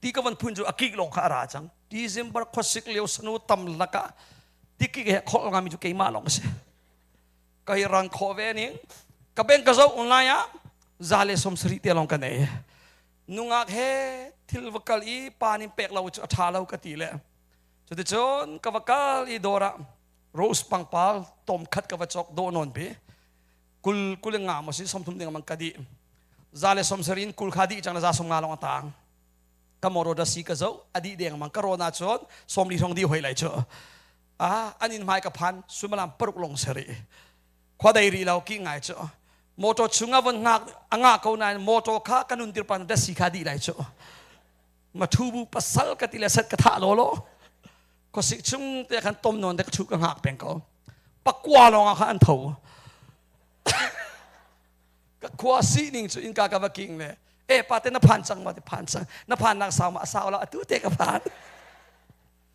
ti ka van phun cu a kik lawng kha a ra cang December khuasik lio sanu tam lakah ti kik he khol ngami cu keimah lawng si ka hi rang khawh ve ning ka bank ka zoh online ah 170 te lawng ka nei nungak he thil va kal i pa nin pek lo cu a tha lo ka ti le cuticun ka va kal i dawr ah rose pangpal tom khat ka va cawk dawh nawn pi kul kul nga mo si 30 ding mang ka di 170 in kul kha di chang za som nga long atang ka moro da si ka zo adi deng mang ka rona chon 40 hong di hoi lai chu a anin mai ka phan sumalam paruk long seri. Khua dei rih lo ki ngai cu. Motor chung ah von ngak a ngah ko nain motor kha kan nun tirpan dasi kha dih lai cu. Ma thu bu pasal ka ti le set ka thah lo lo. Khuasik chung te khan tom non te ka thu ka ngak peng ko. Pakua lawng ah kha an tho. Ka khua si ning cu innka ka va king le e pa te na phan cang ma te phan cang na phan nak sau ma a sau la atu te ka phan.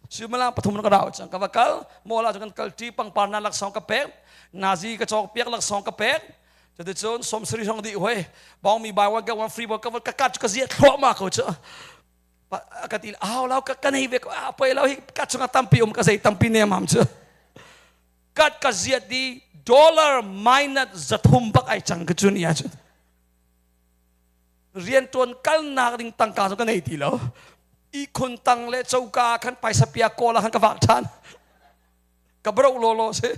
Suimilam pathum na ka rau cang ka va kal mall ah kan kal ṭi pangpar na laksawng ka pek nazi ka cawk piak laksawng ka pek cuticun sawmsarih hrawng dih hoi bawngmi buy one get one free ka ka kat ka ziat thluahmah ko cu ka ti au lau ka ka nei ve ko a poi lo hi ka chungah tampi um ka zei tampi ne mam cu kat ka ziat di dollar minus 300 bak ai cang ka cu ni ahcun riantuan kalnak ding tangka cu ka nei ti lo ihkhun tang le coka khan paisa pia kawl ah khan ka vak ṭhan ka bro law law si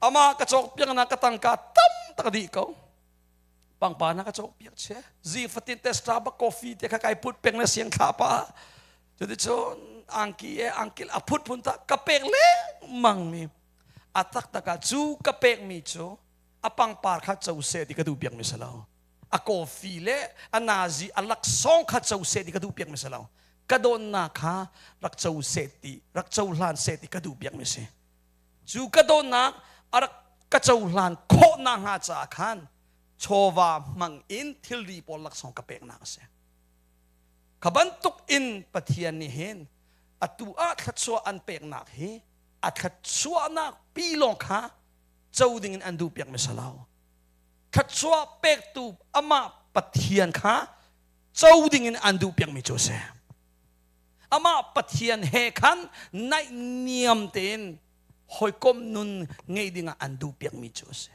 ama ka cawk piak na ka tangka tam tak dih ko pangpa na ka cawk piak che zing fatin te Starbucks coffee te kha kai put peng le siang thla pa cuticun angki e angkil a phut phun ta ka pek le mang mi a tak tak ah cu ka pek mi cu a pangpar kha co seh ti ka duh piak mi si lo a coffee le a nazi a laksawng kha co seh ti ka duh piak mi si lo ka dawtnak kha rak co seh ti rak cohlan seh ti ka duh piak mi si cu ka dawtnak a rak ka cohlan khawh nak hnga caah khan chawva hmang in thilri pawl laksawng ka peknak a si kha bantuk in Pathian nih hin atu ah thluachuah an peknak hi a thluachuahnak pi lawng kha co ding in an duh piak mi si lo thluachuah pektu amah Pathian kha co ding in an duh piak mi cu a si amah Pathian he khan naih niam tein hawikom nun ngei ding ah an duh piak mi cu a si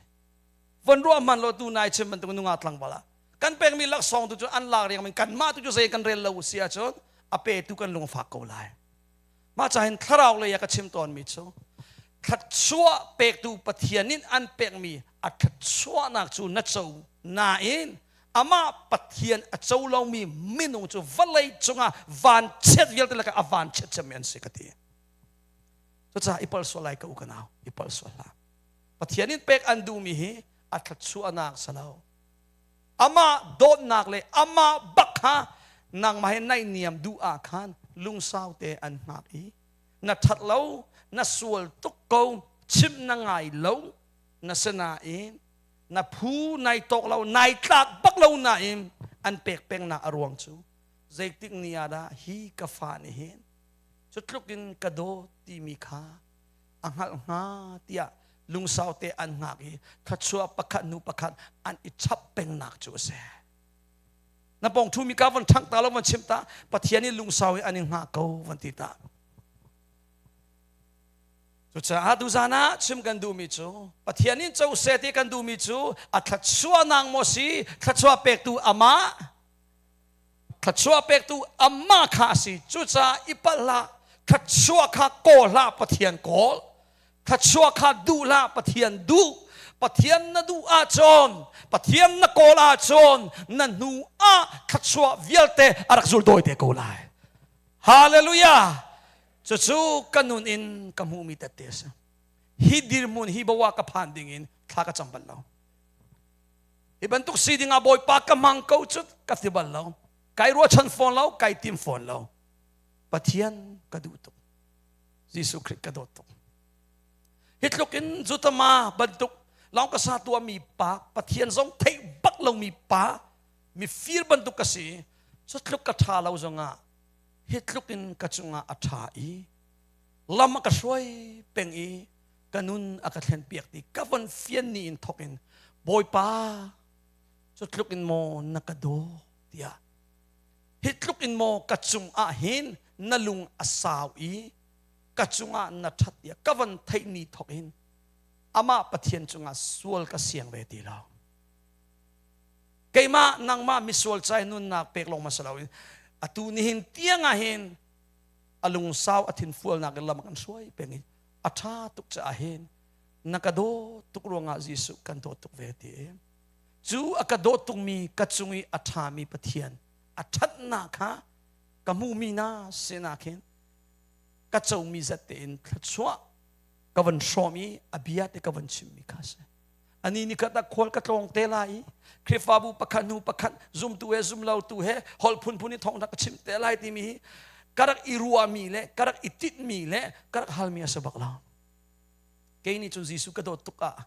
von ruah hman lo tu nai chim bantuk nunga tlangval ah kan pekmi laksawng tu cu an lak riang min kanmah tu cu zei kan rel lo si ahcun a petu kan lung fak ko lai Mah cahin thlarau lei ah ka chim tawnmi cu thluachuah pektu Pathian in an pekmi a thluachuahnak cu na co nain amah Pathian a co lomi minung cu vawlei cungah vanchiat vialte lakah a vanchiat cemmi an si ka ti. Cucaah i palh sual lai ka u ka nau, i palh sual hlah. Pathian in pek an duhmi hi a thluachuahnak si lo. Amah dawtnak le amah bak kha nangmah he naihniam duh ah khan lungsau te an hngak i na ṭhat lo na sual tuk ko chimh na ngai lo na si nain na phu nai tawk lo nai tlak bak lo nain an pek pengnak a ruang cu zeitik ni ah dah hi ka fa nih hin cu tluk in ka dawt timi kha a hngalh hnga tiah lungsau te an hngak i thluachuah pakhat hnu pakhat an i chap pengnak cu a si. Na pong thu mi ka von ṭhangh ta lo von chim ta Pathian i lungsau i an i hngah ko von ti ta. Cucaah tuzan ah chim kan duhmi cu Pathian in co seh ti kan duhmi cu a thluachuahnak maw si thluachuah pektu amah thluachuah pektu amah kha a si cucaah i palh hlah thluachuah kha kawl hlah Pathian kawl thluachuah kha duh hlah Pathian duh Pathian na duh ahcun Pathian na kawl ahcun na hnu ah thluachuah vialte a rak zul dawi te ko lai Hallelujah cucu ka nun in ka hmuhmi tette a si hi dirhmun hi bawa ka phan ding in thla ka cam bal lo Hi bantuk si dingah Bawipa ka hmang ko cu ka ti bal lo. Kai ruahchan fawn lo, kai tim fawn lo. Pathian ka duh tuk. Jesuh Khrih ka dawt tuk. Hi tluk in Jutama bantuk lawng ka sa tuahmi pa, Pathian zong theih bak lomi pa, mifir bantuk ka si, cu tluk ka ṭha lo zongah hi tluk in ka cungah a ṭha i lam a ka hruai peng i ka nun a ka thlen piak ti ka von fian ni in thok in Bawipa cu tluk in maw na ka daw tiah hi tluk in maw ka cung ah hin na lung a sau i ka cungah na ṭhat tiah ka von theih ni thok in amah Pathian cungah sual ka siang ve ti lo keimah nangmah misual cai nunnak pek lawng ma si loin atu nihin tiang ah hin a lungsau a thinfualnak in lam kan hruai peng i a ṭha tuk caah hin na ka dawt tuk ruangah Jesuh kan dawt tuk ve ti cu a ka dawt tukmi ka cung i a ṭhami Pathian a ṭhatnak kha ka hmuhmi na sinak hin ka comi zat tein thluachuah. Ka van hrawm i a bia te ka van chimmi kha si. Ani ni khat ah khual ka tlawng te lai i Khrihfabu pakhat hnu pakhat zumtu he zumlotu he holh phunphun in thawngtha ka chim te lai timi hi ka rak i ruahmi le ka rak i tinhmi le ka rak halmi a si bak lo. Kei nih cun Jesuh ka dawt tuk ah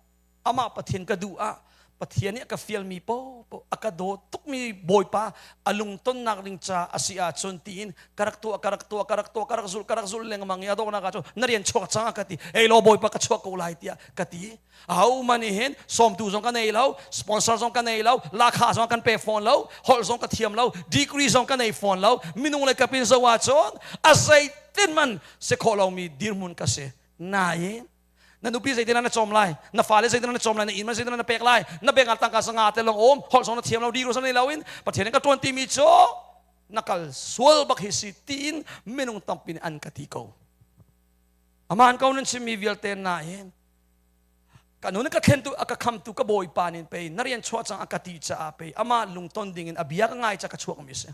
amah Pathian ka duh ah Pathian nih a ka fialmi paohpaoh a ka dawt tukmi Bawipa a lungtonnak ding ca a si ahcun tiin ka rak tuah ka rak tuah ka rak tuah ka rak zulh ka rak zulh lengmang i a donghnak ah cun na rian chuak cang a ka ti ei law Bawipa ka chuak ko lai tiah ka ti aho man nih hin sawmtu zong ka nei lo sponsor zong ka nei lo lakha zong kan pe fawn lo holh zong ka thiam lo degree zong ka nei fawn lo minung le kapin zo ahcun a zeitin man si khawh lomi dirhmun ka si nain na nupi zeitin na cawm lai na fale zeitin na cawm lai na inn man zeitin na pek lai na bank ah tangka sanga te long om holh zong na thiam lo di ro nei lo in pathian in ka tuan ti mi cu na kal sual bak hi si tiin minung tampi nih an ka ti ko aman ko nan chimmi vialte na hin ka nun ka thlen tu a ka kham tu ka bawipa nin pe na rian chuah cang a ka ti caah pe ama lungton ding in a bia ka ngai ca ka chuak mi si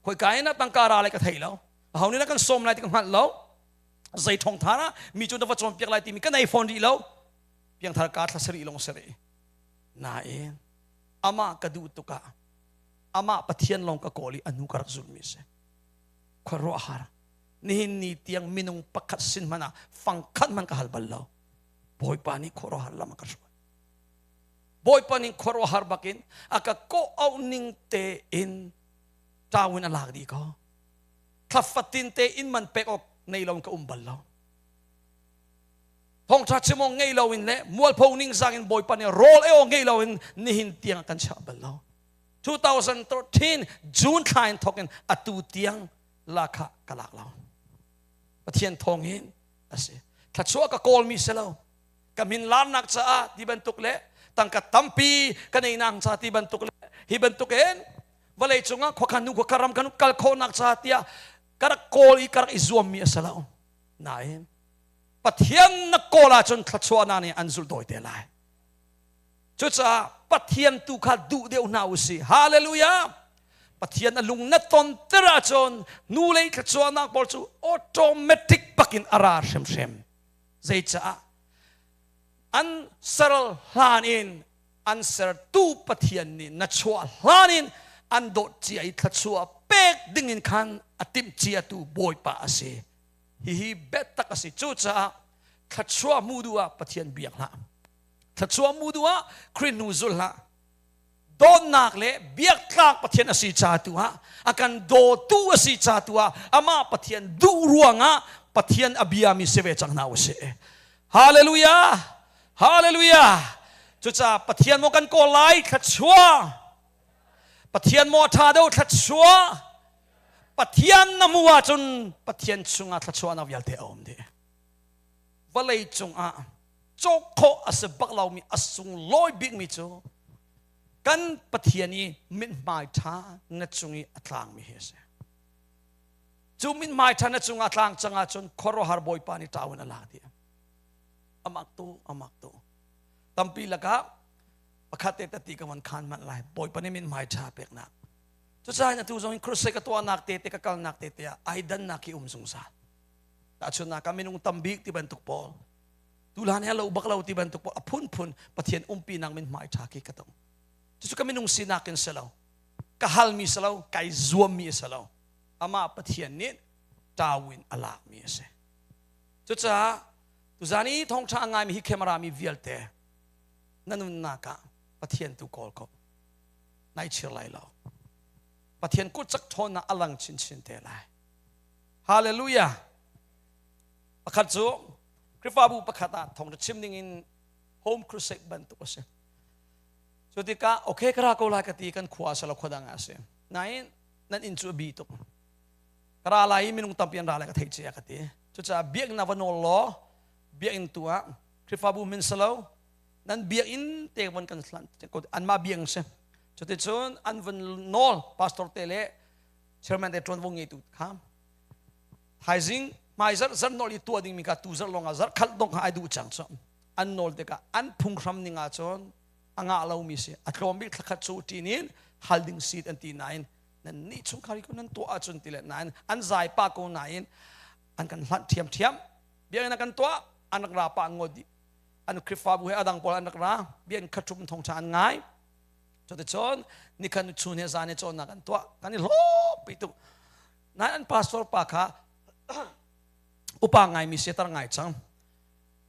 khoi ka in tangka ra lai ka thei lo ho nih na kan sawm lai ti ka hngalh lo Zei thawngtha ah mi cu na va cawnpiak lai timi ka nei fawn rih lo. Piangthar ka thla sarih lawng si rih. Nain amah ka duh tuk ah amah Pathian lawng ka kawl i a hnu ka rak zulhmi si. Khuaruahhar. Nihin ni tiang minung pakhat sin hmanh ah fangkhat hmanh ka hal bal lo. Bawipa nih khuaruahhar lam a ka hruai. Bawipa nih khuaruahhar bakin a ka kawh auh ning tein ṭau in a lak dih ko. Thla fatin te inn man pek awk nei lo in ka um bal lo. Thawngṭha chim awk ngei lo in le mualpho ningzang in Bawipa nih rawl ei awk ngei lo in nihin tiang kan chiah bal lo. 2013 June thla in thawk in atu tiang lakha ka lak lo. Pathian thawng in a si. Thluachuah ka kawlmi si lo. Ka min larnak caah ti bantuk le tangka tampi ka neinak ca ti bantuk le hi bantuk in vawlei cungah khuakhan nu khuakhan ram kan kal khawhnak ca tiah ka rak kawl i ka rak i zuammi a si lo. Nain Pathian na kawl ahcun thluachuahnak nih an zulh dawi te lai. Cucaah Pathian tu kha duh deuh hna u sih. Hallelujah! Pathian a lung na ton ter ahcun nu lei thluachuahnak pawl cu automatic bakin a ra hrimhrim. Zeicaah? An ser hlan in an sertu Pathian nih na chuah hlan in an dawt cia i thluachuah pek ding in khan a timh ciatu Bawipa a si. Hihi biatak a si. Cucaah thluachuah hmu duh ah Pathian biak hlah. Thluachuah hmu duh ah Khrih hnu zul hlah. Dawtnak le biaktlak Pathian a si ca tu ah a kan dawtu a si ca tu ah amah Pathian duh ruangah Pathian a biami si ve cang hna usih. Hallelujah! Hallelujah! Cucaah Pathian maw kan kawl lai thluachuah. Pathian maw a ṭha deuh thluachuah. Pathian na hmuh ahcun Pathian chungah thluachuahnak vialte a um dih. Vawlei cungah cawk khawh a si bak lomi a sunglawi bikmi cu kan Pathian i mithmai ṭha na cung i a tlangmi hi a si. Cu mithmai ṭha na cungah tlang cang ahcun khuaruahhar Bawipa nih ṭau in a lak dih. Amak tu, amak tu. Tampi lakah pakhat te tati ka van khan manh lai. Bawipa nih mithmai ṭha peknak. Cucaah atu zong in crusade ka tuahnak te te ka kalnak te te ah ai dannak hi um zungzal. Tahchunhnak ah minung tambik ti bantuk pawl tulan he lo bak lo ti bantuk pawl a phunphun Pathian umpinak mithmai ṭha khi ka tong. Cucu ka minung sinak in si lo. Ka halmi si lo, kai zuammi a si lo. Amah Pathian nih ṭau in a lakmi a si. Cucaah tuzan i thawngṭha a ngaimi hi camera mi vialte na nunnak ah Pathian tu kawl ko. Nai chir lai lo. Pathian kut cak ṭhawnnak a lang chinchin te lai. Hallelujah. Pakhat cu Khrihfabu pakhat ah thawngṭha chim ding in home crusade bantuk a si. Cu tikah okay ka ra ko lai ka ti kan khua a si lo khua dang ah a si. Nain nan inn cu a bi tuk. Ka ra lai i minung tampi an ra lai ka theih cia ka ti. Cucaah biakinn ah va nawl law biakinn tu ah Khrihfabu min si lo nan biakinn te von kan hlan anmah biakinn si. Cuticun an van nawl pastor te le chairman te ṭuanvo ngeitu kha thaizing hmai zarh zarh nawl i tuah dingmi kha tu zarh lawngah zarh khat dong kha ai duh cang cu an nawl tikah an phunghram ning ah cun a ngah lomi si a tlawm bik thlakhat cu ṭin in hal ding si an ti nain nan nih chungkhar hi nan tuah ahcun ti le nain an zai pa ko nain an kan hlanh ṭhiamṭhiam biakinn ah kan tuah. An rak ra pah ngawt dih. An Khrihfabu he adang pawl an rak ra. Bia in khaṭum thawngṭha an ngai. Cuticun nikhat chun he zan he cawnnak an tuah. Kan i hlawkpi tuk. Nain an pastor pa kha upa ngaimi siatar ngai cang.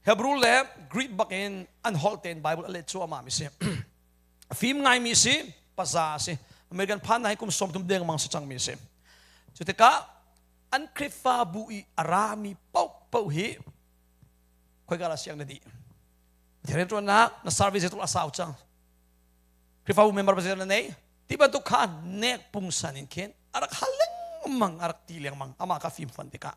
Hebrew le Greek bakin an holh tein Bible a let cuahmah mi si. Fim ngaimi si, paza si. American phan na hi kum 30 deng mang si cang mi si. Cutikah an Khrihfabu i a rami paohpaoh hi khoika la siang na dih. Pathian rianṭuannak na service tuk a sau cang. Khrihfabu member pasal na nei. Ti bantuk kha nek pungsan in khin a rak hal lengmang, a rak ti lengmang. Amah kha fim fon tikah.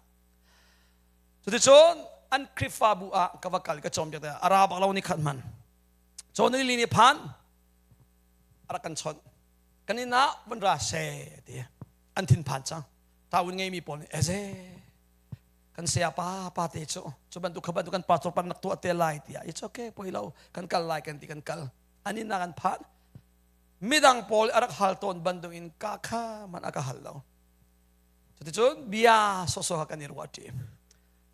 Cuticun an Khrihfabu ah ka va kal ka cawm piak a ra bak lo ni khat man. Cawn ni li ni phan a rak kan chawnh. Kan inn ah vun ra she ti an thin phan cang. Tawin ngeimi pawl nih eze kan saya pa pa te cu cu bantuk kha bantuk kan pastor pan nak tuah te lai tiah it's okay poi lo kan kal lai kan ti kan kal an inn ah kan phan midang pawl a rak hal tawn bantuk in ka kha man a ka hal lo cuticun bia sawsawh kan i ruah ṭi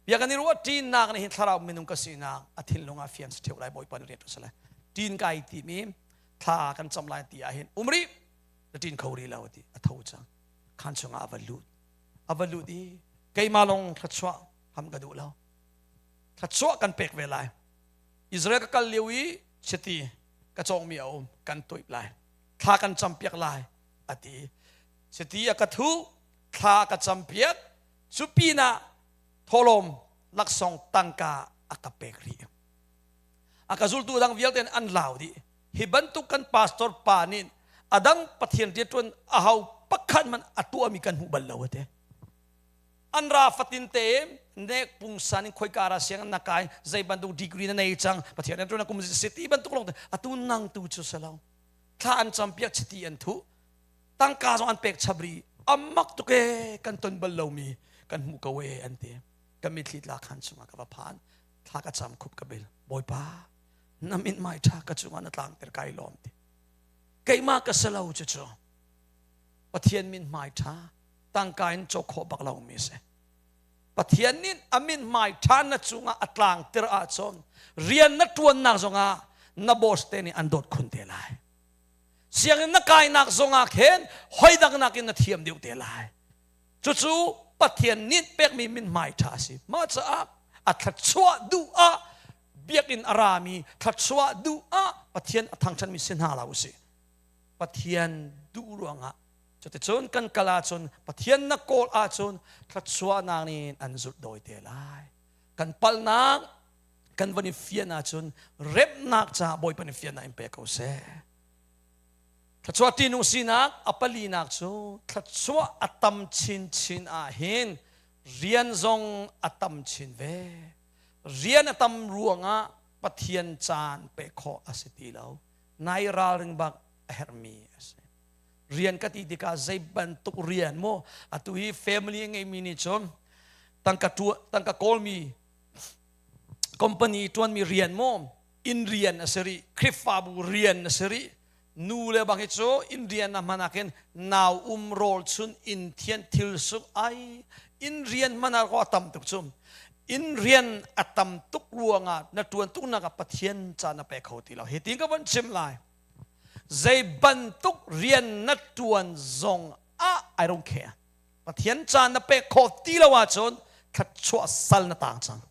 bia kan i ruah ṭinak nih hin thlarau minung ka sinak a thinlung ah fian si ṭheu lai bawipa nih rian ṭuan ṭin kai timi thla kan cam lai ti ah hin umri na ṭin kho ri lo ti a tho cang khan chungah a va lut a va lut i keimah lawng thluachuah ham ka duh lo thluachuah kan pek ve lai Israel ka kal lio i chiti ka cawngmi a um kan tuip lai thla kan campiak lai a ti chiti a ka thu thla ka campiak cu pinah thawlawm laksawng tangka a ka pek rih a ka zultu dang vialte an lau dih hi bantuk kan pastor pa nih adang pathian rianṭuan a hau pakhat man a tuahmi kan hmuh bal lo ate an ra fatin te nek pungsan in khoika ra siang na kai zei bantuk degree na nei cang pathian rianṭuan kum city bantuk long te atu nang tu chu salo thla an campiak chiti an thu tangka zong an pek chabri amak tuk e kan ton bal lomi kan hmu ko e an ti kan mitthli tla khan chungah ka va phan thla ka cam khup ka bil bawipa na mithmai ṭha ka cungah na tlangter kai lawm ti keimah ka si lo cucu Pathian mithmai ṭha tangka in cawk khawh bak lomi si Pathian nih a mithmai ṭha na cungah a tlangter ahcun rian na ṭuannak zongah na boss te nih an dawt khun te lai sianginn na kainak zongah khin hoidang nakin na thiam deuh te lai cucu Pathian nih pekmi mithmai ṭha a si mah caah a thluachuah duh ah biakinn a rami thluachuah duh ah Pathian a thangṭhatmi si hna lo usih. Pathian duh ruangah cuticun kan kal ahcun Pathian na kawl ahcun thluachuahnak nih an zulh dawi te lai. Kan palhnak kan van i fian ahcun remnak caah Bawipa nih fiannak in pe ko seh. Thluachuah ṭihnung sinak a palinak cu thluachuah a tam chinchin ahhin rian zong a tam chin ve. Rian a tam ruangah Pathian caan pek khawh a si ti lo. Nai ralring bak a herhmi a si. Rian ka ti tikah zei bantuk rian maw atu hi family a ngeimi nih cun tangka tangka kawlmi company ṭuanmi rian maw inn rian a si rih Khrihfabu rian a si rih nu le bang hi cu inn rian a hman ah khin nau um rawl chun inn thian thil suk ai inn rian hman ah a tam tuk cu inn rian a tam tuk ruangah na tuan tuk nak ah Pathian ca na pe kho ti lo hi tin ka von chim lai zei bantuk rian na tuan zong ah I don't care Pathian ca na pek kho ti lo ahcun thluachuah sal na tang cang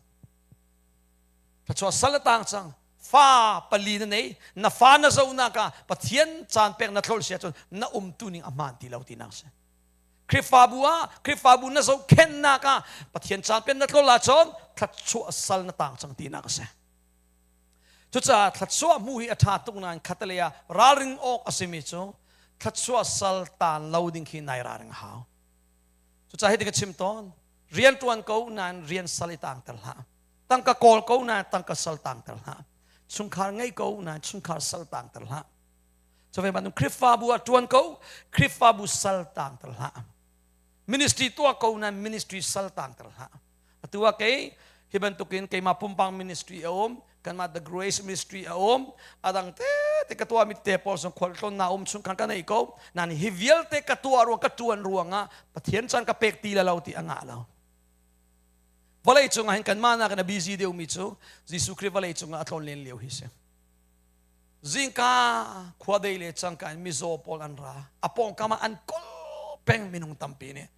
thluachuah sal na tang cang fa pali na nei na fa na zohnak ah Pathian caan pek na tlolh si ahcun na umtu ning a hmaan ti lo tinak si Khrihfabu ah Khrihfabu na zohkhenhnak ah Pathian caan pek na tlolh ahcun thluachuah sal na tang cang tinak a si cucaah thluachuah hmuh hi a ṭha tuk nain khatalei ah ralring awk a simi cu thluachuah sal taan lo ding khi nai ralring a hau cucaah hiti ka chim tawn rian ṭuan ko nain rian sal i tangter hlah tangka kawl ko na tangka sal tangter hlah chungkhar ngei ko na chungkhar sal tangter hlah cove bantuk Khrihfabu ah tuan ko Khrihfabu sal tangter hlah ministry tuah ko na ministry sal tangter hlah atu ah kei hi bantukin keimah pumpang ministry a um kanmah the grace ministry a um adang te te ka tuah mi te pawl song khual tlawn na um chung khan ka nei ko nan hi vialte ka tuah ruang ka tuan ruangah Pathian chan ka pek ti la lo ti anga lo. Vawlei cungah hin kanmah nakin a busy deuhmi cu Jesuh Khrih vawlei cungah a tlawn len lio hi si. Zingka khua dei le cangka in mizaw pawl an ra. A pawngkam ah an kol peng minung tampi nih.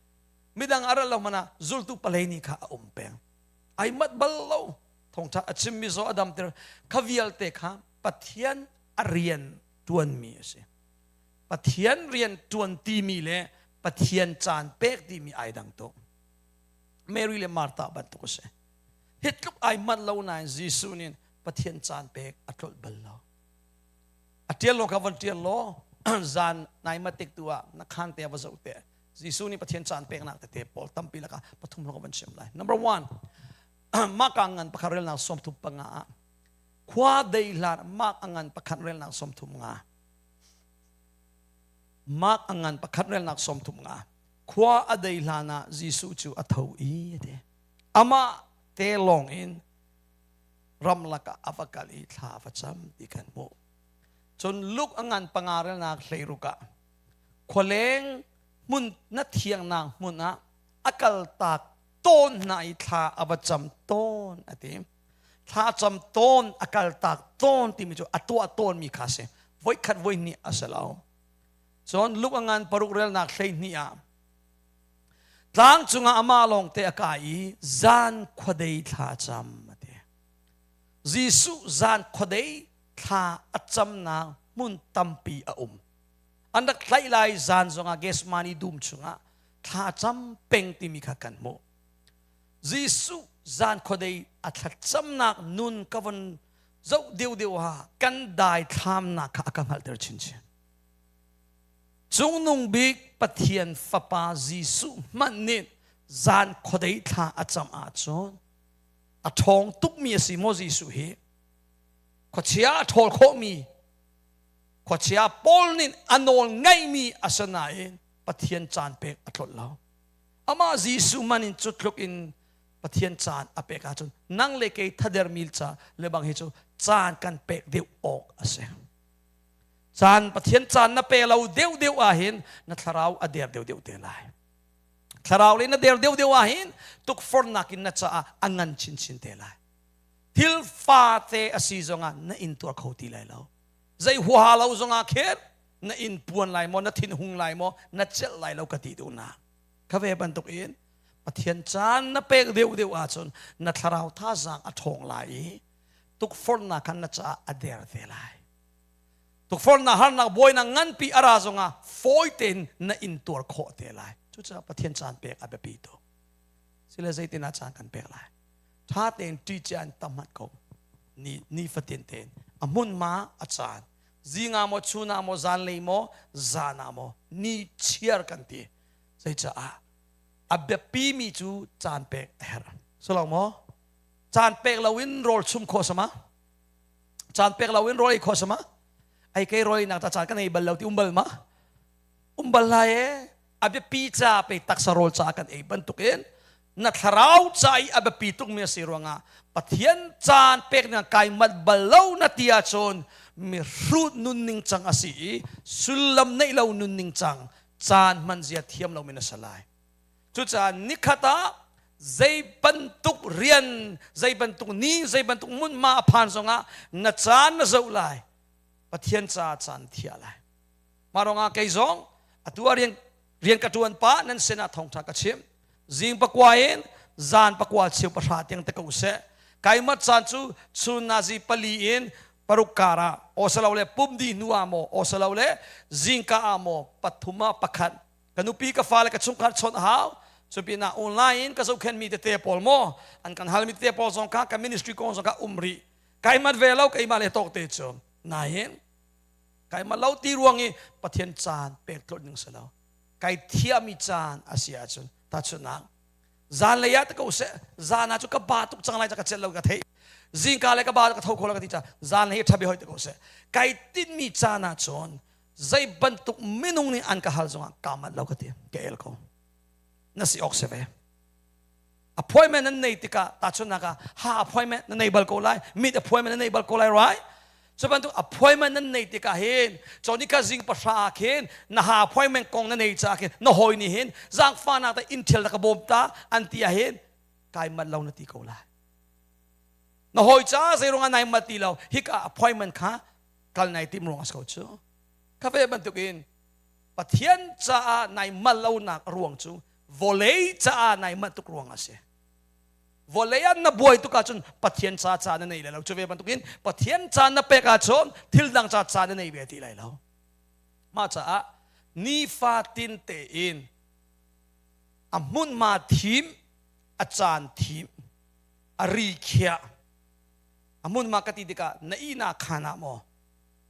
Midang a rat lo hmanh ah zultu palei ni kha a um peng. Ai mat bal lo. Thawngṭha a chim mizaw a damter. Kha vialte kha Pathian a rian ṭuanmi a si. Pathian rian ṭuan timi le Pathian caan pek timi ai dang tuk. Mary le Martha bantuk a si. Hi tluk ai manh lo nain Jesuh nih Pathian caan pek a tlolh bal lo. A ṭial lo kha van ṭial law zan nai matik tu ah na khan te va zoh te. Jesuh nih Pathian caan peknak tete pawl tampi lakah pathum lawng van chim lai. Number one, Mark ngan pakhat relnak 35 ah khua dei hlan Mark ngan pakhat relnak 35. Mark ngan pakhat relnak 35. Khua a dei hlan ah Jesuh cu a tho i a ti. Amah te lawng in ramlak ah a va kal i thla a va cam ti kan hmuh. Cun Luke a ngan panga relnak hleiruk ah khualeng hmun na thiangnak hmun ah a kaltak tawn hna i thla a va cam tawn a ti. Thla cam tawn a kaltak tawn timi cu a tuah tawnmi kha a si. Voikhat voihnih a si lo. Cun Luke a ngan paruk relnak 12 ah tlang cungah amah lawngte a kai i zan khuadei thla a cam a ti. Jesuh zan khuadei thla a camnak hmun tampi a um. An rak tlaih lai zan zongah Gethsemane dum chungah thla a cam peng timi kha kan hmuh. Jesuh zan khuadei a thlacamnak nun ka von zoh deuhdeuh ah kan daithlamnak kha a ka hngalhter chinchin. Cungnung bik Pathian Fapa Jesuh hmanh nih zan khuadei thla a cam ahcun a ṭhawng tukmi a si maw Jesuh hi? Khuachia a ṭhawl khawhmi, khuachia Paul nih a nawl ngaihmi a si nain Pathian caan pek a tlolh lo. Amah Jesuh man in cu tluk in Pathian caan a pek ahcun nang le kei thadermi ca lebang hi cu caan kan pek deuh awk a si. Caan Pathian caan na pe lo deuh deuh ahhin na thlarau a der deuh deuh te lai. Thlarau le na der deuh deuh ahhin tukforhnak in na caah a ngan chinchin te lai. Thil fate a si zongah na in tuar kho ti lai lo. Zei huaha lo zongah khin na in puan lai maw, na thin hung lai maw, na celh lai lo ka ti duhnak. Kha ve bantuk in Pathian caan na pek deuh deuh ahcun na thlarau thazaang a ṭhawng lai i tukforhnak khan na caah a der te lai. Tukforhnak harnak buainak nganpi a ra zongah fawi tein na intuar khawh te lai. Cucaah Pathian caan pek a biapi tuk. Sile zeitin ah caan kan pek lai? Ṭha tein ṭi cia in tam hmanh ko. Ni, nifatin tein a hmunhma a caan. Zing ah maw, chun ah maw, zanlei maw, zan ah maw, ni chiar kan ti. Zeicaah? A biapimi cu caan pek a herh. Silo maw? Caan pek loin rawl chum khawh sama? Caan pek loin rawl ei khawh sama? Ai kei rawl einak ta caan kan ei bal lo ti um bal ma? Um bal lai e. A biapi ca pe taksa rawl ca kan ei bantukin na thlarau ca i a biapi tukmi a si ruangah Pathian caan pek ning kai mat bal lo na ti ahcun mi hrut nunning cang a si i sullam neih lo nunning cang caan hman zia thiam lo mi na si lai. Cucaah nikhat ah zei bantuk rian, zei bantuk ni, zei bantuk hmunhma a phan zongah na caan na zoh lai. Pathian caah caan thiah lai. Mah ruangah kei zong atu ah rian, rian ka ṭuan pah nan sinah thawngṭha ka chim. Zing pakua in zan pakua cheu pahra tiang te ko seh. Kaimat caan cu chun nazi pali in paruk kar ah awsalo le pum di hnu ah maw awsalo le zingka ah maw pathum ah pakhat ka nupi ka fale ka chungkhar chawnh hau cupinah online in ka zohkhenmi tete pawl maw an kan halmi tete pawl zong kha ka ministry kong zong kha um rih kai mat ve lo keimah le tawk te cu nain kai mat lo ti ruang i Pathian caan pek tlolh ning si lo kai thiami caan a si ahcun tahchunhnak zan lei ah te ko seh zan ah cu ka ba tuk cang lai ca ka celh lo ka theih zingka le ka ba ka tho kho lo ka ti ca zan lei thabi hoi te ko seh kai tinmi caan ah cun zei bantuk minung nih an ka hal zongah kaa manh lo ka ti ka el ko na si awk si ve appointment nan nei tikah tahchunhnak ah ha appointment na nei bal ko lai mit appointment na nei bal ko lai right cu bantuk appointment nan nei tikah hin chonika zing pahra ah khin na ha appointment kong na nei ca khin na hawi nih hin zaangfahnak ta in thial na ka bawm ta an ti ah hin. Kai manh lo na ti ko lai. Na hawi ca zei ruangah nai mat ti lo hika appointment kha kal nai tim ruang a si ko cu. Kha ve bantukin Pathian caah nai mal lonak ruang cu vawlei caah nai manh tuk ruang a si. Vawlei ah na buai tuk ahcun Pathian ca ca na nei lai lo. Cu ve bantukin Pathian ca na pek ahcun thil dang ca ca na nei ve ti lai lo. Mah caah nifatin tein a hmunhma thim, a caan thim, a ri khiah. A hmunhma ka ti tikah na ihnak khaan ah maw,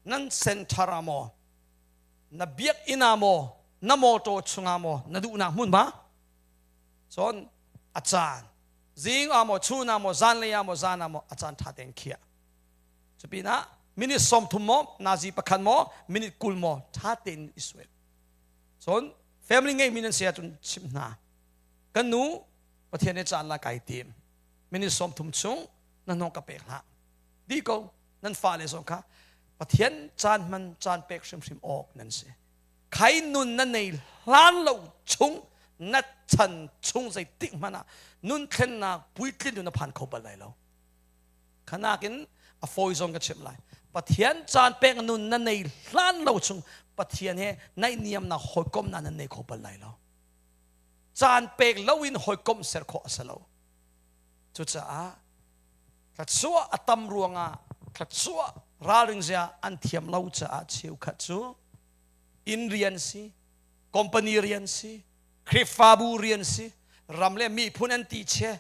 nan center ah maw, na biakinn ah maw, na mawṭaw chungah maw, na duhnak hmunhma. Cun a caan zing ah maw, chun ah maw, zanlei ah maw, zan ah maw, a caan ṭha tein khiah. Cupinah minute 30 maw, nazi pakhat maw, minute 20 maw, ṭha tein i suai. Cun family ngeimi nan si ahcun chimh hna. Kan nu Pathian nih caan la kai tim. Minute 30 chung na hnawng ka pek hlah. Di ko nan fale zong kha Pathian caan hman caan pek hrimhrim awk nan si. Khai nun na nei hlan lo chung na chan chung zeitik hmanh ah nun thlennak puitlin nu na phan kho bal lai lo. Khanakin a fawi zong ka chimh lai. Pathian caan pek nun na nei hlan lo chung Pathian he naihniamnak hawikomhnak nan nei kho bal lai lo. Caan pek loin hawikomh ser khawh a si lo. Cucaah thluachuah a tam ruangah thluachuah ralring zia an thiam lo caah cheukhat cu inn rian si, company rian si, Khrihfabu rian si, ram le miphun an ti che,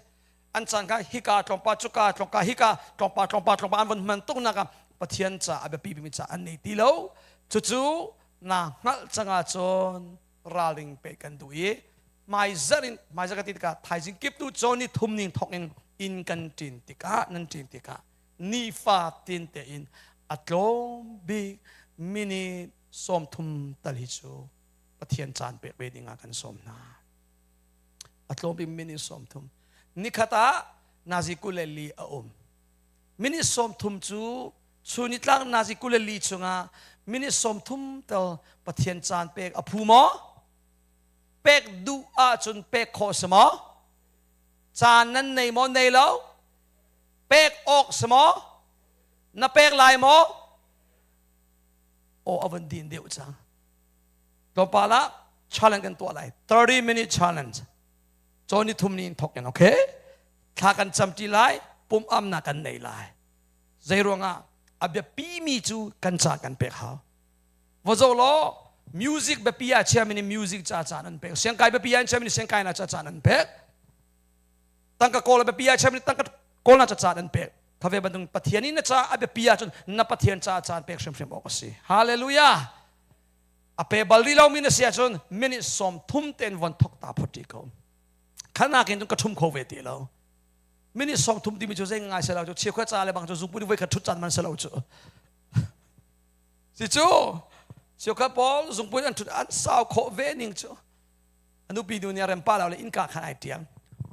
an caan kha hika tlawmpa cuka tlawmpa hika tlawmpa tlawmpa tlawmpa an von hman tuk nak ah Pathian ca a biapi bikmi ca an nei ti lo. Cucu na hngalh cang ahcun ralring pe kan duh i hmaizarh in hmaizarh ka ti tikah thaizing kip tu cawn ni thum ning thawk in inn kan ṭin tikah nan ṭin tikah nifa tin tein a tlawm bik minute 30 tal hi cu Pathian caan pek ve ding ah kan sawm hna. A tlawm bik minute 30. Nikhat ah nazi 24 a um. Minute 30 cu chun nitlak nazi 24 chungah minute 30 tel Pathian caan pek a phu maw? Pek duh ahcun pek khawh si maw? Caan nan nei maw nei lo? Pek awk si maw? Na pek lai maw? Aw a van din deuh cang. Tlawmpal ah challenge kan tuah lai. 30 minute challenge. Cawn ni thum ni in thawk in okay? Thla kan cam ti lai, pum amnak kan nei lai. Zei ruangah a biapi mi cu kan ca kan pek hau. Va zo law music biapi ah chiami nih music ca caan an pek. Siangkai biapi ah chiami nih siangkai na ca caan an pek. Tangka kawl biapi ah chiami nih tangka kawl na ca caan an pek. Khave bantuk Pathian in na ca a biapi ahcun na Pathian ca caan pek hrimhrim awk a si. Hallelujah. A pe bal rih lomi na si ahcun minute 30 tein von thok ta phot rih ko. Khanak in cun ka ṭhum kho ve ti lo. Minute 30 timi cu zei ngai se lo cu chiakhua ca le bang cu zungpui voi khat ṭhut caan man se lo cu. Si cu chiakhua pawl zungpui an ṭhut an sau khawh ve ning cu. A nupi nu nih a rem pa lo le innka khan ai ṭiang.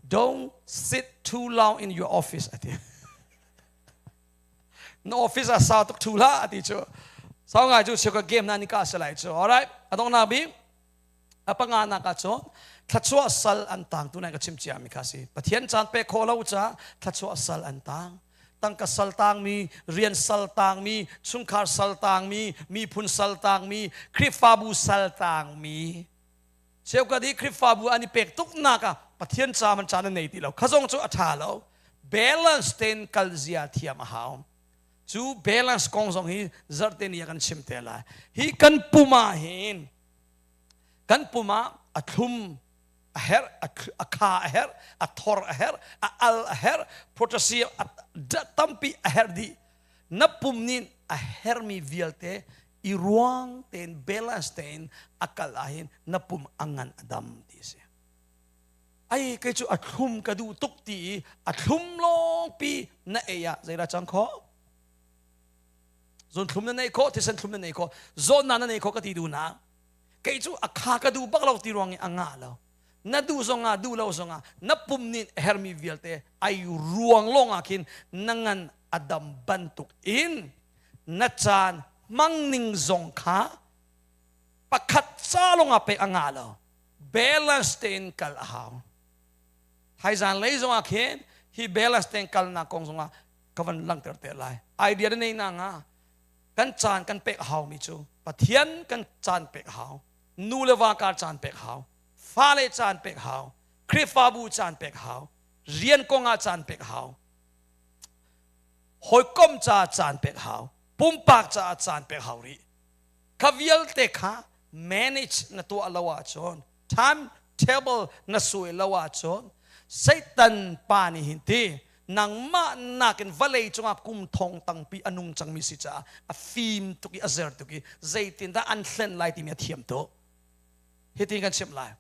Don't sit too long in your office ati. Na office ah sau tuk ṭhu hlah ati cu. Sau ngai cu chiakhua game na ni ka se lai cu. Alright, a donghnak bik a panganak ah cun thluachuah sal an tang tu nai ka chim cia mi kha si Pathian caan pek khawh lo ca thluachuah sal an tang tangka sal tang mi rian sal tang mi chungkhar sal tang mi miphun sal tang mi Khrihfabu sal tang mi cheukhat i Khrihfabu an i pek tuk nak ah Pathian ca man caan an nei ti lo kha zong cu a ṭha lo balance tein kal zia thiam a hau cu balance kong zong hi zarhte ni ah kan chim te lai hi kan pum ah hin kan pum ah a thlum a herh a kha a herh a thor a herh a al a herh potassium tampi a herh dih na pum nih a herhmi vialte i ruang tein balance tein a kal ahhin na pum a ngan a dam ti a si ai kei cu a thlum ka duh tuk ti i a thlum lawngpi na ei ah zeidah cang khawh zun thlum na nei khawh thisen thlum na nei khawh zawtnak na nei khawh ka ti duh na kei cu a kha ka duh bak lo ti ruang i a ngah lo na duh zongah duh lo zongah na pum nih hermi vialte ai ruang lawng ah khin na ngan a dam bantuk in na caan hmang ning zong kha pakhat ca lawng ah pek a ngah lo balance tein kal a hau. Thaizan lei zongah khin hi Belas teng kalnak kong zongah ka van langhter te lai. Idea na nei na nga kan caan kan pek hau mi cu Pathian kan caan pek hau, nu le va kar caan pek hau, fale caan pek hau, Khrihfabu caan pek hau, rian kongah caan pek hau, hawikom ca caan pek hau, pumpak caah caan pek hau rih. Kha vialte kha manage na tuah lo ahcun time table na suai lo ahcun Satan pa nih hin ti nangmah nakin vawlei cungah kum thong tangpi a nung cangmi si caah a fim tuk i a zer tuk i zeitindah an hlen lai timi a thiam tuk. Hitin kan chimh lai.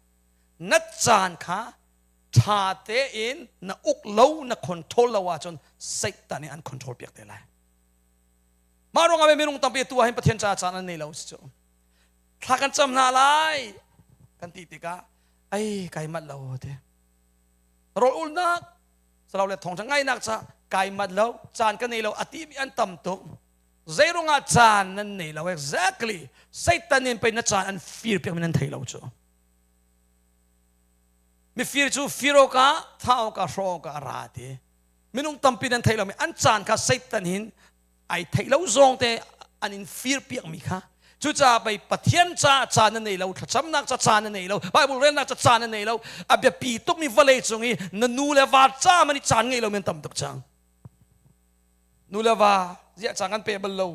Na caan kha ṭha tein na uk lo na control lo ahcun Satan nih an control piak te lai. Mah ruangah minung tampi tu ah hin Pathian caah caan an nei lo si cu. Thla kan cam hna lai kan ti tikah ai kai mat lo te. Rawl ulnak salo le thawngṭha ngainak ca kai mat lo caan ka nei lo a ti mi an tam tuk. Zeirungah caan nan nei lo exactly Satan in pei na caan an fir piak mi nan thei lo cu. Mifir cu fir awkah thah awkah hrawh awkah a ra ti. Minung tampi nan theih lomi an caan kha Satan hin ai theih lo zawng te an in fir piakmi kha cucaah pei Pathian ca caan na nei lo thlacamnak ca caan na nei lo Bible relnak ca caan na nei lo a biapi tukmi vawlei cung i na nu le va ca man i caan ngei lo men tam tuk cang nu le va ziah cang kan pe bal lo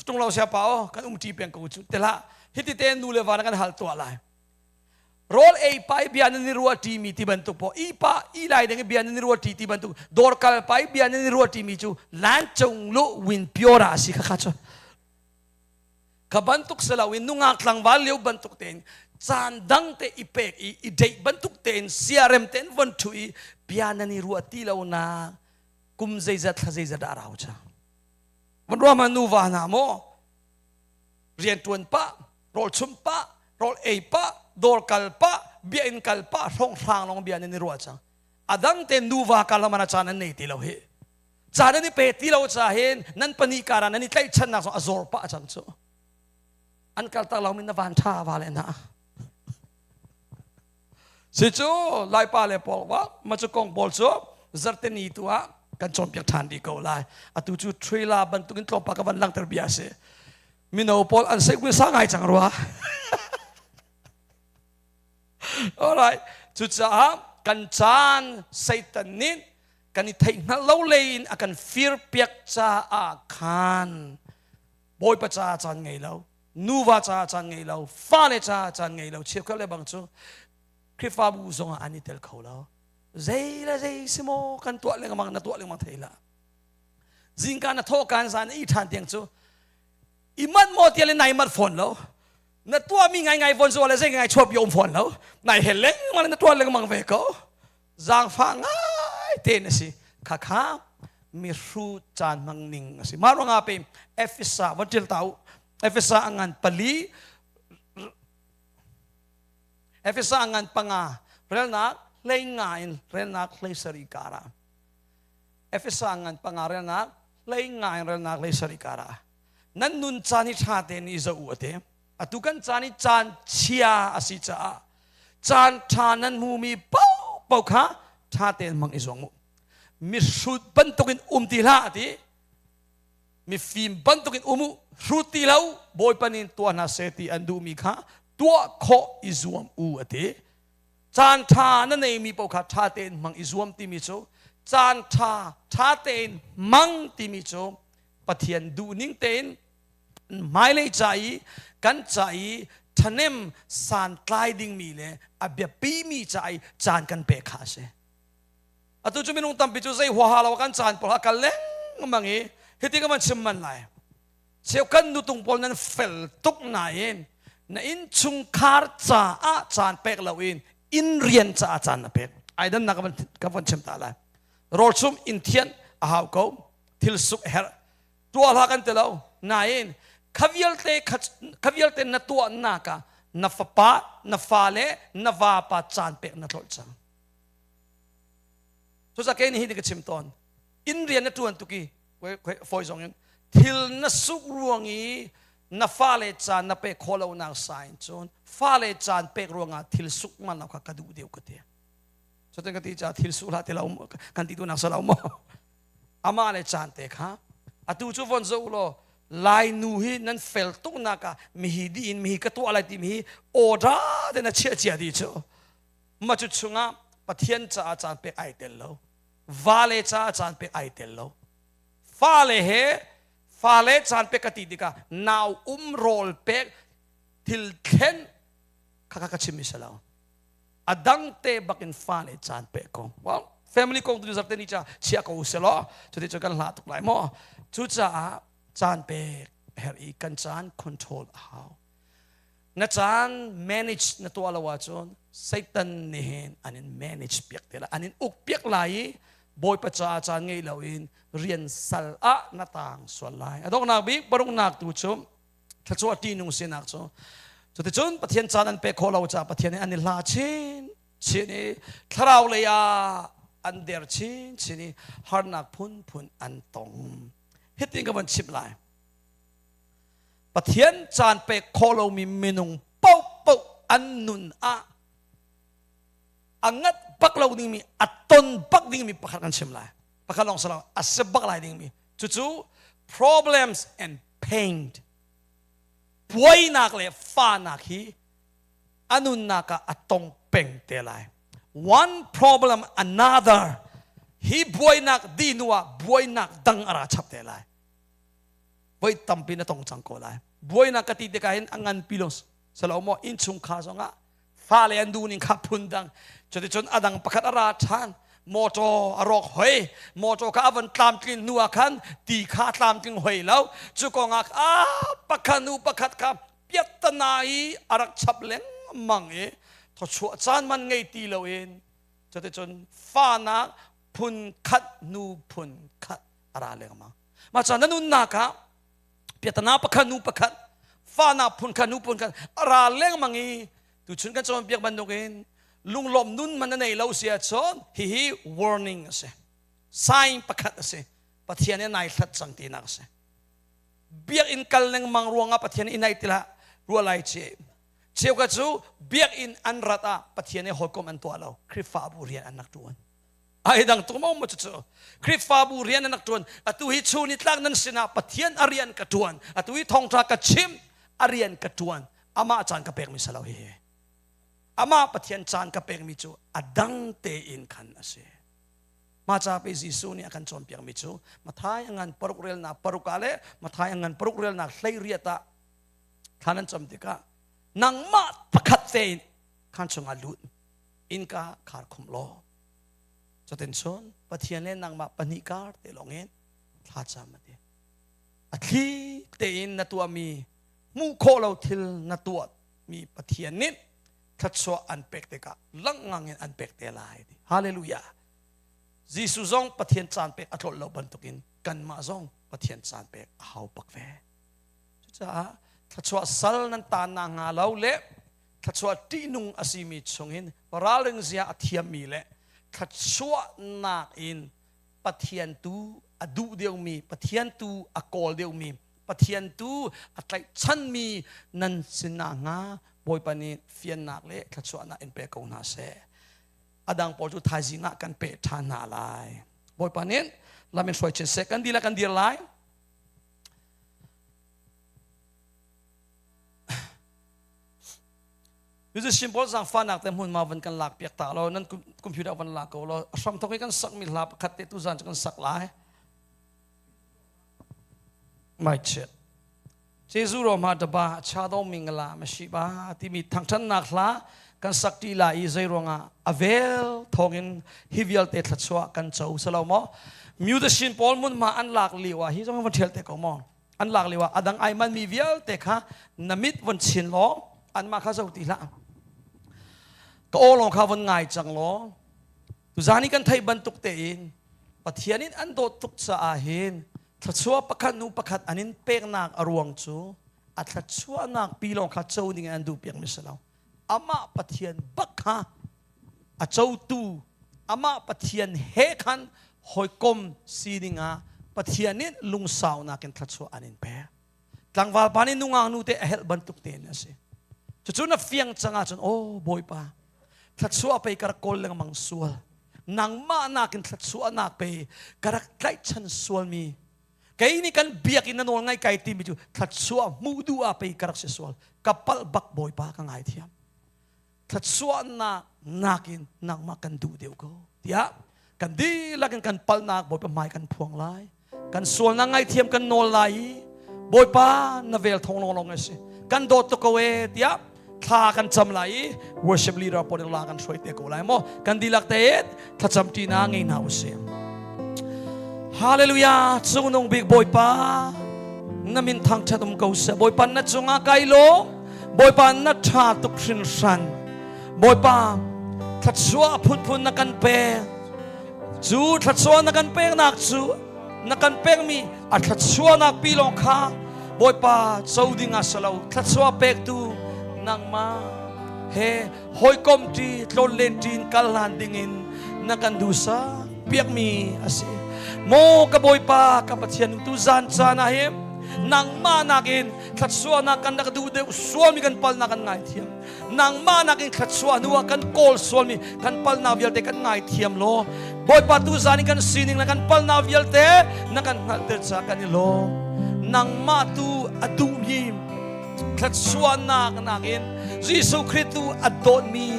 tung lo sia pa o kan um ṭi peng ko cu te hlah hiti te nu le va na kan hal tuah lai Rawl ei pai bia nan i ruah ṭimi ti bantuk paoh i pa i lai ding i bia nan i ruah ṭi ti bantuk dawr kal pai bia nan i ruah ṭimi cu lan cung lu win piora a si kha kha cu ka bantuk si lo in nungak tlangval lio bantuk tein caan dang te i pek i i deih bantuk tein siarem tein von ṭhu i bia nan i ruah ti lo na kum zeizat thla zeizat dah rau cha van ruah ma nuva hna maw rianṭuan pah rawl chumh pah rawl ei pah dawr kal pah biakinn kal pah hrawnghrang lawng bia nan i ruah cang a dang te nuva kar lamana caan an nei ti lo hi caan an i pe ti lo ca hin nan pahnih kar ah nan i tlaihchannak zong a zor pah cang cu an kal tak lo min na van tha va le na si cu laipa le pawl wa ma cu kong pawl cu zarteni tu ah kan cawnpiak ṭhan dih ko lai atu cu trailer bantukin tlawmpal ka van langhter bia a si mino pawl an seihmui sa ngai cang rua alright cucaah kan caan Satan nih kan i theih hngalh lo lei in a kan fir piak caah khan Bawipa caah caan ngei lo nuva caah caan ngei lo fale caah caan ngei lo cheukhat le bang cu Khrihfabu zongah an i tel kho lo zei le zei si maw kan tuah lengmang na tuah lengmang thei la zingka na thawh kan zan i ṭhan tiang cu i mat maw tial in nai mat fawn lo na tuahmi ngai ngai fawn so le zei ngai chuap um fawn lo nai hel lengmang na tuah lengmang ve ko zaangfah ngai te na si kha kha mihru caan hmang ning a si mah ruangah pe Efesa von ṭil ta u Efesa angan pali Efesa angan panga relnak hlei nga in relnak hlei sari kara Efesa ngan panga relnak hlei nga in relnak hlei sari kara nan nun caan hi ṭha tein i zoh u ate atu kan caan hi caan chia a si caah caan ṭha nan hmumi paohpaoh kha ṭha tein hmang i zuang u mihrut bantukin um ti hlah ati mifim bantukin um u hrut ti lo bawipa nih tuah hna seh ti an duhmi kha tuah khawh i zuam u ati Caan ṭha na neimi paoh kha ṭha tein hmang i zuam timi cu caan ṭha ṭha tein hmang timi cu Pathian duhning tein hmailei ca i kan ca i ṭhahnem santlai dingmi le a biapimi ca i caan kan pek kha a si. Atu cu minung tampi cu zei huaha lo kan caan pawl a kal lengmang i hiti ka van chim man lai. Cheu kan nutung pawl nan fel tuk nain na innchungkhar caah caan pek loin inn rian caah caan na pek. Ai dannak ka van chim ta lai. Rawl chum inn thianh a hau ko. Thil suk a herh. Tuah hlah kan ti lo. Nain kha vialte kha vialte na tuahnak ah na fapa, na fale, na vapa caan pek na tlolh cang. Cucaah kei nih hi ka chim tawn. Inn rian na ṭuan tuk i fawi zong in thil na suk ruang i na fale caan na pek khawh lonak sa in cun fale caan pek ruangah thil suk man lo kha ka duh deuh ka ti. Cutin ka ti ca thil su hlah ti lo kan ti tu nak salo mo. Ama le caan te kha atu cu von zo law Lai nu hi nan fel tuk nak ah mihi di in mihi ka tuah lai ti mihi order te na chiah cia di cu. Ma cu chungah Pathian caah caan pek ai tel lo. Vale caah caan pek ai tel lo. Fale he fale caan pek ka ti tikah nau um rawl pek thil thlen kha kha ka chim mi si lo. A dang te bakin fale caan pek ko. Well, family kong tu zarte ni cha chia ko se law cuti cu kan hla tuk lai maw. Cucaah caan pek her i kan caan control a hau. Na caan manage na tuah lo ahcun Satan nih hin an in manage piak te lai an in uk piak lai i Bawipa caah caan ngei loin rian sal ah na tang sual lai. A donghnak bik paruknak tu cu thluachuah ṭihnung sinak cu cuticun Pathian caan an pek khawh lo caah Pathian nih an i hla chin chin i thlarau lei ah an der chin chin i harnak phunphun an tong. Hitin ka van chimh lai. Pathian caan pek khawh lomi minung paohpaoh an nun ah a ngat bak lo dingmi a ton bak dingmi pakhat kan chim lai pakhat lawng si lo a si bak lai dingmi cucu problems and pain buainak le fahnak hi a nunnak ah a tong peng te lai one problem another hi buainak di hnu ah buainak dang a ra chap te lai voi tampi na tong cang ko lai buainak ka ti tikah hin a ngan pi lo salo maw innchungkhar zongah fale an duh ning kha phun dang cuticun a dang pakhat a ra ṭhan motor a rawk hoi motor kha a van tlamtlin hnu ah khan ti kha tlamtling hoi lo cu kongah a pakhat nu pakhat kha piattana i a rak chap lengmang i thawchuah caan man ngei ti loin cuticun fanak phun khat nu phun khat a ra lengmang mah caan na nunnak ah piatana pakhat nu pakhat fahnak phun khat nu phun khat a ra lengmang i tuchun kan cawnpiak bantukin lunglawm nun man na nei lo si ahcun hihi warning a si sign pakhat a si Pathian he nai hlat cang tinak a si biakinn kal lengmang ruangah Pathian i naih tilah ruah lai ci cheuka cu biakinn an rat ah Pathian he hawikom an tuah lo Khrihfabu rian an rak ṭuan ai dang tuk mo cu Khrihfabu rian an rak ṭuan atu hi chun i tlak nan sinah Pathian a rian ka ṭuan atu hi thawngṭha ka chim a rian ka ṭuan amah caan ka pekmi si lo hi amah Pathian caan ka pekmi cu a dang tein khan a si ma ca pe Jesuh nih a kan cawnpiakmi cu Mathai a ngan paruk relnak paruk ah le Mathai a ngan paruk relnak 18 ah thla nan cam tikah nangmah pakhat tein khan chungah lut innka khar khum law cutin cun Pathian le nangmah pahnih kar te lawng in thlacam a ti a thli tein na tuahmi hmuh khawh lo thil na tuahmi Pathian nih thluachuah an pek tikah langngang in an pek te lai ti hallelujah Jesuh zong Pathian caan pek a tlolh lo bantukin kanmah zong Pathian caan pek a hau bak ve cucaah thluachuah sal nan taan na hnga lo le thluachuah ṭihnung a simi chungin ralring zia a thiammi le thluachuahnak in Pathian tu a duh deuhmi Pathian tu a kawl deuhmi Pathian tu a tlaihchanmi nan sinah hnga Bawipa nih fiannak le thluachuahnak in pe ko hna seh. A dang pawl cu thaizing ah kan peh ṭhan hna lai. Bawipa nih lam in hruai chin seh. Kan dihlak kan dir lai. Musician pawl zaangfahnak te hmunhma van kan lak piak ta law nan computer van lak ko law a hram thawk i kan sakmi hla pakhat te tuzan cu kan sak lai. Mai chiat. Jesuh ro ma daba cha do mingla ma shi ba timi thangthannak hla kan sak ti la i zei ruangah avel thawngin hi vialte thluachuah kan co salo maw musician pawl mun ma an lak liu ah hi zong van thial te ko maw An lak lio ah a dang ai manmi vialte kha na mit von chin law anmah kha zo ti hlah. Ka aw lawng kha von ngai cang law tuzan i kan theih bantuk tein Pathian in an dawt tuk caah hin thluachuah pakhat hnu pakhat an in peknak a ruang cu a thluachuahnak pi lawng kha co ding in an duh piakmi si lo. Amah Pathian bak kha a cotu amah Pathian he khan hawikom si dingah Pathian nih lungsaunak in thluachuah an in pek. Tlangval pa nih nungak nu te a helh bantuk tein a si. Cucu na fiang cang ahcun aw Bawipa. Thluachuah pei ka rak kawl lengmang sual. Nangmah nakin thluachuahnak pei ka rak tlaihchan sualmi. Kei nih kan biakinn na nawl ngai kai timi cu thluachuah hmuh duh ah pei ka rak si sual. Ka palh bak Bawipa ka ngaithiam. Thluachuahnak nakin nangmah kan duh deuh ko tiah kan dihlak in kan palhnak Bawipa hmai kan phuang lai. Kan sualnak ngaithiam kan nawl lai i Bawipa na vel thong lawnglawng a si. Kan dawt tuk ko e tiah thla kan cam lai i worship leader pawl in la kan hruai te ko lai maw. Kan dihlak te thlacam ṭi na ngei hna usih. Hallelujah! Cungnung bik Bawipa na min thangṭhat um ko seh. Bawipa na cungah kai lawm. Bawipa na ṭha tuk hrinhran. Bawipa thluachuah phunphun na kan pek. Cu thluachuah na kan peknak cu na kan pekmi a thluachuahnak pi lawng kha Bawipa co ding ah si lo. Thluachuah pektu nangmah he hawikom ṭi tlawnlen ṭin kal hlan dingin na kan duhsak piakmi a si. Maw ka Bawipa ka Pathian tu zan caan ah hin nangmah nakin thluachuahnak kan rak duh deuh sualmi kan palnak kan ngaithiam. Nangmah nakin thluachuah hnu ah kan kawl sualmi kan palnak vialte kan ngaithiam law Bawipa tu zan in kan sining le kan palnak vialte na kan hngalhter caah kan i lawm. Nangmah tu a duhmi thluachuahnak nakin Jesuh Khrih tu a dawtmi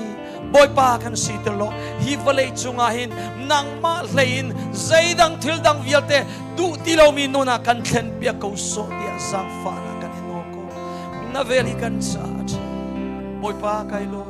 Bawipa kan si ter law hi vawlei cungah hin nangmah hlei in zeidang thil dang vialte duh ti lomi nun ah kan thlen piak ko sawh tiah zaangfahnak kan in nawl ko na vel hi kan caah Bawipa kai lawm.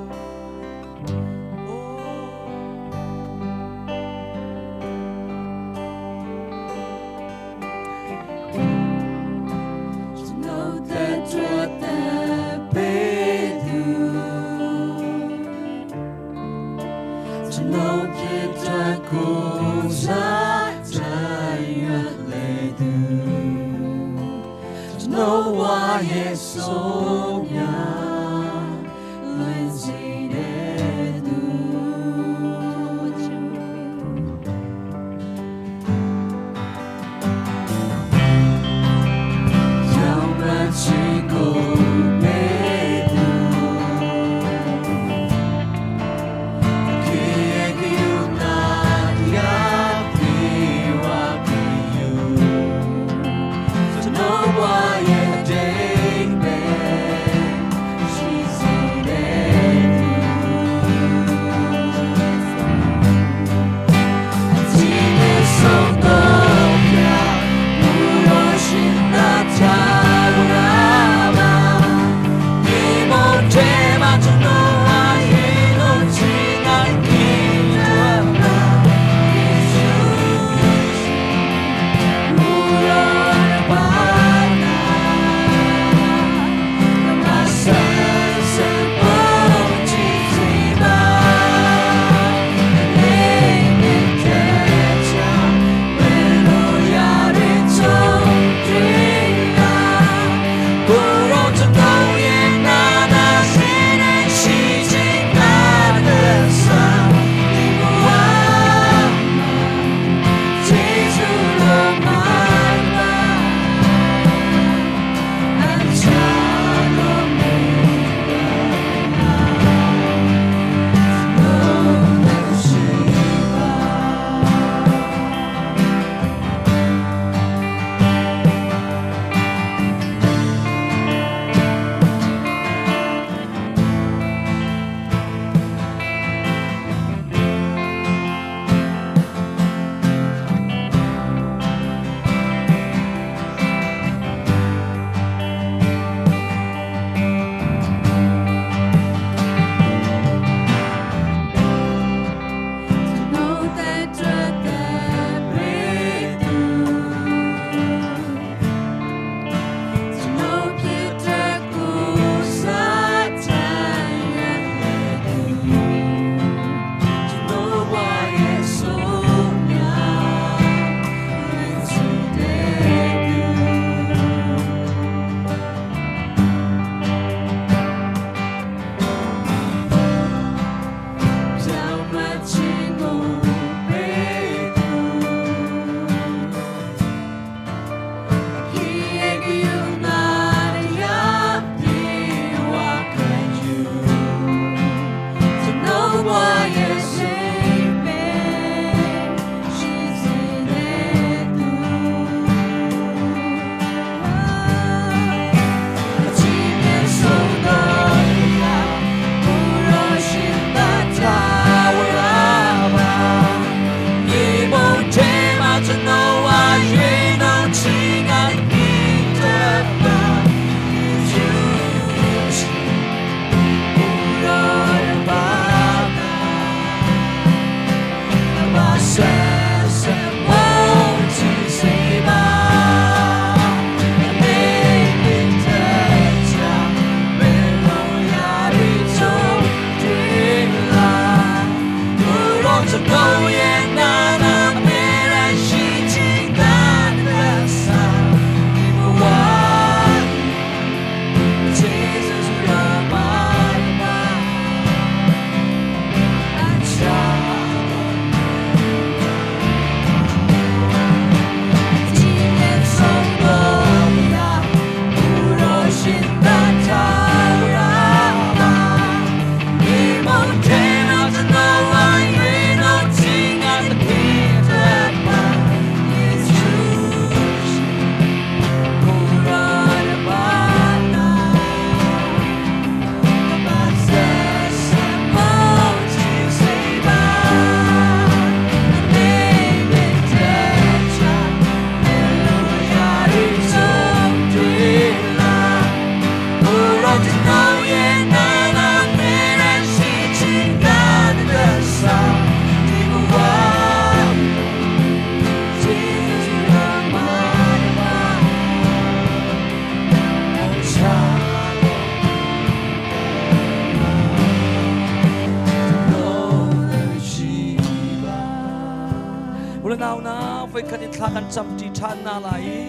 U le nau na voikhat in thla kan cam ṭi ṭhan na lai i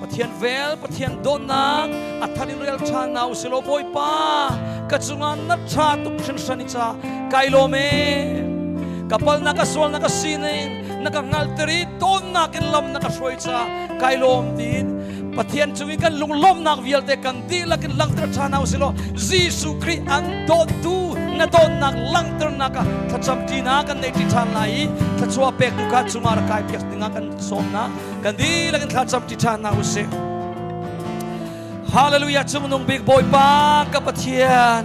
Pathian vel, Pathian dawtnak a thar in rel ṭhan na usilaw Bawipa ka cungah na ṭha tuk hringhran i ca kai lawm e. Ka palnak ka sualnak ka sining na ka hngalhter i dawtnak in lam na ka hruai ca kai lawm tiin Pathian cung i kan lunglawmhnak vialte kan dihlak in langhter ṭhan hna usih law Jesuh Khrih an dawttu na dawtnak langhternak ah thlacam ṭinak kan nei ṭi ṭhan lai i thluachuah pektu kha cungah rak kai piak dingah kan sawmnak kan dihlak in thlacam ṭi ṭhan hna usih. Hallelujah! Cungnung bik Bawipa ka Pathian,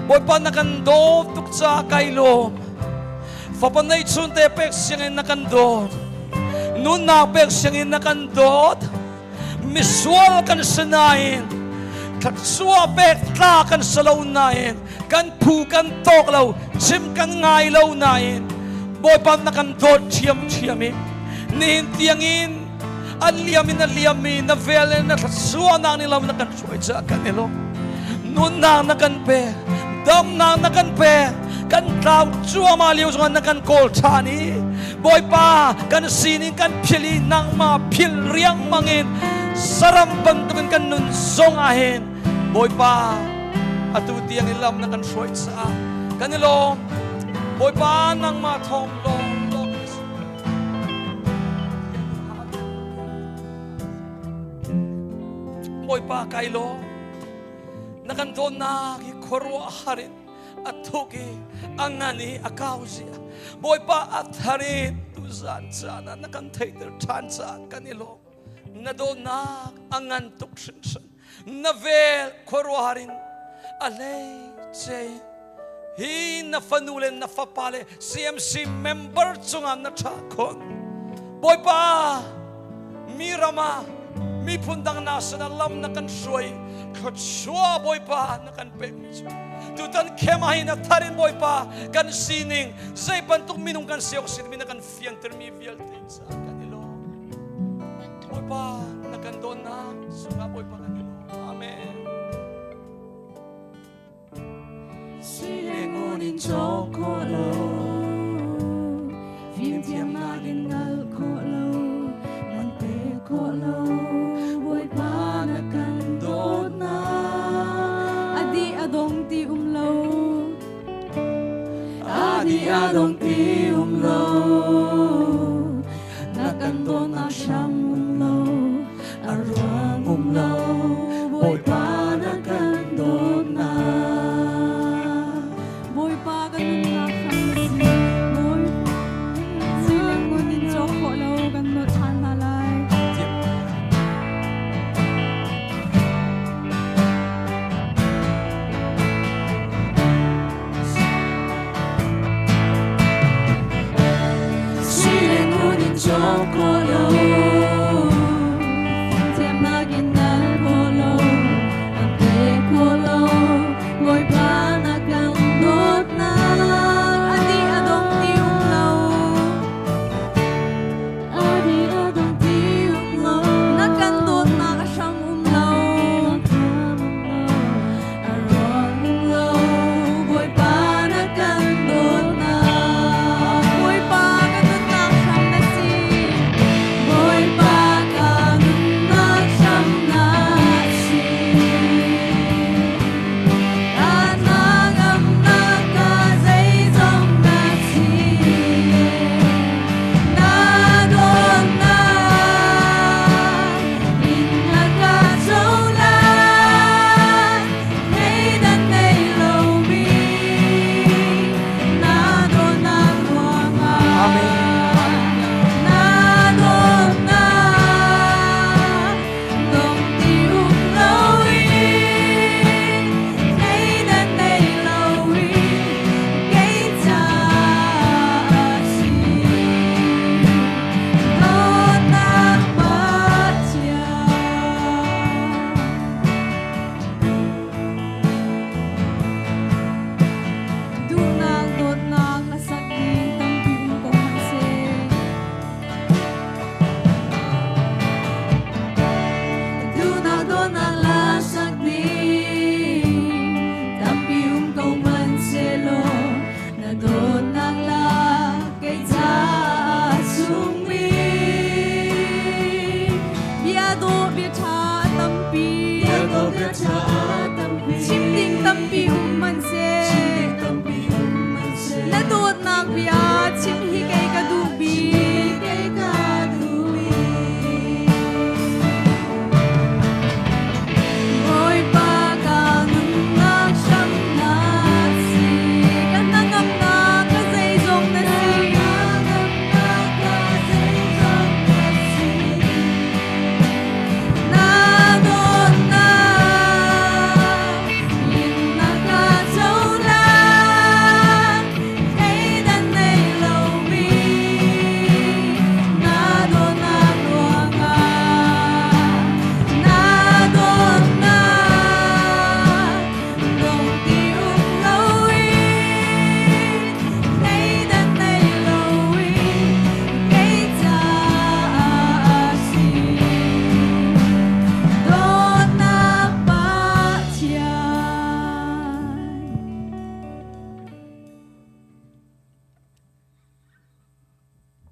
Bawipa na kan dawt tuk ca kai lawm. Fapa neihchun te pek siangin na kan dawt. Nunnak pek siangin na kan dawt. Misual kan si nain thluachuah pek tla kan si lo nain kan phu kan tawk lo chim kan ngai lo nain Bawipa na kan dawt ṭhiamṭhiam i nihin tiangin a liam in a liammi na vel le na thluachuahnak nih lam na kan hruai caah kan i lawm. Nunnak na kan pe, damnak na kan pe, kan tlau cuahmah lio zongah na kan kawl ṭhan i Bawipa kan sining kan phil i nangmah phil riangmang in saram bantukin kan nun zong ah hin Bawipa atu tiang in lam na kan hruai caah kan i lawm. Bawipa nangmah thawng lawng lawng Bawipa kai lawm. Na kan dawtnak hi khuaruahhar in a thuk i a ngan i a kau zia. Bawipa a thar in tuzan caan ah na kan theihter ṭhan caah kan i lawm. Na dawtnak a ngan tuk hringhran. Na vel khuaruahhar in a hleice hi na fanu le na fapa le CMC member cungah na ṭha khun. Bawipa mi ram ah miphun dang na sinah lam na kan hruai thluachuah Bawipa na kan pekmi cu tutan khem ah hin a thar in Bawipa kan sining zei bantuk minung kan si awk si timi na kan fiantermi vialte caah kan i lawm. Bawipa na kan dawtnak sungah Bawipa kan i lawm. Amen. Sui le ngun in cawk khawh lo, fimthiamnak in hngalh khawh lo, man pek khawh lo, Bawipa na kan dawtnak. A dih a dong ti um lo, a dih a dong ti um lo, na kan dawtnak hram um lo, a ruang um lo, Bawipa na kan dawtnak. Bawipa kan nunnak hram.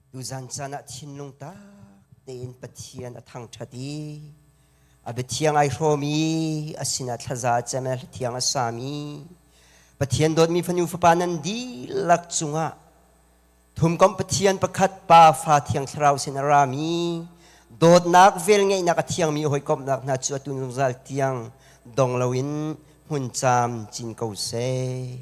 Tuzan caan ah thinlung tak tein Pathian a thangṭhat i a biathiang ai hrawm i a sinah thlaza a cem i hlathiang a sami Pathian dawtmi fanu fapa nan dihlak cungah thumkomh Pathian pakhat Pa Fa Thiang Thlarau sin a rami dawtnak velngeihnak a thiangmi hawikomhnak hna cu atu zungzal tiang dong loin hmun caam cin ko seh.